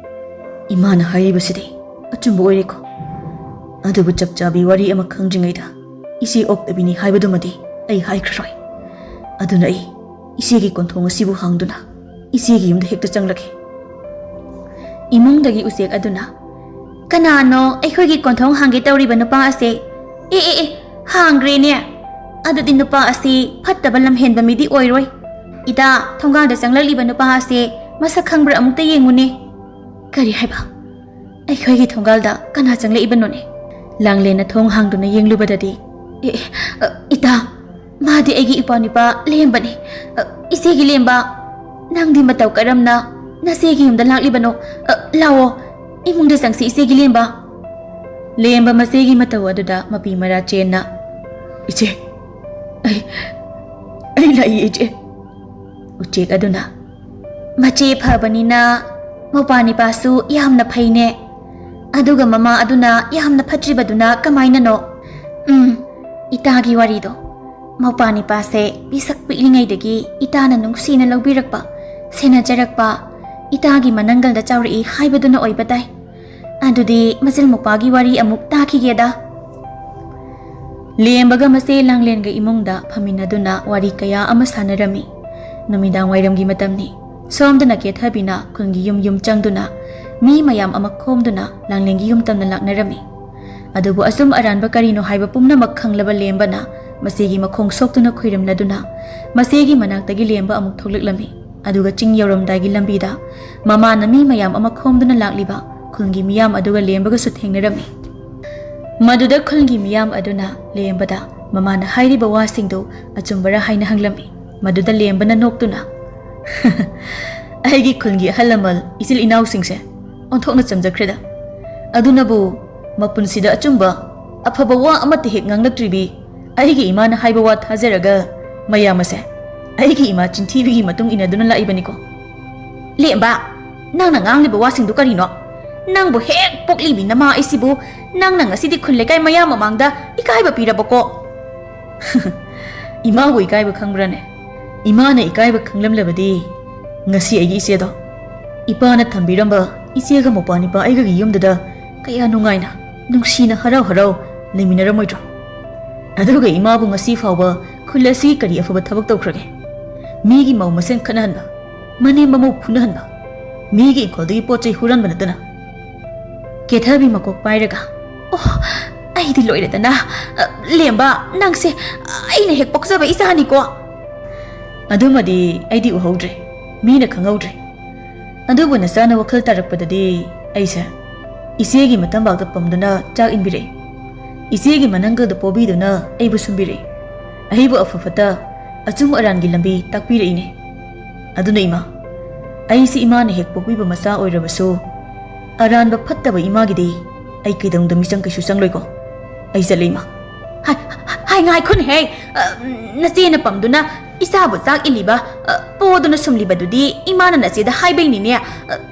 "ꯏꯃꯥꯅ ꯍꯥꯏꯔꯤꯕꯁꯤꯗꯤ ꯑꯆꯨꯝꯕ ꯑꯣꯏꯔꯦꯀꯣ꯫ ꯑꯗꯨꯕꯨ ꯆꯞ ꯆꯥꯕꯤ ꯋꯥꯔꯤ ꯑꯃ ꯈꯪꯗ꯭ꯔꯤꯉꯩꯗ ꯏꯆꯦ ꯑꯣꯛꯇꯕꯤꯅꯤ ꯍꯥꯏꯕꯗꯨꯃꯗꯤ ꯑꯩ ꯍꯥꯏꯈ꯭ꯔꯔꯣꯏ꯫ ꯑꯗꯨꯅ ꯑꯩ ꯏꯆꯦꯒꯤ ꯀꯣꯟꯊꯣꯡ ꯑꯁꯤꯕꯨ ꯍꯥꯡꯗꯨꯅ ꯏꯆꯦꯒꯤ ꯌꯨꯝꯗ ꯍꯦꯛꯇ ꯆꯪꯂꯒꯦ꯫" ꯏꯃꯨꯡꯗꯒꯤ ꯎꯆꯦꯛ ꯑꯗꯨꯅ, "ꯀꯅꯥꯅꯣ ꯑꯩꯈꯣꯏꯒꯤ ꯀꯣꯟꯊꯣꯡ ꯍꯥꯡꯒꯦ ꯇꯧꯔꯤꯕ ꯅꯨꯄꯥ ꯑꯁꯦ? ꯑꯦ, ꯑꯦ, ꯑꯦ, ꯍꯥꯡꯒ꯭ꯔꯦꯅꯦ꯫ ꯑꯗꯨꯗꯤ ꯅꯨꯄꯥ ꯑꯁꯤ ꯐꯠꯇꯕ ꯂꯝꯍꯦꯟꯕ ꯃꯤꯗꯤ ꯑꯣꯏꯔꯣꯏ꯫ ꯏꯇꯥ, ꯊꯣꯡꯒꯥꯜꯗ ꯆꯪꯂꯛꯂꯤꯕ ꯅꯨꯄꯥ ꯑꯁꯦ ꯃꯁꯛ ꯈꯪꯕ꯭ꯔꯥ? ꯑꯃꯨꯛꯇ ꯌꯦꯡꯉꯨꯅꯦ꯫" "ꯀꯔꯤ ꯍꯥꯏꯕ? ꯑꯩꯈꯣꯏꯒꯤ ꯊꯣꯡꯒꯥꯜꯗ ꯀꯅꯥ ꯆꯪꯂꯛꯏꯕꯅꯣꯅꯦ?" ꯂꯥꯡꯂꯦꯟꯅ ꯊꯣꯡ ꯍꯥꯡꯗꯨꯅ ꯌꯦꯡꯂꯨꯕꯗꯗꯤ, "ꯑꯦ, ꯑꯦ, ꯑ, ꯏꯇꯥ, ꯃꯥꯗꯤ ꯑꯩꯒꯤ ꯏꯄ꯭ꯋꯥ ꯅꯨꯄꯥ ꯂꯦꯝꯕꯅꯤ꯫ ꯑ, ꯏꯆꯦꯒꯤ ꯂꯦꯝꯕ, ꯅꯪꯗꯤ ꯃꯇꯧ ꯀꯔꯝꯅ ꯅꯆꯦꯒꯤ ꯌꯨꯝꯗ ꯂꯥꯛꯂꯤꯕꯅꯣ? ꯑ, ꯂꯥꯛꯑꯣ, ꯏꯃꯨꯡꯗ ꯆꯪꯁꯤ, ꯏꯆꯦꯒꯤ ꯂꯦꯝꯕ꯫" ꯂꯦꯝꯕ ꯃꯆꯦꯒꯤ ꯃꯇꯧ ꯑꯗꯨꯗ ꯃꯄꯤ ꯃꯔꯥ ꯆꯦꯟꯅ, "ꯏꯆꯦ, ꯑꯩ, ꯑꯩ ꯂꯥꯛꯏ, ꯏꯆꯦ꯫" ꯎꯆꯦꯛ ꯑꯗꯨꯅ, "ꯃꯆꯦ ꯐꯕꯅꯤꯅ ꯃꯧꯄ꯭ꯋꯥ ꯅꯤꯄꯥꯁꯨ ꯌꯥꯝꯅ ꯐꯩꯅꯦ꯫ ꯑꯗꯨꯒ ꯃꯃꯥ ꯑꯗꯨꯅ ꯌꯥꯝꯅ ꯐꯠꯇ꯭ꯔꯤꯕꯗꯨꯅ ꯀꯃꯥꯏꯅꯅꯣ?" "ꯎꯝ, ꯏꯇꯥꯒꯤ ꯋꯥꯔꯤꯗꯣ꯫ ꯃꯧꯄ꯭ꯋꯥ ꯅꯤꯄꯥꯁꯦ ꯄꯤꯁꯛ ꯄꯤꯛꯂꯤꯉꯩꯗꯒꯤ ꯏꯇꯥꯅ ꯅꯨꯡꯁꯤꯅ ꯂꯧꯕꯤꯔꯛꯄ, ꯁꯦꯟꯅꯖꯔꯛꯄ, ꯏꯇꯥꯒꯤ ꯃꯅꯪꯒꯜꯗ ꯆꯥꯎꯔꯛꯏ ꯍꯥꯏꯕꯗꯨꯅ ꯑꯣꯏꯕ ꯇꯥꯏ꯫ ꯑꯗꯨꯗꯤ ꯃꯆꯤꯜ ꯃꯧꯄ꯭ꯋꯥꯒꯤ ꯋꯥꯔꯤ ꯑꯃꯨꯛ ꯇꯥꯈꯤꯒꯦꯗ꯫" ꯂꯦꯝꯕꯒ ꯃꯆꯦ ꯂꯥꯡꯂꯦꯟꯒ ꯏꯃꯨꯡꯗ ꯐꯝꯃꯤꯟꯅꯗꯨꯅ ꯋꯥꯔꯤ ꯀꯌꯥ ꯑꯃ ꯁꯥꯟꯅꯔꯝꯃꯤ꯫ ꯅꯨꯃꯤꯗꯥꯡ ꯋꯥꯏꯔꯝꯒꯤ ꯃꯇꯝꯅꯤ꯫ ꯁꯣꯝꯗꯅ ꯀꯦꯊꯕꯤꯅ ꯈꯨꯜꯒꯤ ꯌꯨꯝ ꯌꯨꯝ ꯆꯪꯗꯨꯅ ꯃꯤ ꯃꯌꯥꯝ ꯑꯃ ꯈꯣꯝꯗꯨꯅ ꯂꯥꯡꯂꯦꯟꯒꯤ ꯌꯨꯝ ꯇꯝꯅ ꯂꯥꯛꯅꯔꯝꯃꯤ꯫ ꯑꯗꯨꯕꯨ ꯑꯆꯨꯝ ꯑꯔꯥꯟꯕ ꯀꯔꯤꯅꯣ ꯍꯥꯏꯕ ꯄꯨꯝꯅꯃꯛ ꯈꯪꯂꯕ ꯂꯦꯝꯕꯅ ꯃꯆꯦꯒꯤ ꯃꯈꯣꯡ ꯁꯣꯛꯇꯨꯅ ꯈꯨꯏꯔꯝꯂꯗꯨꯅ ꯃꯆꯦꯒꯤ ꯃꯅꯥꯛꯇꯒꯤ ꯂꯦꯝꯕ ꯑꯃꯨꯛ ꯊꯣꯛꯂꯛꯂꯝꯃꯤ꯫ ꯑꯗꯨꯒ ꯆꯤꯡ ꯌꯧꯔꯝꯗꯥꯏꯒꯤ ꯂꯝꯕꯤꯗ ꯃꯃꯥꯅ ꯃꯤ ꯃꯌꯥꯝ ꯑꯃ ꯈꯣꯝꯗꯨꯅ ꯂꯥꯛꯂꯤꯕ ꯈꯨꯜꯒꯤ ꯃꯤꯌꯥꯝ ꯑꯗꯨꯒ ꯂꯦꯝꯕꯒꯁꯨ ꯊꯦꯡꯅꯔꯝꯃꯤ꯫ ꯃꯗꯨꯗ ꯈꯨꯜꯒꯤ ꯃꯤꯌꯥꯝ ꯑꯗꯨꯅ ꯂꯦꯝꯕꯗ ꯃꯃꯥꯅ ꯍꯥꯏꯔꯤꯕ ꯋꯥꯁꯤꯡꯗꯨ ꯑꯆꯨꯝꯕꯔ ꯍꯥꯏꯅ ꯍꯪꯂꯝꯃꯤ꯫ ꯃꯗꯨꯗ ꯂꯦꯝꯕꯅ ꯅꯣꯛꯇꯨꯅ, ꯑꯩꯒꯤ ꯈꯨꯟꯒꯤ ꯑꯍꯜ ꯂꯃꯟ ꯏꯆꯤꯜ ꯏꯅꯥꯎꯁꯤꯡꯁꯦ ꯑꯣꯟꯊꯣꯛꯅ ꯆꯝꯖꯈ꯭ꯔꯦꯗ꯫ ꯑꯗꯨꯅꯕꯨ ꯃꯄꯨꯟꯁꯤꯗ ꯑꯆꯨꯝꯕ, ꯑꯐꯕ ꯋꯥ ꯑꯃꯠꯇ ꯍꯦꯛ ꯉꯥꯡꯂꯛꯇ꯭ꯔꯤꯕꯤ ꯑꯩꯒꯤ ꯏꯃꯥꯅ ꯍꯥꯏꯕ ꯋꯥ ꯊꯥꯖꯔꯒ ꯃꯌꯥꯝ ꯑꯁꯦ ꯑꯩꯒꯤ ꯏꯃꯥ ꯆꯤꯟꯊꯤꯕꯤꯒꯤ ꯃꯇꯨꯡ ꯏꯟꯅꯗꯨꯅ ꯂꯥꯛꯏꯕꯅꯤꯀꯣ꯫ ꯂꯦꯝꯕ, ꯅꯪꯅ ꯉꯥꯡꯂꯤꯕ ꯋꯥꯁꯤꯡꯗꯨ ꯀꯔꯤꯅꯣ? ꯅꯪꯕꯨ ꯍꯦꯛ ꯄꯣꯛꯂꯤꯕꯤ ꯅꯃꯥ ꯑꯩꯁꯤꯕꯨ ꯅꯪꯅ ꯉꯁꯤꯗꯤ ꯈꯨꯜ ꯂꯩꯀꯥꯏ ꯃꯌꯥꯝ ꯃꯃꯥꯡꯗ ꯏꯀꯥꯏꯕ ꯄꯤꯔꯕꯀꯣ? ꯏꯃꯥꯕꯨ ꯏꯀꯥꯏꯕ ꯈꯪꯕ꯭ꯔꯥꯅꯦ? ꯏꯃꯥꯅ ꯏꯀꯥꯏꯕ ꯈꯪꯂꯝꯂꯕꯗꯤ ꯉꯁꯤ ꯑꯩꯒꯤ ꯏꯆꯦꯗꯣ, ꯏꯄꯥꯅ ꯊꯝꯕꯤꯔꯝꯕ ꯏꯆꯦꯒ ꯃꯧꯄ꯭ꯋꯥ ꯅꯤꯄꯥ ꯑꯩꯒꯒꯤ ꯌꯨꯝꯗꯨꯗ ꯀꯌꯥ ꯅꯨꯡꯉꯥꯏꯅ, ꯅꯨꯡꯁꯤꯅ, ꯍꯔꯥꯎ ꯍꯔꯥꯎ ꯂꯩꯃꯤꯟꯅꯔꯝꯃꯣꯏꯗ꯭ꯔꯣ? ꯑꯗꯨꯒ ꯏꯃꯥꯕꯨ ꯉꯁꯤ ꯐꯥꯎꯕ ꯈꯨꯜ ꯑꯁꯤ ꯀꯔꯤ ꯑꯐꯕ ꯊꯕꯛ ꯇꯧꯈ꯭ꯔꯒꯦ? ꯃꯤꯒꯤ ꯃꯧ ꯃꯁꯦꯟ ꯈꯠꯅꯍꯟꯕ, ꯃꯅꯦꯝ ꯃꯃꯧ ꯐꯨꯅꯍꯟꯕ, ꯃꯤꯒꯤ ꯏꯪꯈꯣꯜꯗꯒꯤ ꯄꯣꯠ ꯆꯩ ꯍꯨꯔꯥꯟꯕ ꯅꯠꯇꯅ꯫ ꯀꯦꯊꯕꯤ ꯃꯀꯣꯛ ꯄꯥꯏꯔꯒ, "ꯑꯣ, ꯑꯩꯗꯤ ꯂꯣꯏꯔꯦꯗꯅ꯫ ꯑ, ꯂꯦꯝꯕ, ꯅꯪꯁꯦ ꯑꯩꯅ ꯍꯦꯛ ꯄꯣꯛꯆꯕ ꯏꯆꯥꯅꯤꯀꯣ?" ꯑꯗꯨꯃꯗꯤ ꯑꯩꯗꯤ ꯎꯍꯧꯗ꯭ꯔꯦ, ꯃꯤꯅ ꯈꯪꯍꯧꯗ꯭ꯔꯦ꯫ ꯑꯗꯨꯕꯨ ꯅꯆꯥꯅ ꯋꯥꯈꯜ ꯇꯥꯔꯛꯄꯗꯗꯤ ꯑꯩꯁꯦ ꯏꯆꯦꯒꯤ ꯃꯇꯝꯕꯥꯛꯇ ꯄꯝꯗꯨꯅ ꯆꯥꯛ ꯏꯟꯕꯤꯔꯛꯏ꯫ ꯏꯆꯦꯒꯤ ꯃꯅꯪꯒꯜꯗ ꯄꯣꯕꯤꯗꯨꯅ ꯑꯩꯕꯨ ꯁꯨꯝꯕꯤꯔꯛꯏ꯫ ꯑꯩꯕꯨ ꯑꯐ ꯐꯠꯇ, ꯑꯆꯨꯝ ꯑꯔꯥꯟꯒꯤ ꯂꯝꯕꯤ ꯇꯥꯛꯄꯤꯔꯛꯏꯅꯦ꯫ ꯑꯗꯨꯅ ꯏꯃꯥ, ꯑꯩꯁꯤ ꯏꯃꯥꯅ ꯍꯦꯛ ꯄꯣꯛꯄꯤꯕ ꯃꯆꯥ ꯑꯣꯏꯔꯕꯁꯨ, ꯑꯔꯥꯟꯕ ꯐꯠꯇꯕ ꯏꯃꯥꯒꯤꯗꯤ ꯑꯩ ꯀꯩꯗꯧꯅꯨꯡꯗ ꯃꯤꯆꯪ ꯀꯩꯁꯨ ꯆꯪꯂꯣꯏꯀꯣ꯫ ꯑꯩ ꯆꯠꯂꯦ, ꯏꯃꯥ꯫ ꯍꯥꯏ, ꯍꯥꯏ, ꯉꯥꯏꯈꯣꯅꯦꯍꯦ꯫ ꯑ, ꯅꯆꯦꯅ ꯄꯝꯗꯨꯅ ꯏꯆꯥꯕꯨ ꯆꯥꯛ ꯏꯜꯂꯤꯕ, ꯑ, ꯄꯣꯗꯨꯅ ꯁꯨꯝꯂꯤꯕꯗꯨꯗꯤ ꯏꯃꯥꯅ ꯅꯆꯦꯗ ꯍꯥꯏꯕꯩꯅꯤꯅꯦ꯫ ꯑ,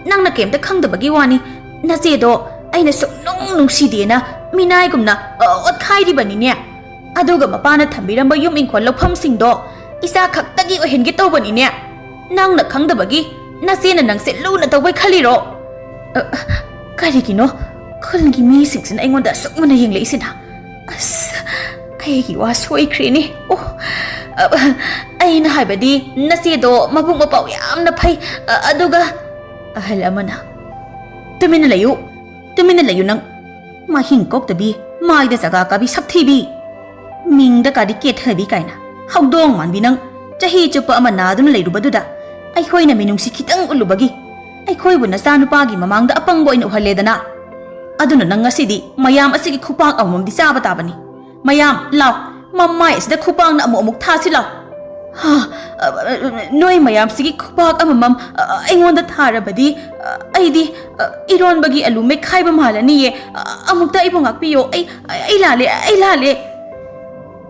ꯅꯪꯅ ꯀꯩꯝꯇ ꯈꯪꯗꯕꯒꯤ ꯋꯥꯅꯤ꯫ ꯅꯆꯦꯗꯣ ꯑꯩꯅ ꯁꯨꯡꯅꯨꯡ ꯅꯨꯡꯁꯤꯗꯦꯅ ꯃꯤꯅꯥꯏꯒꯨꯝꯅ, ꯑ, ꯑꯣꯠꯈꯥꯏꯔꯤꯕꯅꯤꯅꯦ꯫ ꯑꯗꯨꯒ ꯃꯄꯥꯅ ꯊꯝꯕꯤꯔꯝꯕ ꯌꯨꯝ ꯏꯪꯈꯣꯜ ꯂꯧꯐꯝꯁꯤꯡꯗꯣ ꯏꯆꯥ ꯈꯛꯇꯒꯤ ꯑꯣꯏꯍꯟꯒꯦ ꯇꯧꯕꯅꯤꯅꯦ꯫ ꯅꯪꯅ ꯈꯪꯗꯕꯒꯤ ꯅꯆꯦꯅ ꯅꯪꯁꯦ ꯂꯨꯅ ꯇꯧꯕꯩ ꯈꯜꯂꯤꯔꯣ? ꯑ, ꯀꯔꯤꯒꯤꯅꯣ ꯈꯨꯜꯒꯤ ꯃꯤꯁꯤꯡꯁꯤꯅ ꯑꯩꯉꯣꯟꯗ ꯑꯁꯨꯛ ꯃꯨꯟꯅ ꯌꯦꯡꯂꯛꯏꯁꯤꯅ? ꯑꯁ, ꯑꯩꯒꯤ ꯋꯥ ꯁꯣꯏꯈ꯭ꯔꯦꯅꯦ꯫ ꯑꯣ, ꯑ, ꯑꯩꯅ ꯍꯥꯏꯕꯗꯤ ꯅꯆꯦꯗꯣ ꯃꯕꯨꯛ ꯃꯄꯥꯎ ꯌꯥꯝꯅ ꯐꯩ꯫ ꯑ, ꯑꯗꯨꯒ ꯑꯍꯜ ꯑꯃꯅ, "ꯇꯨꯃꯤꯟꯅ ꯂꯩꯌꯨ, ꯇꯨꯃꯤꯟꯅ ꯂꯩꯌꯨ ꯅꯪ꯫ ꯃꯍꯤꯡ ꯀꯣꯛꯇꯕꯤ, ꯃꯥꯏꯗ ꯆꯒꯥ ꯀꯥꯕꯤ ꯁꯛꯊꯤꯕꯤ꯫ ꯃꯤꯡꯗ ꯀꯥꯗꯤ ꯀꯦꯊꯕꯤ ꯀꯥꯏꯅ꯫ ꯍꯧꯗꯣꯡ ꯃꯥꯟꯕꯤ ꯅꯪ꯫ ꯆꯍꯤ ꯆꯨꯞꯄ ꯑꯃ ꯅꯥꯗꯨꯅ ꯂꯩꯔꯨꯕꯗꯨꯗ ꯑꯩꯈꯣꯏꯅ ꯃꯤꯅꯨꯡꯁꯤ ꯈꯤꯇꯪ ꯎꯠꯂꯨꯕꯒꯤ ꯑꯩꯈꯣꯏꯕꯨ ꯅꯆꯥꯅꯨꯄꯥꯒꯤ ꯃꯃꯥꯡꯗ ꯑꯄꯪꯕ ꯑꯣꯏꯅ ꯎꯍꯜꯂꯦꯗꯅ꯫ ꯑꯗꯨꯅ ꯅꯪ ꯉꯁꯤꯗꯤ ꯃꯌꯥꯝ ꯑꯁꯤꯒꯤ ꯈꯨꯄꯥꯛ ꯑꯃꯃꯝꯗꯤ ꯆꯥꯕ ꯇꯥꯕꯅꯤ꯫ ꯃꯌꯥꯝ, ꯂꯥꯎ, ꯃꯃꯥꯏ ꯑꯁꯤꯗ ꯈꯨꯄꯥꯛꯅ ꯑꯃꯨꯛ ꯑꯃꯨꯛ ꯊꯥꯁꯤ ꯂꯥꯎ"꯫ "ꯍꯥ, ꯑ, ꯑ, ꯅꯣꯏ ꯃꯌꯥꯝꯁꯤꯒꯤ ꯈꯨꯄꯥꯛ ꯑꯃꯃꯝ, ꯑ, ꯑꯩꯉꯣꯟꯗ ꯊꯥꯔꯕꯗꯤ, ꯑ, ꯑꯩꯗꯤ, ꯑ, ꯏꯔꯣꯟꯕꯒꯤ ꯑꯂꯨ ꯃꯦꯠꯈꯥꯏꯕ ꯃꯥꯜꯂꯅꯤꯌꯦ꯫ ꯑ, ꯑꯃꯨꯛꯇ ꯑꯩꯕꯨ ꯉꯥꯛꯄꯤꯌꯣ꯫ ꯑꯩ, ꯑꯩ ꯂꯥꯜꯂꯦ, ꯑꯩ ꯂꯥꯜꯂꯦ!"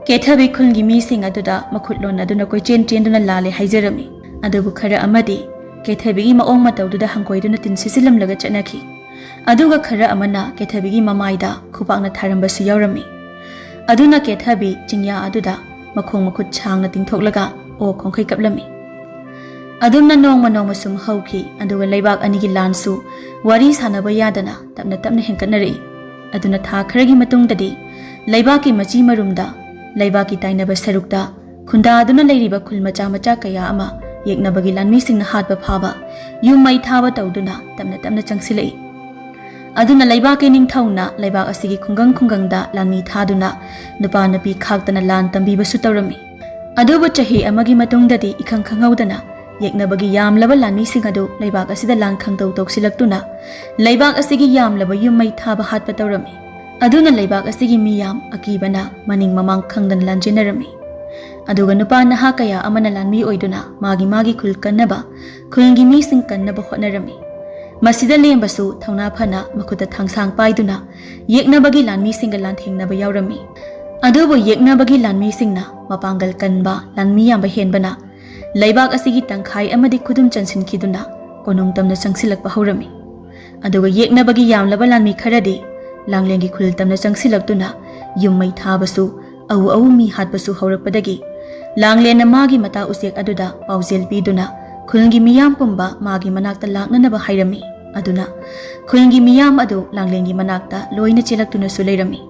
ꯀꯦꯊꯕꯤ ꯈꯨꯜꯒꯤ ꯃꯤꯁꯤꯡ ꯑꯗꯨꯗ ꯃꯈꯨꯠ ꯂꯣꯟꯅꯗꯨꯅ ꯀꯣꯏꯆꯦꯟ ꯆꯦꯟꯗꯨꯅ ꯂꯥꯜꯂꯦ ꯍꯥꯏꯖꯔꯝꯃꯤ꯫ ꯑꯗꯨꯕꯨ ꯈꯔ ꯑꯃꯗꯤ ꯀꯦꯊꯕꯤꯒꯤ ꯃꯑꯣꯡ ꯃꯇꯧꯗꯨꯗ ꯍꯪꯒꯣꯏꯗꯨꯅ ꯇꯤꯟ ꯁꯤꯠꯆꯤꯜꯂꯝꯂꯒ ꯆꯠꯅꯈꯤ꯫ ꯑꯗꯨꯒ ꯈꯔ ꯑꯃꯅ ꯀꯦꯊꯕꯤꯒꯤ ꯃꯃꯥꯏꯗ ꯈꯨꯄꯥꯛꯅ ꯊꯥꯔꯝꯕꯁꯨ ꯌꯥꯎꯔꯝꯃꯤ꯫ ꯑꯗꯨꯅ ꯀꯦꯊꯕꯤ ꯆꯤꯡꯌꯥ ꯑꯗꯨꯗ ꯃꯈꯣꯡ ꯃꯈꯨꯠ ꯁꯥꯡꯅ ꯇꯤꯡꯊꯣꯛꯂꯒ ꯑꯣꯛ ꯈꯣꯡꯈꯩ ꯀꯞꯂꯝꯃꯤ꯫ ꯑꯗꯨꯝꯅ ꯅꯣꯡꯃ ꯅꯣꯡꯃ ꯁꯨꯝ ꯍꯧꯈꯤ, ꯑꯗꯨꯒ ꯂꯩꯕꯥꯛ ꯑꯅꯤꯒꯤ ꯂꯥꯟꯁꯨ ꯋꯥꯔꯤ ꯁꯥꯟꯅꯕ ꯌꯥꯗꯅ ꯇꯞꯅ ꯇꯞꯅ ꯍꯦꯟꯀꯠꯅꯔꯛꯏ꯫ ꯑꯗꯨꯅ ꯊꯥ ꯈꯔꯒꯤ ꯃꯇꯨꯡꯗꯗꯤ ꯂꯩꯕꯥꯛꯀꯤ ꯃꯆꯤ ꯃꯔꯨꯝꯗ, ꯂꯩꯕꯥꯛꯀꯤ ꯇꯥꯏꯅꯕ ꯁꯔꯨꯛꯇ ꯈꯨꯟꯗꯥꯗꯨꯅ ꯂꯩꯔꯤꯕ ꯈꯨꯜ ꯃꯆꯥ ꯃꯆꯥ ꯀꯌꯥ ꯑꯃ ꯌꯦꯛꯅꯕꯒꯤ ꯂꯥꯟꯃꯤꯁꯤꯡꯅ ꯍꯥꯠꯄ ꯐꯥꯕ, ꯌꯨꯝ ꯃꯩ ꯊꯥꯕ ꯇꯧꯗꯨꯅ ꯇꯞꯅ ꯇꯞꯅ ꯆꯪꯁꯤꯜꯂꯛꯏ꯫ ꯑꯗꯨꯅ ꯂꯩꯕꯥꯛꯀꯤ ꯅꯤꯡꯊꯧꯅ ꯂꯩꯕꯥꯛ ꯑꯁꯤꯒꯤ ꯈꯨꯡꯒꯪ ꯈꯨꯡꯒꯪꯗ ꯂꯥꯟꯃꯤ ꯊꯥꯗꯨꯅ ꯅꯨꯄꯥ ꯅꯨꯄꯤ ꯈꯥꯛꯇꯅ ꯂꯥꯟ ꯇꯝꯕꯤꯕꯁꯨ ꯇꯧꯔꯝꯃꯤ꯫ ꯑꯗꯨꯕꯨ ꯆꯍꯤ ꯑꯃꯒꯤ ꯃꯇꯨꯡꯗꯗꯤ ꯏꯈꯪ ꯈꯪꯍꯧꯗꯅ ꯌꯦꯛꯅꯕꯒꯤ ꯌꯥꯝꯂꯕ ꯂꯥꯟꯃꯤꯁꯤꯡ ꯑꯗꯨ ꯂꯩꯕꯥꯛ ꯑꯁꯤꯗ ꯂꯥꯟ ꯈꯪꯗꯧ ꯇꯧꯁꯤꯜꯂꯛꯇꯨꯅ ꯂꯩꯕꯥꯛ ꯑꯁꯤꯒꯤ ꯌꯥꯝꯂꯕ ꯌꯨꯝ ꯃꯩ ꯊꯥꯕ ꯍꯥꯠꯄ ꯇꯧꯔꯝꯃꯤ꯫ ꯑꯗꯨꯅ ꯂꯩꯕꯥꯛ ꯑꯁꯤꯒꯤ ꯃꯤꯌꯥꯝ ꯑꯀꯤꯕꯅ ꯃꯅꯤꯡ ꯃꯃꯥꯡ ꯈꯪꯗꯅ ꯂꯥꯟꯖꯦꯟꯅꯔꯝꯃꯤ꯫ ꯑꯗꯨꯒ ꯅꯨꯄꯥ ꯅꯍꯥ ꯀꯌꯥ ꯑꯃꯅ ꯂꯥꯟꯃꯤ ꯑꯣꯏꯗꯨꯅ ꯃꯥꯒꯤ ꯃꯥꯒꯤ ꯈꯨꯜ ꯀꯟꯅꯕ, ꯈꯨꯜꯒꯤ ꯃꯤꯁꯤꯡ ꯀꯟꯅꯕ ꯍꯣꯠꯅꯔꯝꯃꯤ꯫ ꯃꯁꯤꯗ ꯂꯦꯝꯕꯁꯨ ꯊꯧꯅꯥ ꯐꯅ ꯃꯈꯨꯠꯇ ꯊꯥꯡꯁꯥꯡ ꯄꯥꯏꯗꯨꯅ ꯌꯦꯛꯅꯕꯒꯤ ꯂꯥꯟꯃꯤꯁꯤꯡꯒ ꯂꯥꯟꯊꯦꯡꯅꯕ ꯌꯥꯎꯔꯝꯃꯤ꯫ ꯑꯗꯨꯕꯨ ꯌꯦꯛꯅꯕꯒꯤ ꯂꯥꯟꯃꯤꯁꯤꯡꯅ ꯃꯄꯥꯡꯒꯜ ꯀꯟꯕ ꯂꯥꯟꯃꯤ ꯌꯥꯝꯕ ꯍꯦꯟꯕꯅ ꯂꯩꯕꯥꯛ ꯑꯁꯤꯒꯤ ꯇꯪꯈꯥꯏ ꯑꯃꯗꯤ ꯈꯨꯗꯨꯝ ꯆꯟꯁꯤꯟꯈꯤꯗꯨꯅ ꯀꯣꯅꯨꯡ ꯇꯝꯅ ꯆꯪꯁꯤꯜꯂꯛꯄ ꯍꯧꯔꯝꯃꯤ꯫ ꯑꯗꯨꯒ ꯌꯦꯛꯅꯕꯒꯤ ꯌꯥꯝꯂꯕ ꯂꯥꯟꯃꯤ ꯈꯔꯗꯤ ꯂꯥꯡꯂꯦꯟꯒꯤ ꯈꯨꯜ ꯇꯝꯅ ꯆꯪꯁꯤꯜꯂꯛꯇꯨꯅ ꯌꯨꯝ ꯃꯩ ꯊꯥꯕꯁꯨ, ꯑꯎ ꯑꯎ ꯃꯤ ꯍꯥꯠꯄꯁꯨ ꯍꯧꯔꯛꯄꯗꯒꯤ ꯂꯥꯡꯂꯦꯟꯅ ꯃꯥꯒꯤ ꯃꯇꯥ ꯎꯆꯦꯛ ꯑꯗꯨꯗ ꯄꯥꯎꯖꯦꯜ ꯄꯤꯗꯨꯅ ꯈꯨꯜꯒꯤ ꯃꯤꯌꯥꯝ ꯄꯨꯝꯕ ꯃꯥꯒꯤ ꯃꯅꯥꯛꯇ ꯂꯥꯛꯅꯅꯕ ꯍꯥꯏꯔꯝꯃꯤ꯫ ꯑꯗꯨꯅ ꯈꯨꯜꯒꯤ ꯃꯤꯌꯥꯝ ꯑꯗꯨ ꯂꯥꯡꯂꯦꯟꯒꯤ ꯃꯅꯥꯛꯇ ꯂꯣꯏꯅ ꯆꯦꯜꯂꯛꯇꯨꯅꯁꯨ ꯂꯩꯔꯝꯃꯤ꯫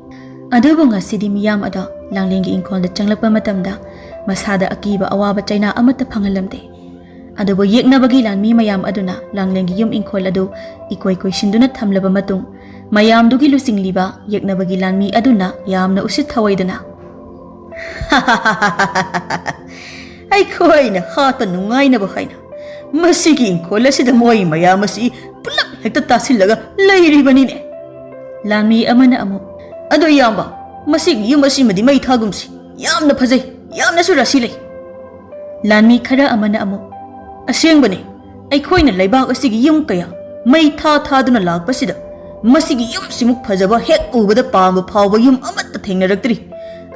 ꯑꯗꯨꯕꯨ ꯉꯁꯤꯗꯤ ꯃꯤꯌꯥꯝ ꯑꯗꯣ ꯂꯥꯡꯂꯦꯟꯒꯤ ꯏꯪꯈꯣꯜꯗ ꯆꯪꯂꯛꯄ ꯃꯇꯝꯗ ꯃꯁꯥꯗ ꯑꯀꯤꯕ ꯑꯋꯥꯕ ꯆꯩꯅꯥ ꯑꯃꯠꯇ ꯐꯪꯍꯜꯂꯝꯗꯦ꯫ ꯑꯗꯨꯕꯨ ꯌꯦꯛꯅꯕꯒꯤ ꯂꯥꯟꯃꯤ ꯃꯌꯥꯝ ꯑꯗꯨꯅ ꯂꯥꯡꯂꯦꯟꯒꯤ ꯌꯨꯝ ꯏꯪꯈꯣꯜ ꯑꯗꯨ ꯏꯀꯣꯏ ꯀꯣꯏꯁꯤꯟꯗꯨꯅ ꯊꯝꯂꯕ ꯃꯇꯨꯡ, ꯃꯌꯥꯝꯗꯨꯒꯤ ꯂꯨꯆꯤꯡꯂꯤꯕ ꯌꯦꯛꯅꯕꯒꯤ ꯂꯥꯟꯃꯤ ꯑꯗꯨꯅ ꯌꯥꯝꯅ ꯎꯁꯤꯠ ꯊꯑꯣꯏꯗꯅ, "ꯑꯩꯈꯣꯏꯅ ꯍꯥꯠꯄ ꯅꯨꯡꯉꯥꯏꯅꯕ ꯍꯥꯏꯅ ꯃꯁꯤꯒꯤ ꯏꯪꯈꯣꯜ ꯑꯁꯤꯗ ꯃꯣꯏ ꯃꯌꯥꯝ ꯑꯁꯤ ꯄꯨꯂꯞ ꯍꯦꯛꯇ ꯇꯥꯁꯤꯜꯂꯒ ꯂꯩꯔꯤꯕꯅꯤꯅꯦ!" ꯂꯥꯟꯃꯤ ꯑꯃꯅ ꯑꯃꯨꯛ, "ꯑꯗꯣ ꯏꯌꯥꯝꯕ, ꯃꯁꯤꯒꯤ ꯌꯨꯝ ꯑꯁꯤꯃꯗꯤ ꯃꯩ ꯊꯥꯒꯨꯝꯁꯤ꯫ ꯌꯥꯝꯅ ꯐꯖꯩ, ꯌꯥꯝꯅꯁꯨ ꯔꯥꯁꯤ ꯂꯩ꯫" ꯂꯥꯟꯃꯤ ꯈꯔ ꯑꯃꯅ ꯑꯃꯨꯛ, "ꯑꯁꯦꯡꯕꯅꯤ, ꯑꯩꯈꯣꯏꯅ ꯂꯩꯕꯥꯛ ꯑꯁꯤꯒꯤ ꯌꯨꯝ ꯀꯌꯥ ꯃꯩ ꯊꯥ ꯊꯥꯗꯨꯅ ꯂꯥꯛꯄꯁꯤꯗ ꯃꯁꯤꯒꯤ ꯌꯨꯝꯁꯤꯃꯨꯛ ꯐꯖꯕ ꯍꯦꯛ ꯎꯕꯗ ꯄꯥꯝꯕ ꯐꯥꯎꯕ ꯌꯨꯝ ꯑꯃꯠꯇ ꯊꯦꯡꯅꯔꯛꯇ꯭ꯔꯤ꯫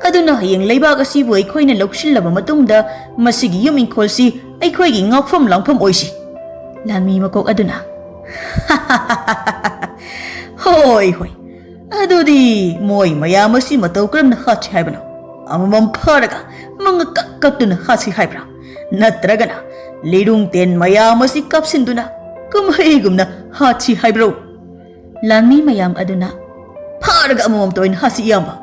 ꯑꯗꯨꯅ ꯍꯌꯦꯡ ꯂꯩꯕꯥꯛ ꯑꯁꯤꯕꯨ ꯑꯩꯈꯣꯏꯅ ꯂꯧꯁꯤꯜꯂꯕ ꯃꯇꯨꯡꯗ ꯃꯁꯤꯒꯤ ꯌꯨꯝ ꯏꯪꯈꯣꯜꯁꯤ ꯑꯩꯈꯣꯏꯒꯤ ꯉꯥꯎꯐꯝ ꯂꯥꯡꯐꯝ ꯑꯣꯏꯁꯤ꯫" ꯂꯥꯟꯃꯤ ꯃꯀꯣꯛ ꯑꯗꯨꯅ, "ꯍꯣꯏ, ꯍꯣꯏ, ꯑꯗꯨꯗꯤ ꯃꯣꯏ ꯃꯌꯥꯝ ꯑꯁꯤ ꯃꯇꯧ ꯀꯔꯝꯅ ꯍꯥꯠꯁꯤ ꯍꯥꯏꯕꯅꯣ? ꯑꯃꯃꯝ ꯐꯥꯔꯒ ꯃꯉꯛ ꯀꯛ ꯀꯛꯇꯨꯅ ꯍꯥꯠꯁꯤ ꯍꯥꯏꯕ꯭ꯔꯥ? ꯅꯠꯇ꯭ꯔꯒꯅ ꯂꯤꯔꯨꯡ ꯇꯦꯟ ꯃꯌꯥꯝ ꯑꯁꯤ ꯀꯥꯞꯁꯤꯟꯗꯨꯅ ꯀꯨꯝꯍꯩꯒꯨꯝꯅ ꯍꯥꯠꯁꯤ ꯍꯥꯏꯕ꯭ꯔꯣ?" ꯂꯥꯟꯃꯤ ꯃꯌꯥꯝ ꯑꯗꯨꯅ, "ꯐꯥꯔꯒ ꯑꯃꯃꯝꯇ ꯑꯣꯏꯅ ꯍꯥꯠꯁꯤ, ꯏꯌꯥꯝꯕ꯫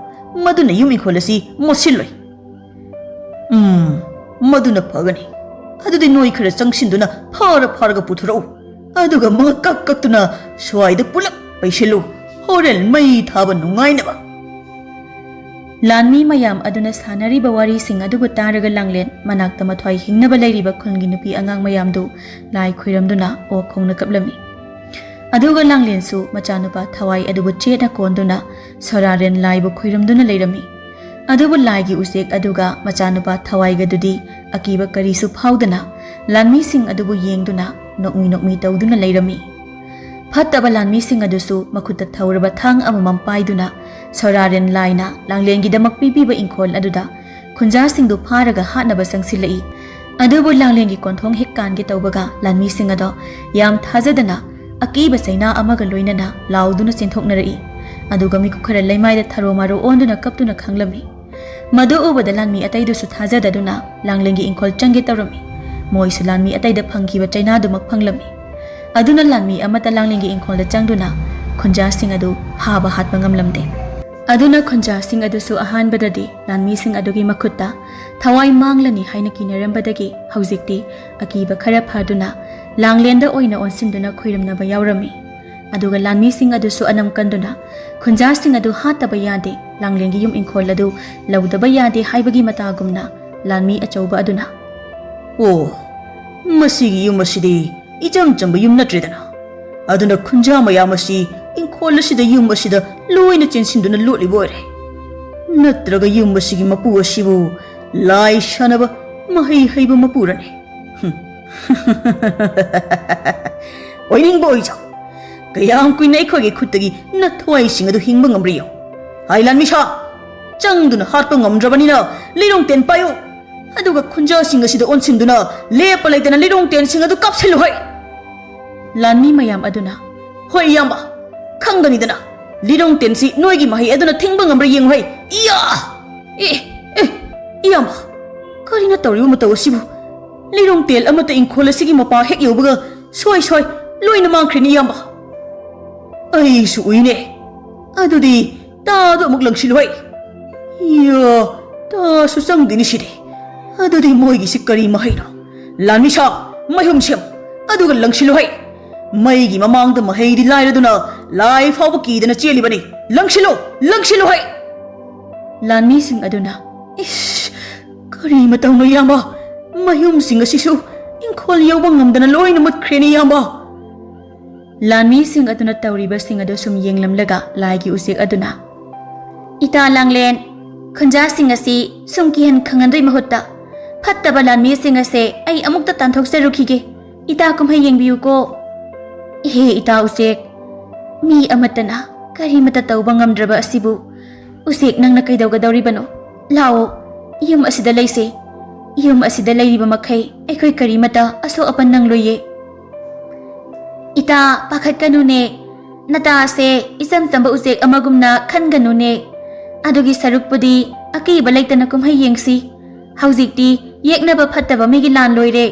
ꯃꯗꯨꯅ ꯌꯨꯝ ꯏꯪꯈꯣꯜ ꯑꯁꯤ ꯃꯣꯠꯁꯤꯜꯂꯣꯏ꯫" "ꯎꯝ, ꯃꯗꯨꯅ ꯐꯒꯅꯤ꯫ ꯑꯗꯨꯗꯤ ꯅꯣꯏ ꯈꯔ ꯆꯪꯁꯤꯟꯗꯨꯅ ꯐꯥꯔ ꯐꯥꯔꯒ ꯄꯨꯊꯣꯔꯛꯎ꯫ ꯑꯗꯨꯒ ꯃꯉꯛ ꯀꯛ ꯀꯛꯇꯨꯅ ꯁ꯭ꯋꯥꯏꯗ ꯄꯨꯂꯞ ꯄꯩꯁꯤꯜꯂꯨ꯫ ꯍꯣꯔꯦꯟ ꯃꯩ ꯊꯥꯕ ꯅꯨꯡꯉꯥꯏꯅꯕ꯫" ꯂꯥꯟꯃꯤ ꯃꯌꯥꯝ ꯑꯗꯨꯅ ꯁꯥꯟꯅꯔꯤꯕ ꯋꯥꯔꯤꯁꯤꯡ ꯑꯗꯨꯕꯨ ꯇꯥꯔꯒ ꯂꯥꯡꯂꯦꯟ ꯃꯅꯥꯛꯇ ꯃꯊ꯭ꯋꯥꯏ ꯍꯤꯡꯅꯕ ꯂꯩꯔꯤꯕ ꯈꯨꯜꯒꯤ ꯅꯨꯄꯤ ꯑꯉꯥꯡ ꯃꯌꯥꯝꯗꯨ ꯂꯥꯏ ꯈꯨꯔꯝꯗꯨꯅ ꯑꯣꯛ ꯈꯣꯡꯅ ꯀꯞꯂꯝꯃꯤ꯫ ꯑꯗꯨꯒ ꯂꯥꯡꯂꯦꯟꯁꯨ ꯃꯆꯥꯅꯨꯄꯥ ꯊꯋꯥꯏ ꯑꯗꯨꯕꯨ ꯆꯦꯠꯅ ꯀꯣꯟꯗꯨꯅ ꯁꯣꯔꯥꯔꯦꯟ ꯂꯥꯏꯕꯨ ꯈꯨꯔꯨꯝꯗꯨꯅ ꯂꯩꯔꯝꯃꯤ꯫ ꯑꯗꯨꯕꯨ ꯂꯥꯏꯒꯤ ꯎꯆꯦꯛ ꯑꯗꯨꯒ ꯃꯆꯥꯅꯨꯄꯥ ꯊꯋꯥꯏꯒꯗꯨꯗꯤ ꯑꯀꯤꯕ ꯀꯔꯤꯁꯨ ꯐꯥꯎꯗꯅ ꯂꯥꯟꯃꯤꯁꯤꯡ ꯑꯗꯨꯕꯨ ꯌꯦꯡꯗꯨꯅ ꯅꯣꯛꯃꯤ ꯅꯣꯛꯃꯤ ꯇꯧꯗꯨꯅ ꯂꯩꯔꯝꯃꯤ꯫ ꯐꯠꯇꯕ ꯂꯥꯟꯃꯤꯁꯤꯡ ꯑꯗꯨꯁꯨ ꯃꯈꯨꯠꯇ ꯊꯧꯔꯕ ꯊꯥꯡ ꯑꯃꯃꯝ ꯄꯥꯏꯗꯨꯅ ꯁꯣꯔꯥꯔꯦꯟ ꯂꯥꯏꯅ ꯂꯥꯡꯂꯦꯟꯒꯤꯗꯃꯛ ꯄꯤꯕꯤꯕ ꯏꯪꯈꯣꯜ ꯑꯗꯨꯗ ꯈꯨꯟꯖꯥꯁꯤꯡꯗꯨ ꯐꯥꯔꯒ ꯍꯥꯠꯅꯕ ꯆꯪꯁꯤꯜꯂꯛꯏ꯫ ꯑꯗꯨꯕꯨ ꯂꯥꯡꯂꯦꯟꯒꯤ ꯀꯣꯟꯊꯣꯡ ꯍꯦꯛ ꯀꯥꯟꯒꯦ ꯇꯧꯕꯒ ꯂꯥꯟꯃꯤꯁꯤꯡ ꯑꯗꯣ ꯌꯥꯝ ꯊꯥꯖꯗꯅ ꯑꯀꯤꯕ ꯆꯩꯅꯥ ꯑꯃꯒ ꯂꯣꯏꯅꯅ ꯂꯥꯎꯗꯨꯅ ꯆꯦꯟꯊꯣꯛꯅꯔꯛꯏ꯫ ꯑꯗꯨꯒ ꯃꯤꯀꯨꯞ ꯈꯔ ꯂꯩꯃꯥꯏꯗ ꯊꯔꯣ ꯃꯥꯔꯣ ꯑꯣꯟꯗꯨꯅ ꯀꯞꯇꯨꯅ ꯈꯥꯡꯂꯝꯃꯤ꯫ ꯃꯗꯨ ꯎꯕꯗ ꯂꯥꯟꯃꯤ ꯑꯇꯩꯗꯨꯁꯨ ꯊꯥꯖꯗꯗꯨꯅ ꯂꯥꯡꯂꯦꯟꯒꯤ ꯏꯪꯈꯣꯜ ꯆꯪꯒꯦ ꯇꯧꯔꯝꯃꯤ꯫ ꯃꯣꯏꯁꯨ ꯂꯥꯟꯃꯤ ꯑꯇꯩꯗ ꯐꯪꯈꯤꯕ ꯆꯩꯅꯥꯗꯨꯃꯛ ꯐꯪꯂꯝꯃꯤ꯫ ꯑꯗꯨꯅ ꯂꯥꯟꯃꯤ ꯑꯃꯠꯇ ꯂꯥꯡꯂꯦꯟꯒꯤ ꯏꯪꯈꯣꯜꯗ ꯆꯪꯗꯨꯅ ꯈꯨꯟꯖꯥꯁꯤꯡ ꯑꯗꯨ ꯐꯥꯕ ꯍꯥꯠꯄ ꯉꯝꯂꯝꯗꯦ꯫ ꯑꯗꯨꯅ ꯈꯨꯟꯖꯥꯁꯤꯡ ꯑꯗꯨꯁꯨ ꯑꯍꯥꯟꯕꯗꯗꯤ ꯂꯥꯟꯃꯤꯁꯤꯡ ꯑꯗꯨꯒꯤ ꯃꯈꯨꯠꯇ ꯊꯋꯥꯏ ꯃꯥꯡꯂꯅꯤ ꯍꯥꯏꯅ ꯀꯤꯅꯔꯝꯕꯗꯒꯤ ꯍꯧꯖꯤꯛꯇꯤ ꯑꯀꯤꯕ ꯈꯔ ꯐꯗꯨꯅ ꯂꯥꯡꯂꯦꯟꯗ ꯑꯣꯏꯅ ꯑꯣꯟꯁꯤꯟꯗꯨꯅ ꯈꯨꯏꯔꯝꯅꯕ ꯌꯥꯎꯔꯝꯃꯤ꯫ ꯑꯗꯨꯒ ꯂꯥꯟꯃꯤꯁꯤꯡ ꯑꯗꯨꯁꯨ ꯑꯅꯝ ꯀꯟꯗꯨꯅ ꯈꯨꯟꯖꯥꯁꯤꯡ ꯑꯗꯨ ꯍꯥꯠꯇꯕ ꯌꯥꯗꯦ, ꯂꯥꯡꯂꯦꯟꯒꯤ ꯌꯨꯝ ꯏꯪꯈꯣꯜ ꯑꯗꯨ ꯂꯧꯗꯕ ꯌꯥꯗꯦ ꯍꯥꯏꯕꯒꯤ ꯃꯇꯥꯒꯨꯝꯅ ꯂꯥꯟꯃꯤ ꯑꯆꯧꯕ ꯑꯗꯨꯅ, "ꯑꯣ, ꯃꯁꯤꯒꯤ ꯌꯨꯝ ꯑꯁꯤꯗꯤ ꯏꯆꯝ ꯆꯝꯕ ꯌꯨꯝ ꯅꯠꯇ꯭ꯔꯦꯗꯅ꯫ ꯑꯗꯨꯅ ꯈꯨꯟꯖꯥ ꯃꯌꯥꯝ ꯑꯁꯤ ꯏꯪꯈꯣꯜ ꯑꯁꯤꯗ, ꯌꯨꯝ ꯑꯁꯤꯗ ꯂꯣꯏꯅ ꯆꯦꯟꯁꯤꯟꯗꯨꯅ ꯂꯣꯠꯂꯤꯕ ꯑꯣꯏꯔꯦ꯫ ꯅꯠꯇ꯭ꯔꯒ ꯌꯨꯝ ꯑꯁꯤꯒꯤ ꯃꯄꯨ ꯑꯁꯤꯕꯨ ꯂꯥꯏ ꯁꯥꯟꯅꯕ ꯃꯍꯩ ꯍꯩꯕ ꯃꯄꯨꯔꯅꯦ꯫ ꯍꯨꯝ꯫ ꯑꯣꯏꯅꯤꯡꯕ ꯑꯣꯏꯖꯧ꯫ ꯀꯌꯥꯝ ꯀꯨꯏꯅ ꯑꯩꯈꯣꯏꯒꯤ ꯈꯨꯠꯇꯒꯤ ꯅꯊ꯭ꯋꯥꯏꯁꯤꯡ ꯑꯗꯨ ꯍꯤꯡꯕ ꯉꯝꯕ꯭ꯔꯥ ꯌꯦꯡꯉꯨ꯫ ꯍꯥꯏ ꯂꯥꯟꯃꯤꯁꯥ, ꯆꯪꯗꯨꯅ ꯍꯥꯠꯄ ꯉꯝꯗ꯭ꯔꯕꯅꯤꯅ ꯂꯤꯔꯣꯡ ꯇꯦꯟ ꯄꯥꯏꯌꯨ꯫ ꯑꯗꯨꯒ ꯈꯨꯟꯖꯥꯁꯤꯡ ꯑꯁꯤꯗ ꯑꯣꯟꯁꯤꯟꯗꯨꯅ ꯂꯦꯞꯄ ꯂꯩꯇꯅ ꯂꯤꯔꯣꯡ ꯇꯦꯟꯁꯤꯡ ꯑꯗꯨ ꯀꯥꯞꯁꯤꯜꯂꯨ ꯍꯩ꯫ ꯂꯥꯟꯃꯤ ꯃꯌꯥꯝ ꯑꯗꯨꯅ, "ꯍꯣꯏ ꯏꯌꯥꯝꯕ, ꯈꯪꯒꯅꯤꯗꯅ, ꯂꯤꯔꯣꯡ ꯇꯦꯟꯁꯤ ꯅꯣꯏꯒꯤ ꯃꯍꯩ ꯑꯗꯨꯅ ꯊꯤꯡꯕ ꯉꯝꯕ꯭ꯔꯥ ꯌꯦꯡꯉꯨ ꯍꯩ꯫ ꯏꯌꯥ! ꯑꯦ, ꯑꯦ, ꯏꯌꯥꯝꯕ, ꯀꯔꯤꯅꯣ ꯇꯧꯔꯤꯕ ꯃꯇꯧ ꯑꯁꯤꯕꯨ? ꯂꯤꯔꯣꯡ ꯇꯦꯟ ꯑꯃꯠꯇ ꯏꯪꯈꯣꯜ ꯑꯁꯤꯒꯤ ꯃꯄꯥ ꯍꯦꯛ ꯌꯧꯕꯒ ꯁ꯭ꯋꯥꯏ ꯁ꯭ꯋꯥꯏ ꯂꯣꯏꯅ ꯃꯥꯡꯈ꯭ꯔꯦꯅꯦ ꯏꯌꯥꯝꯕ꯫ ꯑꯩꯁꯨ ꯎꯏꯅꯦ꯫ ꯑꯗꯨꯗꯤ ꯇꯥꯗꯣ ꯑꯃꯨꯛ ꯂꯪꯁꯤꯜꯂꯨ ꯍꯩ꯫ ꯏꯌꯥ, ꯇꯥꯁꯨ ꯆꯪꯗꯦꯅꯦ ꯁꯤꯗꯤ꯫ ꯑꯗꯨꯗꯤ ꯃꯣꯏꯒꯤꯁꯤ ꯀꯔꯤ ꯃꯍꯩꯅꯣ? ꯂꯥꯟꯃꯤꯁꯥ, ꯃꯩꯍꯨꯝ ꯁꯦꯝꯃꯨ, ꯑꯗꯨꯒ ꯂꯪꯁꯤꯜꯂꯨ ꯍꯩ꯫ ꯃꯩꯒꯤ ꯃꯃꯥꯡꯗ ꯃꯍꯩꯗꯤ ꯂꯥꯏꯔꯗꯨꯅ ꯂꯥꯏ ꯐꯥꯎꯕ ꯀꯤꯗꯅ ꯆꯦꯜꯂꯤꯕꯅꯤ꯫ ꯂꯪꯁꯤꯜꯂꯨ, ꯂꯪꯁꯤꯜꯂꯨ ꯍꯩ!" ꯂꯥꯟꯃꯤꯁꯤꯡ ꯑꯗꯨꯅ, "ꯏꯁ, ꯀꯔꯤ ꯃꯇꯧꯅꯣ ꯏꯌꯥꯝꯕ? ꯃꯩꯍꯨꯝꯁꯤꯡ ꯑꯁꯤꯁꯨ ꯏꯪꯈꯣꯜ ꯌꯧꯕ ꯉꯝꯗꯅ ꯂꯣꯏꯅ ꯃꯨꯠꯈ꯭ꯔꯦꯅꯦ ꯏꯌꯥꯝꯕ!" ꯂꯥꯟꯃꯤꯁꯤꯡ ꯑꯗꯨꯅ ꯇꯧꯔꯤꯕꯁꯤꯡ ꯑꯗꯨ ꯁꯨꯝ ꯌꯦꯡꯂꯝꯂꯒ ꯂꯥꯏꯒꯤ ꯎꯆꯦꯛ ꯑꯗꯨꯅ, "ꯏꯇꯥ ꯂꯥꯡꯂꯦꯟ, ꯈꯨꯟꯖꯥꯁꯤꯡ ꯑꯁꯤ ꯁꯨꯝ ꯀꯤꯍꯟ ꯈꯪꯍꯟꯗꯣꯏ ꯃꯍꯨꯠꯇ ꯐꯠꯇꯕ ꯂꯥꯟꯃꯤꯁꯤꯡ ꯑꯁꯦ ꯑꯩ ꯑꯃꯨꯛꯇ ꯇꯥꯟꯊꯣꯛꯆꯔꯨꯈꯤꯒꯦ꯫ ꯏꯇꯥ ꯀꯨꯝꯍꯩ ꯌꯦꯡꯕꯤꯌꯨꯀꯣ꯫" "ꯏꯍꯦ ꯏꯇꯥ ꯎꯆꯦꯛ, ꯃꯤ ꯑꯃꯠꯇꯅ ꯀꯔꯤꯃꯠꯇ ꯇꯧꯕ ꯉꯝꯗ꯭ꯔꯕ ꯑꯁꯤꯕꯨ ꯎꯆꯦꯛ ꯅꯪꯅ ꯀꯩꯗꯧꯒꯗꯧꯔꯤꯕꯅꯣ? ꯂꯥꯛꯑꯣ, ꯌꯨꯝ ꯑꯁꯤꯗ ꯂꯩꯁꯦ꯫ ꯌꯨꯝ ꯑꯁꯤꯗ ꯂꯩꯔꯤꯕ ꯃꯈꯩ ꯑꯩꯈꯣꯏ ꯀꯔꯤꯃꯠꯇ ꯑꯁꯣꯛ ꯑꯄꯟ ꯅꯪꯂꯣꯏꯌꯦ꯫" "ꯏꯇꯥ, ꯄꯥꯈꯠꯀꯅꯨꯅꯦ꯫ ꯅꯇꯥꯁꯦ ꯏꯆꯝ ꯆꯝꯕ ꯎꯆꯦꯛ ꯑꯃꯒꯨꯝꯅ ꯈꯟꯒꯅꯨꯅꯦ꯫ ꯑꯗꯨꯒꯤ ꯁꯔꯨꯛꯄꯨꯗꯤ ꯑꯀꯤꯕ ꯂꯩꯇꯅ ꯀꯨꯝꯍꯩ ꯌꯦꯡꯁꯤ꯫ ꯍꯧꯖꯤꯛꯇꯤ ꯌꯦꯛꯅꯕ ꯐꯠꯇꯕ ꯃꯤꯒꯤ ꯂꯥꯟ ꯂꯣꯏꯔꯦ꯫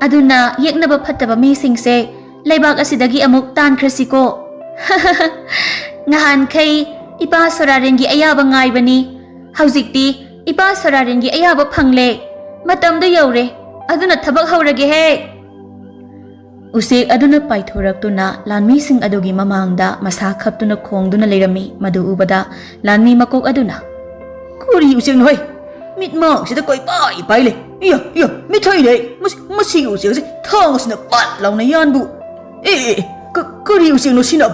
ꯑꯗꯨꯅ ꯌꯦꯛꯅꯕ ꯐꯠꯇꯕ ꯃꯤꯁꯤꯡꯁꯦ ꯂꯩꯕꯥꯛ ꯑꯁꯤꯗꯒꯤ ꯑꯃꯨꯛ ꯇꯥꯟꯈ꯭ꯔꯁꯤꯀꯣ꯫" "ꯉꯍꯥꯟꯈꯩ ꯏꯄꯥ ꯁꯣꯔꯥꯔꯦꯟꯒꯤ ꯑꯌꯥꯕ ꯉꯥꯏꯕꯅꯤ꯫ ꯍꯧꯖꯤꯛꯇꯤ ꯏꯄꯥ ꯁꯣꯔꯥꯔꯦꯟꯒꯤ ꯑꯌꯥꯕ ꯐꯪꯂꯦ꯫ ꯃꯇꯝꯗꯨ ꯌꯧꯔꯦ꯫ ꯑꯗꯨꯅ ꯊꯕꯛ ꯍꯧꯔꯒꯦꯍꯦ!" ꯎꯆꯦꯛ ꯑꯗꯨꯅ ꯄꯥꯏꯊꯣꯔꯛꯇꯨꯅ ꯂꯥꯟꯃꯤꯁꯤꯡ ꯑꯗꯨꯒꯤ ꯃꯃꯥꯡꯗ ꯃꯁꯥ ꯈꯞꯇꯨꯅ ꯈꯣꯡꯗꯨꯅ ꯂꯩꯔꯝꯃꯤ꯫ ꯃꯗꯨ ꯎꯕꯗ ꯂꯥꯟꯃꯤ ꯃꯀꯣꯛ ꯑꯗꯨꯅ, "ꯀꯔꯤ ꯎꯆꯦꯛꯅꯣ ꯍꯩ? ꯃꯤꯠꯃꯥꯡꯁꯤꯗ ꯀꯣꯏꯄꯥꯏ ꯄꯥꯏ ꯂꯩ꯫ ꯏꯌꯥ, ꯏꯌꯥ, ꯃꯤꯊꯩꯅꯦ꯫ ꯃꯁꯤ, ꯃꯁꯤꯒꯤ ꯎꯆꯦꯛ ꯑꯁꯤ ꯊꯥꯡ ꯑꯁꯤꯅ ꯄꯠ ꯂꯥꯎꯅ ꯌꯥꯟꯕꯨ꯫ ꯑꯦ, ꯑꯦ, ꯑꯦ, ꯀ-, ꯀꯔꯤ ꯎꯆꯦꯛꯅꯣ ꯁꯤꯅ?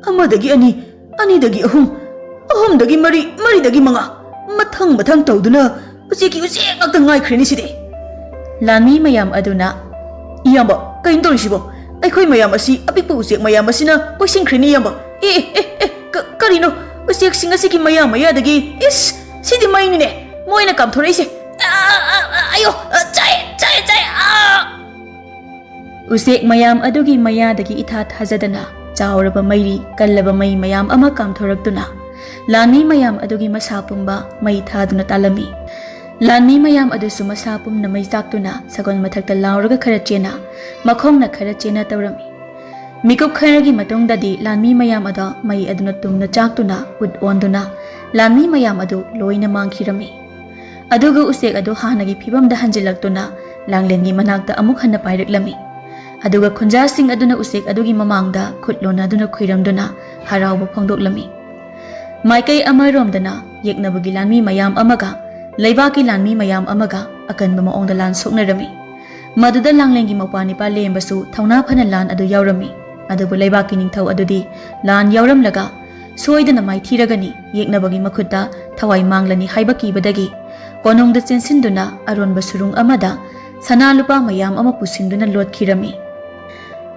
ꯑꯃꯗꯒꯤ ꯑꯅꯤ, ꯑꯅꯤꯗꯒꯤ ꯑꯍꯨꯝ, ꯑꯍꯨꯝꯗꯒꯤ ꯃꯔꯤ, ꯃꯔꯤꯗꯒꯤ ꯃꯉꯥ, ꯃꯊꯪ ꯃꯊꯪ ꯇꯧꯗꯨꯅ ꯎꯆꯦꯛꯀꯤ ꯎꯆꯦꯛ ꯉꯥꯛꯇ ꯉꯥꯏꯈ꯭ꯔꯦꯅꯦ ꯁꯤꯗꯤ꯫ ꯂꯥꯟꯃꯤ ꯃꯌꯥꯝ ꯑꯗꯨꯅ, "ꯏꯌꯥꯝꯕ, ꯀꯩꯅꯣ ꯇꯧꯔꯤꯁꯤꯕꯣ? ꯑꯩꯈꯣꯏ ꯃꯌꯥꯝ ꯑꯁꯤ ꯑꯄꯤꯛꯄ ꯎꯆꯦꯛ ꯃꯌꯥꯝ ꯑꯁꯤꯅ ꯀꯣꯏꯁꯤꯟꯈ꯭ꯔꯦꯅꯦ ꯏꯌꯥꯝꯕ꯫ ꯑꯦ, ꯑꯦ, ꯑꯦ, ꯑꯦ, ꯀ-, ꯀꯔꯤꯅꯣ? ꯎꯆꯦꯛꯁꯤꯡ ꯑꯁꯤꯒꯤ ꯃꯌꯥ ꯃꯌꯥꯗꯒꯤ, ꯏꯁ, ꯁꯤꯗꯤ ꯃꯩꯅꯤꯅꯦ ꯃꯣꯏꯅ ꯀꯥꯝꯊꯣꯔꯛꯏꯁꯦ꯫ ꯑ, ꯑ, ꯑ, ꯑ, ꯑꯌꯣ, ꯑ, ꯆꯥꯏ, ꯆꯥꯏ, ꯆꯥꯏ, ꯑ!" ꯎꯆꯦꯛ ꯃꯌꯥꯝ ꯑꯗꯨꯒꯤ ꯃꯌꯥꯗꯒꯤ ꯏꯊꯥ ꯊꯥꯖꯗꯅ ꯆꯥꯎꯔꯕ ꯃꯩꯔꯤ, ꯀꯜꯂꯕ ꯃꯩ ꯃꯌꯥꯝ ꯑꯃ ꯀꯥꯝꯊꯣꯔꯛꯇꯨꯅ ꯂꯥꯟꯃꯤ ꯃꯌꯥꯝ ꯑꯗꯨꯒꯤ ꯃꯁꯥ ꯄꯨꯝꯕ ꯃꯩ ꯊꯥꯗꯨꯅ ꯇꯥꯂꯝꯃꯤ꯫ ꯂꯥꯟꯃꯤ ꯃꯌꯥꯝ ꯑꯗꯨꯁꯨ ꯃꯁꯥ ꯄꯨꯝꯅ ꯃꯩ ꯆꯥꯛꯇꯨꯅ ꯁꯒꯣꯜ ꯃꯊꯛꯇ ꯂꯥꯎꯔꯒ ꯈꯔ ꯆꯦꯟꯅ, ꯃꯈꯣꯡꯅ ꯈꯔ ꯆꯦꯟꯅ ꯇꯧꯔꯝꯃꯤ꯫ ꯃꯤꯀꯨꯞ ꯈꯔꯒꯤ ꯃꯇꯨꯡꯗꯗꯤ ꯂꯥꯟꯃꯤ ꯃꯌꯥꯝ ꯑꯗꯣ ꯃꯩ ꯑꯗꯨꯅ ꯇꯨꯝꯅ ꯆꯥꯛꯇꯨꯅ ꯎꯠ ꯑꯣꯟꯗꯨꯅ ꯂꯥꯟꯃꯤ ꯃꯌꯥꯝ ꯑꯗꯨ ꯂꯣꯏꯅ ꯃꯥꯡꯈꯤꯔꯝꯃꯤ꯫ ꯑꯗꯨꯒ ꯎꯆꯦꯛ ꯑꯗꯨ ꯍꯥꯟꯅꯒꯤ ꯐꯤꯕꯝꯗ ꯍꯟꯖꯤꯜꯂꯛꯇꯨꯅ ꯂꯥꯡꯂꯦꯟꯒꯤ ꯃꯅꯥꯛꯇ ꯑꯃꯨꯛ ꯍꯟꯅ ꯄꯥꯏꯔꯛꯂꯝꯃꯤ꯫ ꯑꯗꯨꯒ ꯈꯨꯟꯖꯥꯁꯤꯡ ꯑꯗꯨꯅ ꯎꯆꯦꯛ ꯑꯗꯨꯒꯤ ꯃꯃꯥꯡꯗ ꯈꯨꯠ ꯂꯣꯟꯅꯗꯨꯅ ꯈꯨꯏꯔꯝꯗꯨꯅ ꯍꯔꯥꯎꯕ ꯐꯣꯡꯗꯣꯛꯂꯝꯃꯤ꯫ ꯃꯥꯏꯀꯩ ꯑꯃꯔꯣꯝꯗꯅ ꯌꯦꯛꯅꯕꯒꯤ ꯂꯥꯟꯃꯤ ꯃꯌꯥꯝ ꯑꯃꯒ ꯂꯩꯕꯥꯛꯀꯤ ꯂꯥꯟꯃꯤ ꯃꯌꯥꯝ ꯑꯃꯒ ꯑꯀꯟꯕ ꯃꯑꯣꯡꯗ ꯂꯥꯟ ꯁꯣꯛꯅꯔꯝꯃꯤ꯫ ꯃꯗꯨꯗ ꯂꯥꯡꯂꯦꯟꯒꯤ ꯃꯧꯄ꯭ꯋꯥ ꯅꯤꯄꯥ ꯂꯦꯝꯕꯁꯨ ꯊꯧꯅꯥ ꯐꯅ ꯂꯥꯟ ꯑꯗꯨ ꯌꯥꯎꯔꯝꯃꯤ꯫ ꯑꯗꯨꯕꯨ ꯂꯩꯕꯥꯛꯀꯤ ꯅꯤꯡꯊꯧ ꯑꯗꯨꯗꯤ ꯂꯥꯟ ꯌꯥꯎꯔꯝꯂꯒ ꯁꯣꯏꯗꯅ ꯃꯥꯏꯊꯤꯔꯒꯅꯤ, ꯌꯦꯛꯅꯕꯒꯤ ꯃꯈꯨꯠꯇ ꯊꯋꯥꯏ ꯃꯥꯡꯂꯅꯤ ꯍꯥꯏꯕ ꯀꯤꯕꯗꯒꯤ ꯀꯣꯅꯨꯡꯗ ꯆꯦꯟꯁꯤꯟꯗꯨꯅ ꯑꯔꯣꯟꯕ ꯁꯨꯔꯨꯡ ꯑꯃꯗ ꯁꯅꯥ ꯂꯨꯄꯥ ꯃꯌꯥꯝ ꯑꯃ ꯄꯨꯁꯤꯟꯗꯨꯅ ꯂꯣꯠꯈꯤꯔꯝꯃꯤ꯫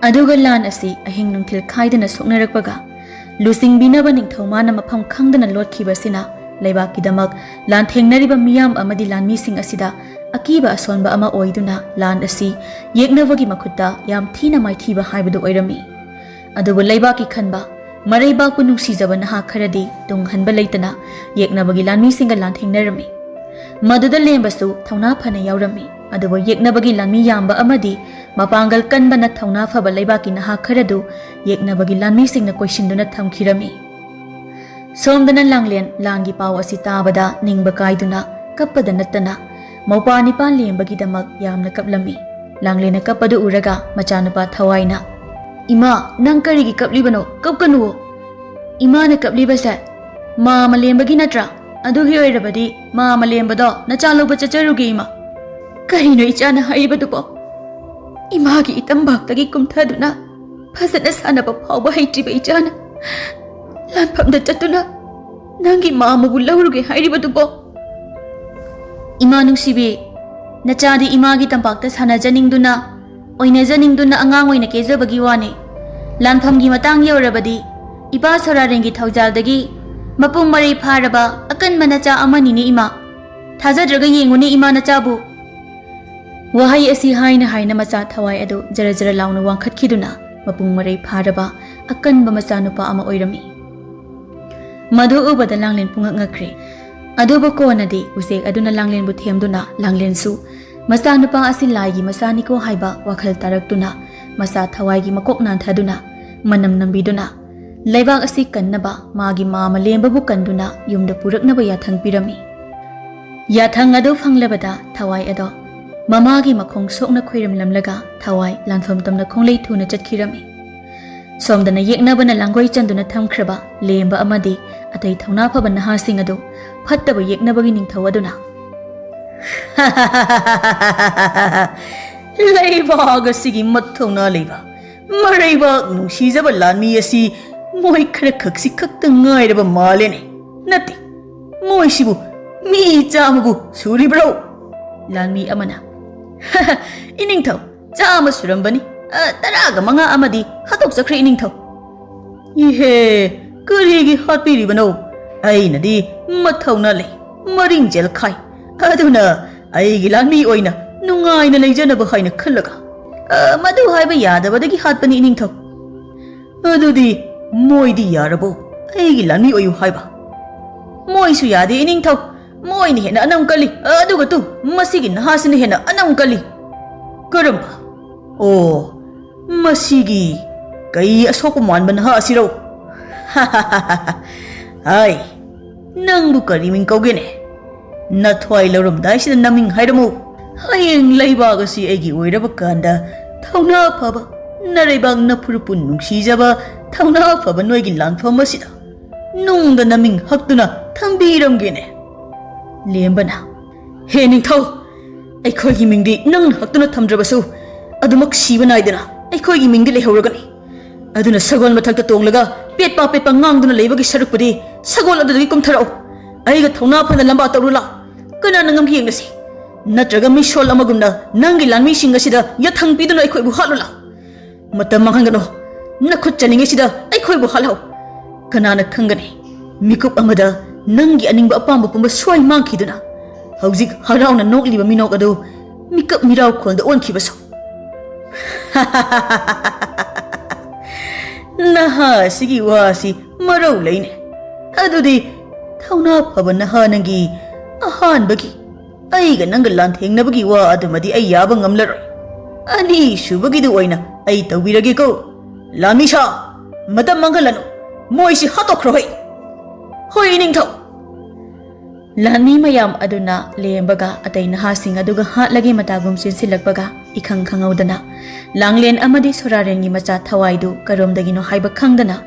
ꯑꯗꯨꯒ ꯂꯥꯟ ꯑꯁꯤ ꯑꯍꯤꯡ ꯅꯨꯡꯊꯤꯜ ꯈꯥꯏꯗꯅ ꯁꯣꯛꯅꯔꯛꯄꯒ ꯂꯨꯆꯤꯡꯕꯤꯅꯕ ꯅꯤꯡꯊꯧ ꯃꯥꯅ ꯃꯐꯝ ꯈꯪꯗꯅ ꯂꯣꯠꯈꯤꯕꯁꯤꯅ ꯂꯩꯕꯥꯛꯀꯤꯗꯃꯛ ꯂꯥꯟꯊꯦꯡꯅꯔꯤꯕ ꯃꯤꯌꯥꯝ ꯑꯃꯗꯤ ꯂꯥꯟꯃꯤꯁꯤꯡ ꯑꯁꯤꯗ ꯑꯀꯤꯕ ꯑꯁꯣꯟꯕ ꯑꯃ ꯑꯣꯏꯗꯨꯅ ꯂꯥꯟ ꯑꯁꯤ ꯌꯦꯛꯅꯕꯒꯤ ꯃꯈꯨꯠꯇ ꯌꯥꯝ ꯊꯤꯅ ꯃꯥꯏꯊꯤꯕ ꯍꯥꯏꯕꯗꯨ ꯑꯣꯏꯔꯝꯃꯤ꯫ ꯑꯗꯨꯕꯨ ꯂꯩꯕꯥꯛꯀꯤ ꯈꯟꯕ, ꯃꯔꯩꯕꯥꯛꯄꯨ ꯅꯨꯡꯁꯤꯖꯕ ꯅꯍꯥ ꯈꯔꯗꯤ ꯇꯨꯡ ꯍꯟꯕ ꯂꯩꯇꯅ ꯌꯦꯛꯅꯕꯒꯤ ꯂꯥꯟꯃꯤꯁꯤꯡꯒ ꯂꯥꯟꯊꯦꯡꯅꯔꯝꯃꯤ꯫ ꯃꯗꯨꯗ ꯂꯦꯝꯕꯁꯨ ꯊꯧꯅꯥ ꯐꯅ ꯌꯥꯎꯔꯝꯃꯤ꯫ ꯑꯗꯨꯕꯨ ꯌꯦꯛꯅꯕꯒꯤ ꯂꯥꯟꯃꯤ ꯌꯥꯝꯕ ꯑꯃꯗꯤ ꯃꯄꯥꯡꯒꯜ ꯀꯟꯕꯅ ꯊꯧꯅꯥ ꯐꯕ ꯂꯩꯕꯥꯛꯀꯤ ꯅꯍꯥ ꯈꯔꯗꯨ ꯌꯦꯛꯅꯕꯒꯤ ꯂꯥꯟꯃꯤꯁꯤꯡꯅ ꯀꯣꯏꯁꯤꯟꯗꯨꯅ ꯊꯝꯈꯤꯔꯝꯃꯤ꯫ ꯁꯣꯝꯗꯅ ꯂꯥꯡꯂꯦꯟ ꯂꯥꯟꯒꯤ ꯄꯥꯎ ꯑꯁꯤ ꯇꯥꯕꯗ ꯅꯤꯡꯕ ꯀꯥꯏꯗꯨꯅ ꯀꯞꯄꯗ ꯅꯠꯇꯅ ꯃꯧꯄ꯭ꯋꯥ ꯅꯤꯄꯥ ꯂꯦꯝꯕꯒꯤꯗꯃꯛ ꯌꯥꯝꯅ ꯀꯞꯂꯝꯃꯤ꯫ ꯂꯥꯡꯂꯦꯟꯅ ꯀꯞꯄꯗꯨ ꯎꯔꯒ ꯃꯆꯥꯅꯨꯄꯥ ꯊꯋꯥꯏꯅ, "ꯏꯃꯥ, ꯅꯪ ꯀꯔꯤꯒꯤ ꯀꯞꯂꯤꯕꯅꯣ? ꯀꯞꯀꯅꯨꯋꯣ꯫ ꯏꯃꯥꯅ ꯀꯞꯂꯤꯕꯁꯦ ꯃꯥ ꯃꯂꯦꯝꯕꯒꯤ ꯅꯠꯇ꯭ꯔꯥ? ꯑꯗꯨꯒꯤ ꯑꯣꯏꯔꯕꯗꯤ ꯃꯥ ꯃꯂꯦꯝꯕꯗꯣ ꯅꯆꯥ ꯂꯧꯕ ꯆꯠꯆꯔꯨꯒꯦ, ꯏꯃꯥ꯫" "ꯀꯔꯤꯅꯣ ꯏꯆꯥꯅ ꯍꯥꯏꯔꯤꯕꯗꯨꯕꯣ? ꯏꯃꯥꯒꯤ ꯏꯇꯝꯕꯥꯛꯇꯒꯤ ꯀꯨꯝꯊꯗꯨꯅ ꯐꯖꯅ ꯁꯥꯟꯅꯕ ꯐꯥꯎꯕ ꯍꯩꯇ꯭ꯔꯤꯕ ꯏꯆꯥꯅ ꯂꯥꯟꯐꯝꯗ ꯆꯠꯇꯨꯅ ꯅꯪꯒꯤ ꯃꯥꯃꯕꯨ ꯂꯧꯔꯨꯒꯦ ꯍꯥꯏꯔꯤꯕꯗꯨꯕꯣ?" "ꯏꯃꯥ ꯅꯨꯡꯁꯤꯕꯤ, ꯅꯆꯥꯗꯤ ꯏꯃꯥꯒꯤ ꯇꯝꯄꯥꯛꯇ ꯁꯥꯟꯅꯖꯅꯤꯡꯗꯨꯅ, ꯑꯣꯏꯅꯖꯅꯤꯡꯗꯨꯅ ꯑꯉꯥꯡ ꯑꯣꯏꯅ ꯀꯦꯖꯕꯒꯤ ꯋꯥꯅꯤ꯫ ꯂꯥꯟꯐꯝꯒꯤ ꯃꯇꯥꯡ ꯌꯧꯔꯕꯗꯤ ꯏꯄꯥ ꯁꯣꯔꯥꯔꯦꯟꯒꯤ ꯊꯧꯖꯥꯜꯗꯒꯤ ꯃꯄꯨꯡ ꯃꯔꯩ ꯐꯥꯔꯕ ꯑꯀꯟꯕ ꯅꯆꯥ ꯑꯃꯅꯤꯅꯦ ꯏꯃꯥ꯫ ꯊꯥꯖꯗ꯭ꯔꯒ ꯌꯦꯡꯉꯨꯅꯦ ꯏꯃꯥ ꯅꯆꯥꯕꯨ꯫" ꯋꯥꯍꯩ ꯑꯁꯤ ꯍꯥꯏꯅ ꯍꯥꯏꯅ ꯃꯆꯥ ꯊꯋꯥꯏ ꯑꯗꯨ ꯖꯔ ꯖꯔ ꯂꯥꯎꯅ ꯋꯥꯡꯈꯠꯈꯤꯗꯨꯅ ꯃꯄꯨꯡ ꯃꯔꯩ ꯐꯥꯔꯕ ꯑꯀꯟꯕ ꯃꯆꯥꯅꯨꯄꯥ ꯑꯃ ꯑꯣꯏꯔꯝꯃꯤ꯫ ꯃꯗꯨ ꯎꯕꯗ ꯂꯥꯡꯂꯦꯟ ꯄꯨꯡꯉꯛ ꯉꯛꯈ꯭ꯔꯦ꯫ ꯑꯗꯨꯕꯨ ꯀꯣꯟꯅꯗꯤ ꯎꯆꯦꯛ ꯑꯗꯨꯅ ꯂꯥꯡꯂꯦꯟꯕꯨ ꯊꯦꯝꯗꯨꯅ ꯂꯥꯡꯂꯦꯟꯁꯨ ꯃꯆꯥꯅꯨꯄꯥ ꯑꯁꯤ ꯂꯥꯏꯒꯤ ꯃꯆꯥꯅꯤꯀꯣ ꯍꯥꯏꯕ ꯋꯥꯈꯜ ꯇꯥꯔꯛꯇꯨꯅ ꯃꯆꯥ ꯊꯋꯥꯏꯒꯤ ꯃꯀꯣꯛ ꯅꯥꯟꯊꯗꯨꯅ ꯃꯅꯝ ꯅꯝꯕꯤꯗꯨꯅ ꯂꯩꯕꯥꯛ ꯑꯁꯤ ꯀꯟꯅꯕ ꯃꯥꯒꯤ ꯃꯥꯃ ꯂꯦꯝꯕꯕꯨ ꯀꯟꯗꯨꯅ ꯌꯨꯝꯗ ꯄꯨꯔꯛꯅꯕ ꯌꯥꯊꯪ ꯄꯤꯔꯝꯃꯤ꯫ ꯌꯥꯊꯪ ꯑꯗꯨ ꯐꯪꯂꯕꯗ ꯊꯋꯥꯏ ꯑꯗꯣ ꯃꯃꯥꯒꯤ ꯃꯈꯣꯡ ꯁꯣꯛꯅ ꯈꯣꯏꯔꯝꯂꯝꯂꯒ ꯊꯋꯥꯏ ꯂꯥꯟꯐꯝ ꯇꯝꯅ ꯈꯣꯡꯂꯩ ꯊꯨꯅ ꯆꯠꯈꯤꯔꯝꯃꯤ꯫ ꯁꯣꯝꯗꯅ ꯌꯦꯛꯅꯕꯅ ꯂꯥꯡꯒꯣꯏ ꯆꯟꯗꯨꯅ ꯊꯝꯈ꯭ꯔꯕ ꯂꯦꯝꯕ ꯑꯃꯗꯤ ꯑꯇꯩ ꯊꯧꯅꯥ ꯐꯕ ꯅꯍꯥꯁꯤꯡ ꯑꯗꯨ ꯐꯠꯇꯕ ꯌꯦꯛꯅꯕꯒꯤ ꯅꯤꯡꯊꯧ ꯑꯗꯨꯅ "ꯂꯩꯕꯥꯛ ꯑꯁꯤꯒꯤ ꯃꯊꯧꯅꯥ ꯂꯩꯕ ꯃꯔꯩꯕꯥꯛ ꯅꯨꯡꯁꯤꯖꯕ ꯂꯥꯟꯃꯤ ꯑꯁꯤ ꯃꯣꯏ ꯈꯔ ꯈꯛꯁꯤ ꯈꯛꯇ ꯉꯥꯏꯔꯕ ꯃꯥꯜꯂꯦꯅꯦ꯫ ꯅꯠꯇꯦ, ꯃꯣꯏꯁꯤꯕꯨ ꯃꯤ ꯆꯥꯝꯃꯕꯨ ꯁꯨꯔꯤꯕ꯭ꯔꯣ?" ꯂꯥꯟꯃꯤ ꯑꯃꯅ, "ꯏꯅꯤꯡꯊꯧ, ꯆꯥꯝꯃ ꯁꯨꯔꯝꯕꯅꯤ꯫ ꯑ, ꯇꯔꯥꯒ ꯃꯉꯥ ꯑꯃꯗꯤ ꯍꯥꯠꯇꯣꯛꯆꯈ꯭ꯔꯦ ꯏꯅꯤꯡꯊꯧ꯫" "ꯏꯍꯦ, ꯀꯔꯤꯒꯤ ꯍꯥꯠꯄꯤꯔꯤꯕꯅꯣ? ꯑꯩꯅꯗꯤ ꯃꯊꯧꯅꯥ ꯂꯩ, ꯃꯔꯤꯡ ꯖꯦꯜꯈꯥꯏ꯫ ꯑꯗꯨꯅ ꯑꯩꯒꯤ ꯂꯥꯟꯃꯤ ꯑꯣꯏꯅ ꯅꯨꯡꯉꯥꯏꯅ ꯂꯩꯖꯅꯕ ꯍꯥꯏꯅ ꯈꯜꯂꯒ꯫ ꯑ, ꯃꯗꯨ ꯍꯥꯏꯕ ꯌꯥꯗꯕꯗꯒꯤ ꯍꯥꯠꯄꯅꯤ ꯏꯅꯤꯡꯊꯧ꯫" "ꯑꯗꯨꯗꯤ ꯃꯣꯏꯗꯤ ꯌꯥꯔꯕꯣ? ꯑꯩꯒꯤ ꯂꯥꯟꯃꯤ ꯑꯣꯏꯌꯨ ꯍꯥꯏꯕ?" "ꯃꯣꯏꯁꯨ ꯌꯥꯗꯦ ꯏꯅꯤꯡꯊꯧ꯫ ꯃꯣꯏꯅ ꯍꯦꯟꯅ ꯑꯅꯝ ꯀꯜꯂꯤ꯫ ꯑꯗꯨꯒ ꯇꯨ, ꯃꯁꯤꯒꯤ ꯅꯍꯥꯁꯤꯅ ꯍꯦꯟꯅ ꯑꯅꯝ ꯀꯜꯂꯤ꯫" "ꯀꯔꯝꯕ? ꯑꯣ, ꯃꯁꯤꯒꯤ ꯀꯩ ꯑꯁꯣꯛꯄ ꯃꯥꯟꯕ ꯅꯍꯥ ꯑꯁꯤꯔꯣ?" "ꯍꯥꯏ, ꯅꯪꯕꯨ ꯀꯔꯤ ꯃꯤꯡ ꯀꯧꯒꯦꯅꯦ? ꯅꯊ꯭ꯋꯥꯏ ꯂꯧꯔꯝꯗꯥꯏꯁꯤꯗ ꯅꯃꯤꯡ ꯍꯥꯏꯔꯝꯃꯨ꯫ ꯍꯌꯦꯡ ꯂꯩꯕꯥꯛ ꯑꯁꯤ ꯑꯩꯒꯤ ꯑꯣꯏꯔꯕ ꯀꯥꯟꯗ ꯊꯧꯅꯥ ꯐꯕ, ꯅꯔꯩꯕꯥꯛ ꯅꯐꯨꯔꯨꯄꯨ ꯅꯨꯡꯁꯤꯖꯕ ꯊꯧꯅꯥ ꯐꯕ ꯅꯣꯏꯒꯤ ꯂꯥꯟꯐꯝ ꯑꯁꯤꯗ ꯅꯨꯡꯗ ꯅꯃꯤꯡ ꯍꯛꯇꯨꯅ ꯊꯝꯕꯤꯔꯝꯒꯦꯅꯦ꯫" ꯂꯦꯝꯕꯅ, "ꯍꯦ ꯅꯤꯡꯊꯧ, ꯑꯩꯈꯣꯏꯒꯤ ꯃꯤꯡꯗꯤ ꯅꯪꯅ ꯍꯛꯇꯨꯅ ꯊꯝꯗ꯭ꯔꯕꯁꯨ ꯑꯗꯨꯃꯛ ꯁꯤꯕ ꯅꯥꯏꯗꯅ ꯑꯩꯈꯣꯏꯒꯤ ꯃꯤꯡꯗꯤ ꯂꯩꯍꯧꯔꯒꯅꯤ꯫ ꯑꯗꯨꯅ ꯁꯒꯣꯜ ꯃꯊꯛꯇ ꯇꯣꯡꯂꯒ ꯄꯦꯠꯄ ꯄꯦꯠꯄ ꯉꯥꯡꯗꯨꯅ ꯂꯩꯕꯒꯤ ꯁꯔꯨꯛꯄꯨꯗꯤ ꯁꯒꯣꯜ ꯑꯗꯨꯗꯒꯤ ꯀꯨꯝꯊꯔꯛꯎ꯫ ꯑꯩꯒ ꯊꯧꯅꯥ ꯐꯅ ꯂꯝꯕꯥ ꯇꯧꯔꯨ ꯂꯥꯎ꯫ ꯀꯅꯥꯅ ꯉꯝꯒꯦ ꯌꯦꯡꯂꯁꯤ꯫ ꯅꯠꯇ꯭ꯔꯒ ꯃꯤꯁꯣꯜ ꯑꯃꯒꯨꯝꯅ ꯅꯪꯒꯤ ꯂꯥꯟꯃꯤꯁꯤꯡ ꯑꯁꯤꯗ ꯌꯥꯊꯪ ꯄꯤꯗꯨꯅ ꯑꯩꯈꯣꯏꯕꯨ ꯍꯥꯠꯂꯨ ꯂꯥꯎ꯫ ꯃꯇꯝ ꯃꯥꯡꯍꯟꯒꯅꯨ꯫ ꯅꯈꯨꯠ ꯆꯠꯂꯤꯉꯩꯁꯤꯗ ꯑꯩꯈꯣꯏꯕꯨ ꯍꯥꯠꯍꯧ꯫ ꯀꯅꯥꯅ ꯈꯪꯒꯅꯤ, ꯃꯤꯀꯨꯞ ꯑꯃꯗ ꯅꯪꯒꯤ ꯑꯅꯤꯡꯕ ꯑꯄꯥꯝꯕ ꯄꯨꯝꯕ ꯁ꯭ꯋꯥꯏ ꯃꯥꯡꯈꯤꯗꯨꯅ ꯍꯧꯖꯤꯛ ꯍꯔꯥꯎꯅ ꯅꯣꯛꯂꯤꯕ ꯃꯤꯅꯣꯛ ꯑꯗꯨ ꯃꯤꯀꯞ ꯃꯤꯔꯥꯎꯈꯣꯜꯗ ꯑꯣꯟꯈꯤꯕꯁꯨ꯫ ꯅꯍꯥ ꯑꯁꯤꯒꯤ ꯋꯥ ꯑꯁꯤ ꯃꯔꯧ ꯂꯩꯅꯦ꯫ ꯑꯗꯨꯗꯤ ꯊꯧꯅꯥ ꯐꯕ ꯅꯍꯥ ꯅꯪꯒꯤ ꯑꯍꯥꯟꯕꯒꯤ ꯑꯩꯒ ꯅꯪꯒ ꯂꯥꯟꯊꯦꯡꯅꯕꯒꯤ ꯋꯥ ꯑꯗꯨꯃꯗꯤ ꯑꯩ ꯌꯥꯕ ꯉꯝꯂꯔꯣꯏ꯫ ꯑꯅꯤꯁꯨꯕꯒꯤꯗꯨ ꯑꯣꯏꯅ ꯑꯩ ꯇꯧꯕꯤꯔꯒꯦꯀꯣ꯫ ꯂꯥꯟꯃꯤꯁꯥ, ꯃꯇꯝ ꯃꯥꯡꯍꯜꯂꯅꯨ꯫ ꯃꯣꯏꯁꯤ ꯍꯥꯠꯇꯣꯛꯈ꯭ꯔꯣ ꯍꯩ꯫ ꯍꯣꯏ, ꯏꯅꯤꯡꯊꯧ꯫ ꯂꯥꯟꯃꯤ ꯃꯌꯥꯝ ꯑꯗꯨꯅ ꯂꯦꯝꯕꯒ ꯑꯇꯩ ꯅꯍꯥꯁꯤꯡ ꯑꯗꯨꯒ ꯍꯥꯠꯂꯒꯦ ꯃꯇꯥꯒꯨꯝ ꯆꯦꯟꯁꯤꯜꯂꯛꯄꯒ, ꯏꯈꯪ ꯈꯪꯍꯧꯗꯅ ꯂꯥꯡꯂꯦꯟ ꯑꯃꯗꯤ ꯁꯣꯔꯥꯔꯦꯟꯒꯤ ꯃꯆꯥ ꯊꯋꯥꯏꯗꯨ ꯀꯔꯣꯝꯗꯒꯤꯅꯣ ꯍꯥꯏꯕ ꯈꯪꯗꯅ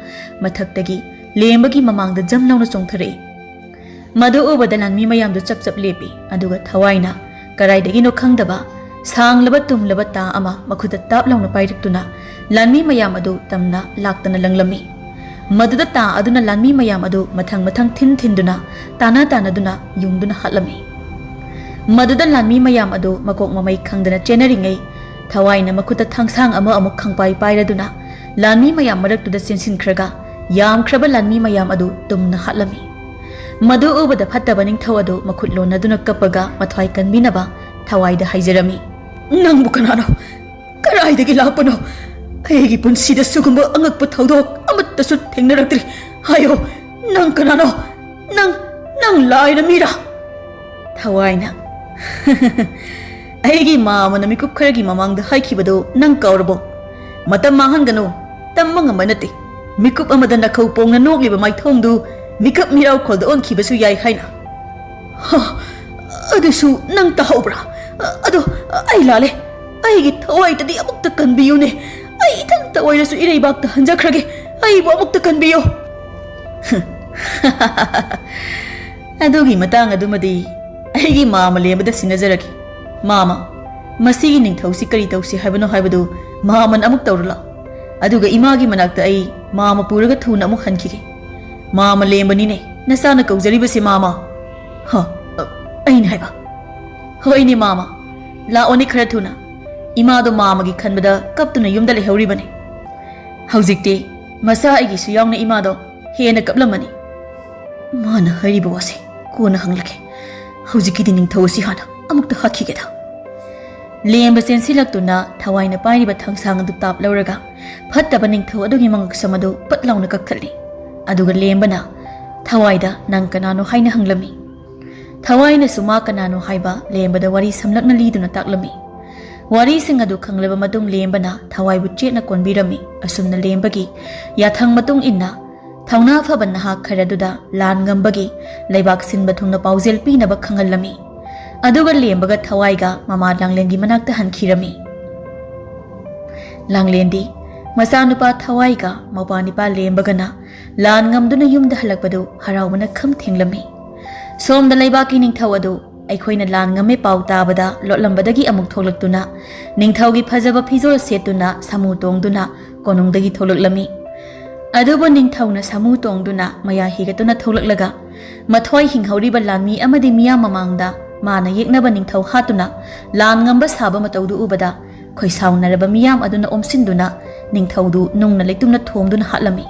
ꯃꯊꯛꯇꯒꯤ ꯂꯦꯝꯕꯒꯤ ꯃꯃꯥꯡꯗ ꯖꯝ ꯂꯥꯎꯅ ꯆꯣꯡꯊꯔꯛꯏ꯫ ꯃꯗꯨ ꯎꯕꯗ ꯂꯥꯟꯃꯤ ꯃꯌꯥꯝꯗꯨ ꯆꯞ ꯆꯞ ꯂꯦꯞꯄꯤ, ꯑꯗꯨꯒ ꯊꯋꯥꯏꯅ ꯀꯗꯥꯏꯗꯒꯤꯅꯣ ꯈꯪꯗꯕ ꯁꯥꯡꯂꯕ ꯇꯨꯝꯂꯕ ꯇꯥ ꯑꯃ ꯃꯈꯨꯠꯇ ꯇꯥꯞ ꯂꯥꯎꯅ ꯄꯥꯏꯔꯛꯇꯨꯅ ꯂꯥꯟꯃꯤ ꯃꯌꯥꯝ ꯑꯗꯨ ꯇꯝꯅ ꯂꯥꯛꯇꯅ ꯂꯪꯂꯝꯃꯤ꯫ ꯃꯗꯨꯗ ꯇꯥ ꯑꯗꯨꯅ ꯂꯥꯟꯃꯤ ꯃꯌꯥꯝ ꯑꯗꯨ ꯃꯊꯪ ꯃꯊꯪ ꯊꯤꯟ ꯊꯤꯟꯗꯨꯅ, ꯇꯥꯅ ꯇꯥꯅꯗꯨꯅ ꯌꯨꯡꯗꯨꯅ ꯍꯥꯠꯂꯝꯃꯤ꯫ ꯃꯗꯨꯗ ꯂꯥꯟꯃꯤ ꯃꯌꯥꯝ ꯑꯗꯨ ꯃꯀꯣꯛ ꯃꯃꯩ ꯈꯪꯗꯅ ꯆꯦꯟꯅꯔꯤꯉꯩ, ꯊꯋꯥꯏꯅ ꯃꯈꯨꯠꯇ ꯊꯥꯡꯁꯥꯡ ꯑꯃ ꯑꯃꯨꯛ ꯈꯪꯄꯥꯏ ꯄꯥꯏꯔꯗꯨꯅ ꯂꯥꯟꯃꯤ ꯃꯌꯥꯝ ꯃꯔꯛꯇꯨꯗ ꯆꯦꯟꯁꯤꯟꯈ꯭ꯔꯒ, ꯌꯥꯝꯈ꯭ꯔꯕ ꯂꯥꯟꯃꯤ ꯃꯌꯥꯝ ꯑꯗꯨ ꯇꯨꯝꯅ ꯍꯥꯠꯂꯝꯃꯤ꯫ ꯃꯗꯨ ꯎꯕꯗ ꯐꯠꯇꯕ ꯅꯤꯡꯊꯧ ꯑꯗꯨ ꯃꯈꯨꯠ ꯂꯣꯟꯅꯗꯨꯅ ꯀꯞꯄꯒ ꯃꯊ꯭ꯋꯥꯏ ꯀꯟꯕꯤꯅꯕ ꯊꯋꯥꯏꯗ ꯍꯥꯏꯖꯔꯝꯃꯤ꯫ "ꯅꯪꯕꯨ ꯀꯅꯥꯅꯣ? ꯀꯗꯥꯏꯗꯒꯤ ꯂꯥꯛꯄꯅꯣ? ꯑꯩꯒꯤ ꯄꯨꯟꯁꯤꯗ ꯁꯤꯒꯨꯝꯕ ꯑꯉꯛꯄ ꯊꯧꯗꯣꯛ ꯑꯃꯠꯇꯁꯨ ꯊꯦꯡꯅꯔꯛꯇ꯭ꯔꯤ꯫ ꯍꯥꯏꯌꯣ, ꯅꯪ ꯀꯅꯥꯅꯣ? ꯅꯪ, ꯅꯪ ꯂꯥꯏꯔ ꯃꯤꯔꯥ?" ꯊꯋꯥꯏꯅ, "ꯑꯩꯒꯤ ꯃꯥꯃꯅ ꯃꯤꯀꯨꯞ ꯈꯔꯒꯤ ꯃꯃꯥꯡꯗ ꯍꯥꯏꯈꯤꯕꯗꯨ ꯅꯪ ꯀꯥꯎꯔꯕꯣ? ꯃꯇꯝ ꯃꯥꯡꯍꯟꯒꯅꯨ, ꯇꯝꯕ ꯉꯝꯕ ꯅꯠꯇꯦ꯫ ꯃꯤꯀꯨꯞ ꯑꯃꯗ ꯅꯈꯧ ꯄꯣꯡꯅ ꯅꯣꯛꯂꯤꯕ ꯃꯥꯏꯊꯣꯡꯗꯨ ꯃꯤꯀꯞ ꯃꯤꯔꯥꯎꯈꯣꯜꯗ ꯑꯣꯟꯈꯤꯕꯁꯨ ꯌꯥꯏ" ꯍꯥꯏꯅ꯫ "ꯍ, ꯑꯗꯨꯁꯨ ꯅꯪ ꯇꯥꯍꯧꯕ꯭ꯔꯥ? ꯑꯗꯣ ꯑꯩ ꯂꯥꯜꯂꯦ꯫ ꯑꯩꯒꯤ ꯊꯋꯥꯏꯗꯗꯤ ꯑꯃꯨꯛꯇ ꯀꯟꯕꯤꯌꯨꯅꯦ꯫ ꯑꯩ ꯏꯊꯟꯇ ꯑꯣꯏꯔꯁꯨ ꯏꯔꯩꯕꯥꯛꯇ ꯍꯟꯖꯈ꯭ꯔꯒꯦ꯫ ꯑꯩꯕꯨ ꯑꯃꯨꯛꯇ ꯀꯟꯕꯤꯌꯨ꯫" "ꯑꯗꯨꯒꯤ ꯃꯇꯥꯡ ꯑꯗꯨꯃꯗꯤ ꯑꯩꯒꯤ ꯃꯥꯃ ꯂꯦꯝꯕꯗ ꯁꯤꯟꯅꯖꯔꯒꯦ꯫ ꯃꯥꯃ, ꯃꯁꯤꯒꯤ ꯅꯤꯡꯊꯧꯁꯤ ꯀꯔꯤ ꯇꯧꯁꯤ ꯍꯥꯏꯕꯅꯣ ꯍꯥꯏꯕꯗꯨ ꯃꯥꯃꯅ ꯑꯃꯨꯛ ꯇꯧꯔꯨ ꯂꯥꯎ꯫ ꯑꯗꯨꯒ ꯏꯃꯥꯒꯤ ꯃꯅꯥꯛꯇ ꯑꯩ ꯃꯥꯃ ꯄꯨꯔꯒ ꯊꯨꯅ ꯑꯃꯨꯛ ꯍꯟꯈꯤꯒꯦ꯫ ꯃꯥꯃ ꯂꯦꯝꯕꯅꯤꯅꯦ ꯅꯆꯥꯅ ꯀꯧꯖꯔꯤꯕꯁꯦ, ꯃꯥꯃ꯫" "ꯍ, ꯑ, ꯑꯩꯅ ꯍꯥꯏꯕ, "ꯍꯣꯏꯅꯦ ꯃꯥꯃ, ꯂꯥꯛꯑꯣꯅꯦ ꯈꯔ ꯊꯨꯅ꯫ ꯏꯃꯥꯗꯣ ꯃꯥꯃꯒꯤ ꯈꯟꯕꯗ ꯀꯞꯇꯨꯅ ꯌꯨꯝꯗ ꯂꯩꯍꯧꯔꯤꯕꯅꯤ꯫ ꯍꯧꯖꯤꯛꯇꯤ ꯃꯆꯥ ꯑꯩꯒꯤꯁꯨ ꯌꯥꯎꯅ ꯏꯃꯥꯗꯣ ꯍꯦꯟꯅ ꯀꯞꯂꯝꯃꯅꯤ꯫" ꯃꯥꯅ ꯍꯥꯏꯔꯤꯕ ꯋꯥꯁꯦ ꯀꯣꯟꯅ ꯍꯪꯂꯒꯦ꯫ ꯍꯧꯖꯤꯛꯀꯤꯗꯤ ꯅꯤꯡꯊꯧ ꯑꯁꯤ ꯍꯥꯟꯅ ꯑꯃꯨꯛꯇ ꯍꯥꯠꯈꯤꯒꯦꯗ꯫ ꯂꯦꯝꯕ ꯆꯦꯟꯁꯤꯜꯂꯛꯇꯨꯅ ꯊꯋꯥꯏꯅ ꯄꯥꯏꯔꯤꯕ ꯊꯥꯡꯁꯥꯡ ꯑꯗꯨ ꯇꯥꯞ ꯂꯧꯔꯒ ꯐꯠꯇꯕ ꯅꯤꯡꯊꯧ ꯑꯗꯨꯒꯤ ꯃꯉꯛꯁꯝ ꯑꯗꯨ ꯄꯠ ꯂꯥꯎꯅ ꯀꯛꯊꯠꯂꯤ꯫ ꯑꯗꯨꯒ ꯂꯦꯝꯕꯅ ꯊꯋꯥꯏꯗ "ꯅꯪ ꯀꯅꯥꯅꯣ?" ꯍꯥꯏꯅ ꯍꯪꯂꯝꯃꯤ꯫ ꯊꯋꯥꯏꯅꯁꯨ ꯃꯥ ꯀꯅꯥꯅꯣ ꯍꯥꯏꯕ ꯂꯦꯝꯕꯗ ꯋꯥꯔꯤ ꯁꯝꯂꯞꯅ ꯂꯤꯗꯨꯅ ꯇꯥꯛꯂꯝꯃꯤ꯫ ꯋꯥꯔꯤꯁꯤꯡ ꯑꯗꯨ ꯈꯪꯂꯕ ꯃꯇꯨꯡ ꯂꯦꯝꯕꯅ ꯊꯋꯥꯏꯕꯨ ꯆꯦꯠꯅ ꯀꯣꯟꯕꯤꯔꯝꯃꯤ꯫ ꯑꯁꯨꯝꯅ ꯂꯦꯝꯕꯒꯤ ꯌꯥꯊꯪ ꯃꯇꯨꯡ ꯏꯟꯅ ꯊꯧꯅꯥ ꯐꯕ ꯅꯍꯥ ꯈꯔꯗꯨꯗ ꯂꯥꯟ ꯉꯝꯕꯒꯤ ꯂꯩꯕꯥꯛ ꯁꯤꯟꯕ ꯊꯨꯡꯅ ꯄꯥꯎꯖꯦꯜ ꯄꯤꯅꯕ ꯈꯪꯍꯜꯂꯝꯃꯤ꯫ ꯑꯗꯨꯒ ꯂꯦꯝꯕꯒ ꯊꯋꯥꯏꯒ ꯃꯃꯥ ꯂꯥꯡꯂꯦꯟꯒꯤ ꯃꯅꯥꯛꯇ ꯍꯟꯈꯤꯔꯝꯃꯤ꯫ ꯂꯥꯡꯂꯦꯟꯗꯤ ꯃꯆꯥꯅꯨꯄꯥ ꯊꯋꯥꯏꯒ ꯃꯧꯄ꯭ꯋꯥ ꯅꯤꯄꯥ ꯂꯦꯝꯕꯒꯅ ꯂꯥꯟ ꯉꯝꯗꯨꯅ ꯌꯨꯝꯗ ꯍꯜꯂꯛꯄꯗꯨ ꯍꯔꯥꯎꯕꯅ ꯈꯝ ꯊꯦꯡꯂꯝꯃꯤ꯫ ꯁꯣꯝꯗ ꯂꯩꯕꯥꯛꯀꯤ ꯅꯤꯡꯊꯧ ꯑꯗꯨ ꯑꯩꯈꯣꯏꯅ ꯂꯥꯟ ꯉꯝꯃꯦ ꯄꯥꯎ ꯇꯥꯕꯗ ꯂꯣꯠꯂꯝꯕꯗꯒꯤ ꯑꯃꯨꯛ ꯊꯣꯛꯂꯛꯇꯨꯅ ꯅꯤꯡꯊꯧꯒꯤ ꯐꯖꯕ ꯐꯤꯖꯣꯜ ꯁꯦꯠꯇꯨꯅ ꯁꯥꯃꯨ ꯇꯣꯡꯗꯨꯅ ꯀꯣꯅꯨꯡꯗꯒꯤ ꯊꯣꯛꯂꯛꯂꯝꯃꯤ꯫ ꯑꯗꯨꯕꯨ ꯅꯤꯡꯊꯧꯅ ꯁꯥꯃꯨ ꯇꯣꯡꯗꯨꯅ ꯃꯌꯥ ꯍꯤꯒꯠꯇꯨꯅ ꯊꯣꯛꯂꯛꯂꯒ ꯃꯊ꯭ꯋꯥꯏ ꯍꯤꯡꯍꯧꯔꯤꯕ ꯂꯥꯟꯃꯤ ꯑꯃꯗꯤ ꯃꯤꯌꯥꯝ ꯃꯃꯥꯡꯗ ꯃꯥꯅ ꯌꯦꯛꯅꯕ ꯅꯤꯡꯊꯧ ꯍꯥꯠꯇꯨꯅ ꯂꯥꯟ ꯉꯝꯕ ꯁꯥꯕ ꯃꯇꯧꯗꯨ ꯎꯕꯗ ꯈꯣꯏꯁꯥꯎꯅꯔꯕ ꯃꯤꯌꯥꯝ ꯑꯗꯨꯅ ꯑꯣꯝꯁꯤꯟꯗꯨꯅ ꯅꯤꯡꯊꯧꯗꯨ ꯅꯨꯡꯅ ꯂꯩꯇꯨꯝꯅ ꯊꯣꯝꯗꯨꯅ ꯍꯥꯠꯂꯝꯃꯤ꯫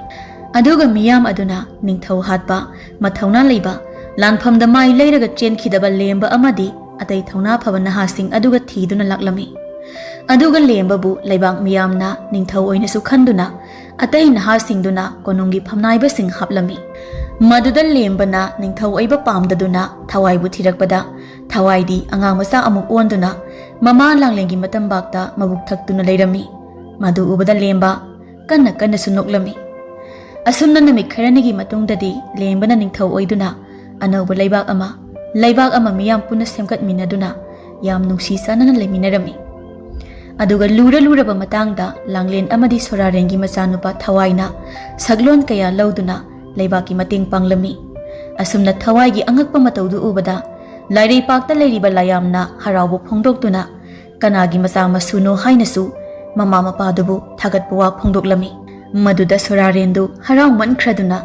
ꯑꯗꯨꯒ ꯃꯤꯌꯥꯝ ꯑꯗꯨꯅ ꯅꯤꯡꯊꯧ ꯍꯥꯠꯄ ꯃꯊꯧꯅꯥ ꯂꯩꯕ ꯂꯥꯟꯐꯝꯗ ꯃꯥꯏ ꯂꯩꯔꯒ ꯆꯦꯟꯈꯤꯗꯕ ꯂꯦꯝꯕ ꯑꯃꯗꯤ ꯑꯇꯩ ꯊꯧꯅꯥ ꯐꯕ ꯅꯍꯥꯁꯤꯡ ꯑꯗꯨꯒ ꯊꯤꯗꯨꯅ ꯂꯥꯛꯂꯝꯃꯤ꯫ ꯑꯗꯨꯒ ꯂꯦꯝꯕꯕꯨ ꯂꯩꯕꯥꯛ ꯃꯤꯌꯥꯝꯅ ꯅꯤꯡꯊꯧ ꯑꯣꯏꯅꯁꯨ ꯈꯟꯗꯨꯅ ꯑꯇꯩ ꯅꯍꯥꯁꯤꯡꯗꯨꯅ ꯀꯣꯅꯨꯡꯒꯤ ꯐꯝꯅꯥꯏꯕꯁꯤꯡ ꯍꯥꯞꯂꯝꯃꯤ꯫ ꯃꯗꯨꯗ ꯂꯦꯝꯕꯅ ꯅꯤꯡꯊꯧ ꯑꯣꯏꯕ ꯄꯥꯝꯗꯗꯨꯅ ꯊꯋꯥꯏꯕꯨ ꯊꯤꯔꯛꯄꯗ ꯊꯋꯥꯏꯗꯤ ꯑꯉꯥꯡ ꯃꯆꯥ ꯑꯃꯨꯛ ꯑꯣꯟꯗꯨꯅ ꯃꯃꯥ ꯂꯥꯡꯂꯦꯟꯒꯤ ꯃꯇꯝꯕꯥꯛꯇ ꯃꯕꯨꯛ ꯊꯛꯇꯨꯅ ꯂꯩꯔꯝꯃꯤ꯫ ꯃꯗꯨ ꯎꯕꯗ ꯂꯦꯝꯕ ꯀꯟꯅ ꯀꯟꯅꯁꯨ ꯅꯣꯛꯂꯝꯃꯤ꯫ ꯑꯁꯨꯝꯅ ꯅꯨꯃꯤꯠ ꯈꯔꯅꯤꯒꯤ ꯃꯇꯨꯡꯗꯗꯤ ꯂꯦꯝꯕꯅ ꯅꯤꯡꯊꯧ ꯑꯣꯏꯗꯨꯅ ꯑꯅꯧꯕ ꯂꯩꯕꯥꯛ ꯑꯃ, ꯂꯩꯕꯥꯛ ꯑꯃ ꯃꯤꯌꯥꯝ ꯄꯨꯟꯅ ꯁꯦꯝꯒꯠꯃꯤꯟꯅꯗꯨꯅ ꯌꯥꯝ ꯅꯨꯡꯁꯤ ꯆꯥꯟꯅꯅ ꯂꯩꯃꯤꯟꯅꯔꯝꯃꯤ꯫ ꯑꯗꯨꯒ ꯂꯨꯔ ꯂꯨꯔꯕ ꯃꯇꯥꯡꯗ ꯂꯥꯡꯂꯦꯟ ꯑꯃꯗꯤ ꯁꯣꯔꯥꯔꯦꯟꯒꯤ ꯃꯆꯥꯅꯨꯄꯥ ꯊꯋꯥꯏꯅ ꯁꯛꯂꯣꯟ ꯀꯌꯥ ꯂꯧꯗꯨꯅ ꯂꯩꯕꯥꯛꯀꯤ ꯃꯇꯦꯡ ꯄꯥꯡꯂꯝꯃꯤ꯫ ꯑꯁꯨꯝꯅ ꯊꯋꯥꯏꯒꯤ ꯑꯉꯛꯄ ꯃꯇꯧꯗꯨ ꯎꯕꯗ ꯂꯥꯏꯔꯩꯄꯥꯛꯇ ꯂꯩꯔꯤꯕ ꯂꯥꯏꯌꯥꯝꯅ ꯍꯔꯥꯎꯕ ꯐꯣꯡꯗꯣꯛꯇꯨꯅ ꯀꯅꯥꯒꯤ ꯃꯆꯥ ꯃꯁꯨꯅꯣ ꯍꯥꯏꯅꯁꯨ ꯃꯃꯥ ꯃꯄꯥꯗꯨꯕꯨ ꯊꯥꯒꯠꯄ ꯋꯥ ꯐꯣꯡꯗꯣꯛꯂꯝꯃꯤ꯫ ꯃꯗꯨꯗ ꯁꯣꯔꯥꯔꯦꯟꯗꯨ ꯍꯔꯥꯎꯃꯟꯈ꯭ꯔꯗꯨꯅ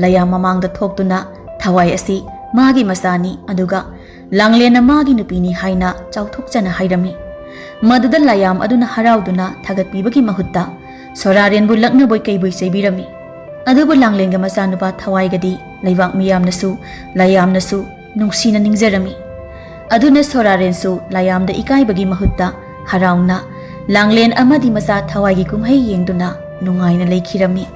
ꯂꯥꯏꯌꯥꯝ ꯃꯃꯥꯡꯗ ꯊꯣꯛꯇꯨꯅ ꯊꯋꯥꯏ ꯑꯁꯤ ꯃꯥꯒꯤ ꯃꯆꯥꯅꯤ, ꯑꯗꯨꯒ ꯂꯥꯡꯂꯦꯟꯅ ꯃꯥꯒꯤ ꯅꯨꯄꯤꯅꯤ ꯍꯥꯏꯅ ꯆꯥꯎꯊꯣꯛꯆꯅ ꯍꯥꯏꯔꯝꯃꯤ꯫ ꯃꯗꯨꯗ ꯂꯥꯌꯥꯝ ꯑꯗꯨꯅ ꯍꯔꯥꯎꯗꯨꯅ ꯊꯥꯒꯠꯄꯤꯕꯒꯤ ꯃꯍꯨꯠꯇ ꯁꯣꯔꯥꯔꯦꯟꯕꯨ ꯂꯛꯅꯕꯣꯏ ꯀꯩꯕꯣꯏ ꯆꯩꯕꯤꯔꯝꯃꯤ꯫ ꯑꯗꯨꯕꯨ ꯂꯥꯡꯂꯦꯟꯒ ꯃꯆꯥꯅꯨꯄꯥ ꯊꯋꯥꯏꯒꯗꯤ ꯂꯩꯕꯥꯛ ꯃꯤꯌꯥꯝꯅꯁꯨ ꯂꯥꯌꯥꯝꯅꯁꯨ ꯅꯨꯡꯁꯤꯅ ꯅꯤꯡꯖꯔꯝꯃꯤ꯫ ꯑꯗꯨꯅ ꯁꯣꯔꯥꯔꯦꯟꯁꯨ ꯂꯥꯌꯥꯝꯗ ꯏꯀꯥꯏꯕꯒꯤ ꯃꯍꯨꯠꯇ ꯍꯔꯥꯎꯅ ꯂꯥꯡꯂꯦꯟ ꯑꯃꯗꯤ ꯃꯆꯥ ꯊꯋꯥꯏꯒꯤ ꯀꯨꯝꯍꯩ ꯌꯦꯡꯗꯨꯅ ꯅꯨꯡꯉꯥꯏꯅ ꯂꯩꯈꯤꯔꯝꯃꯤ꯫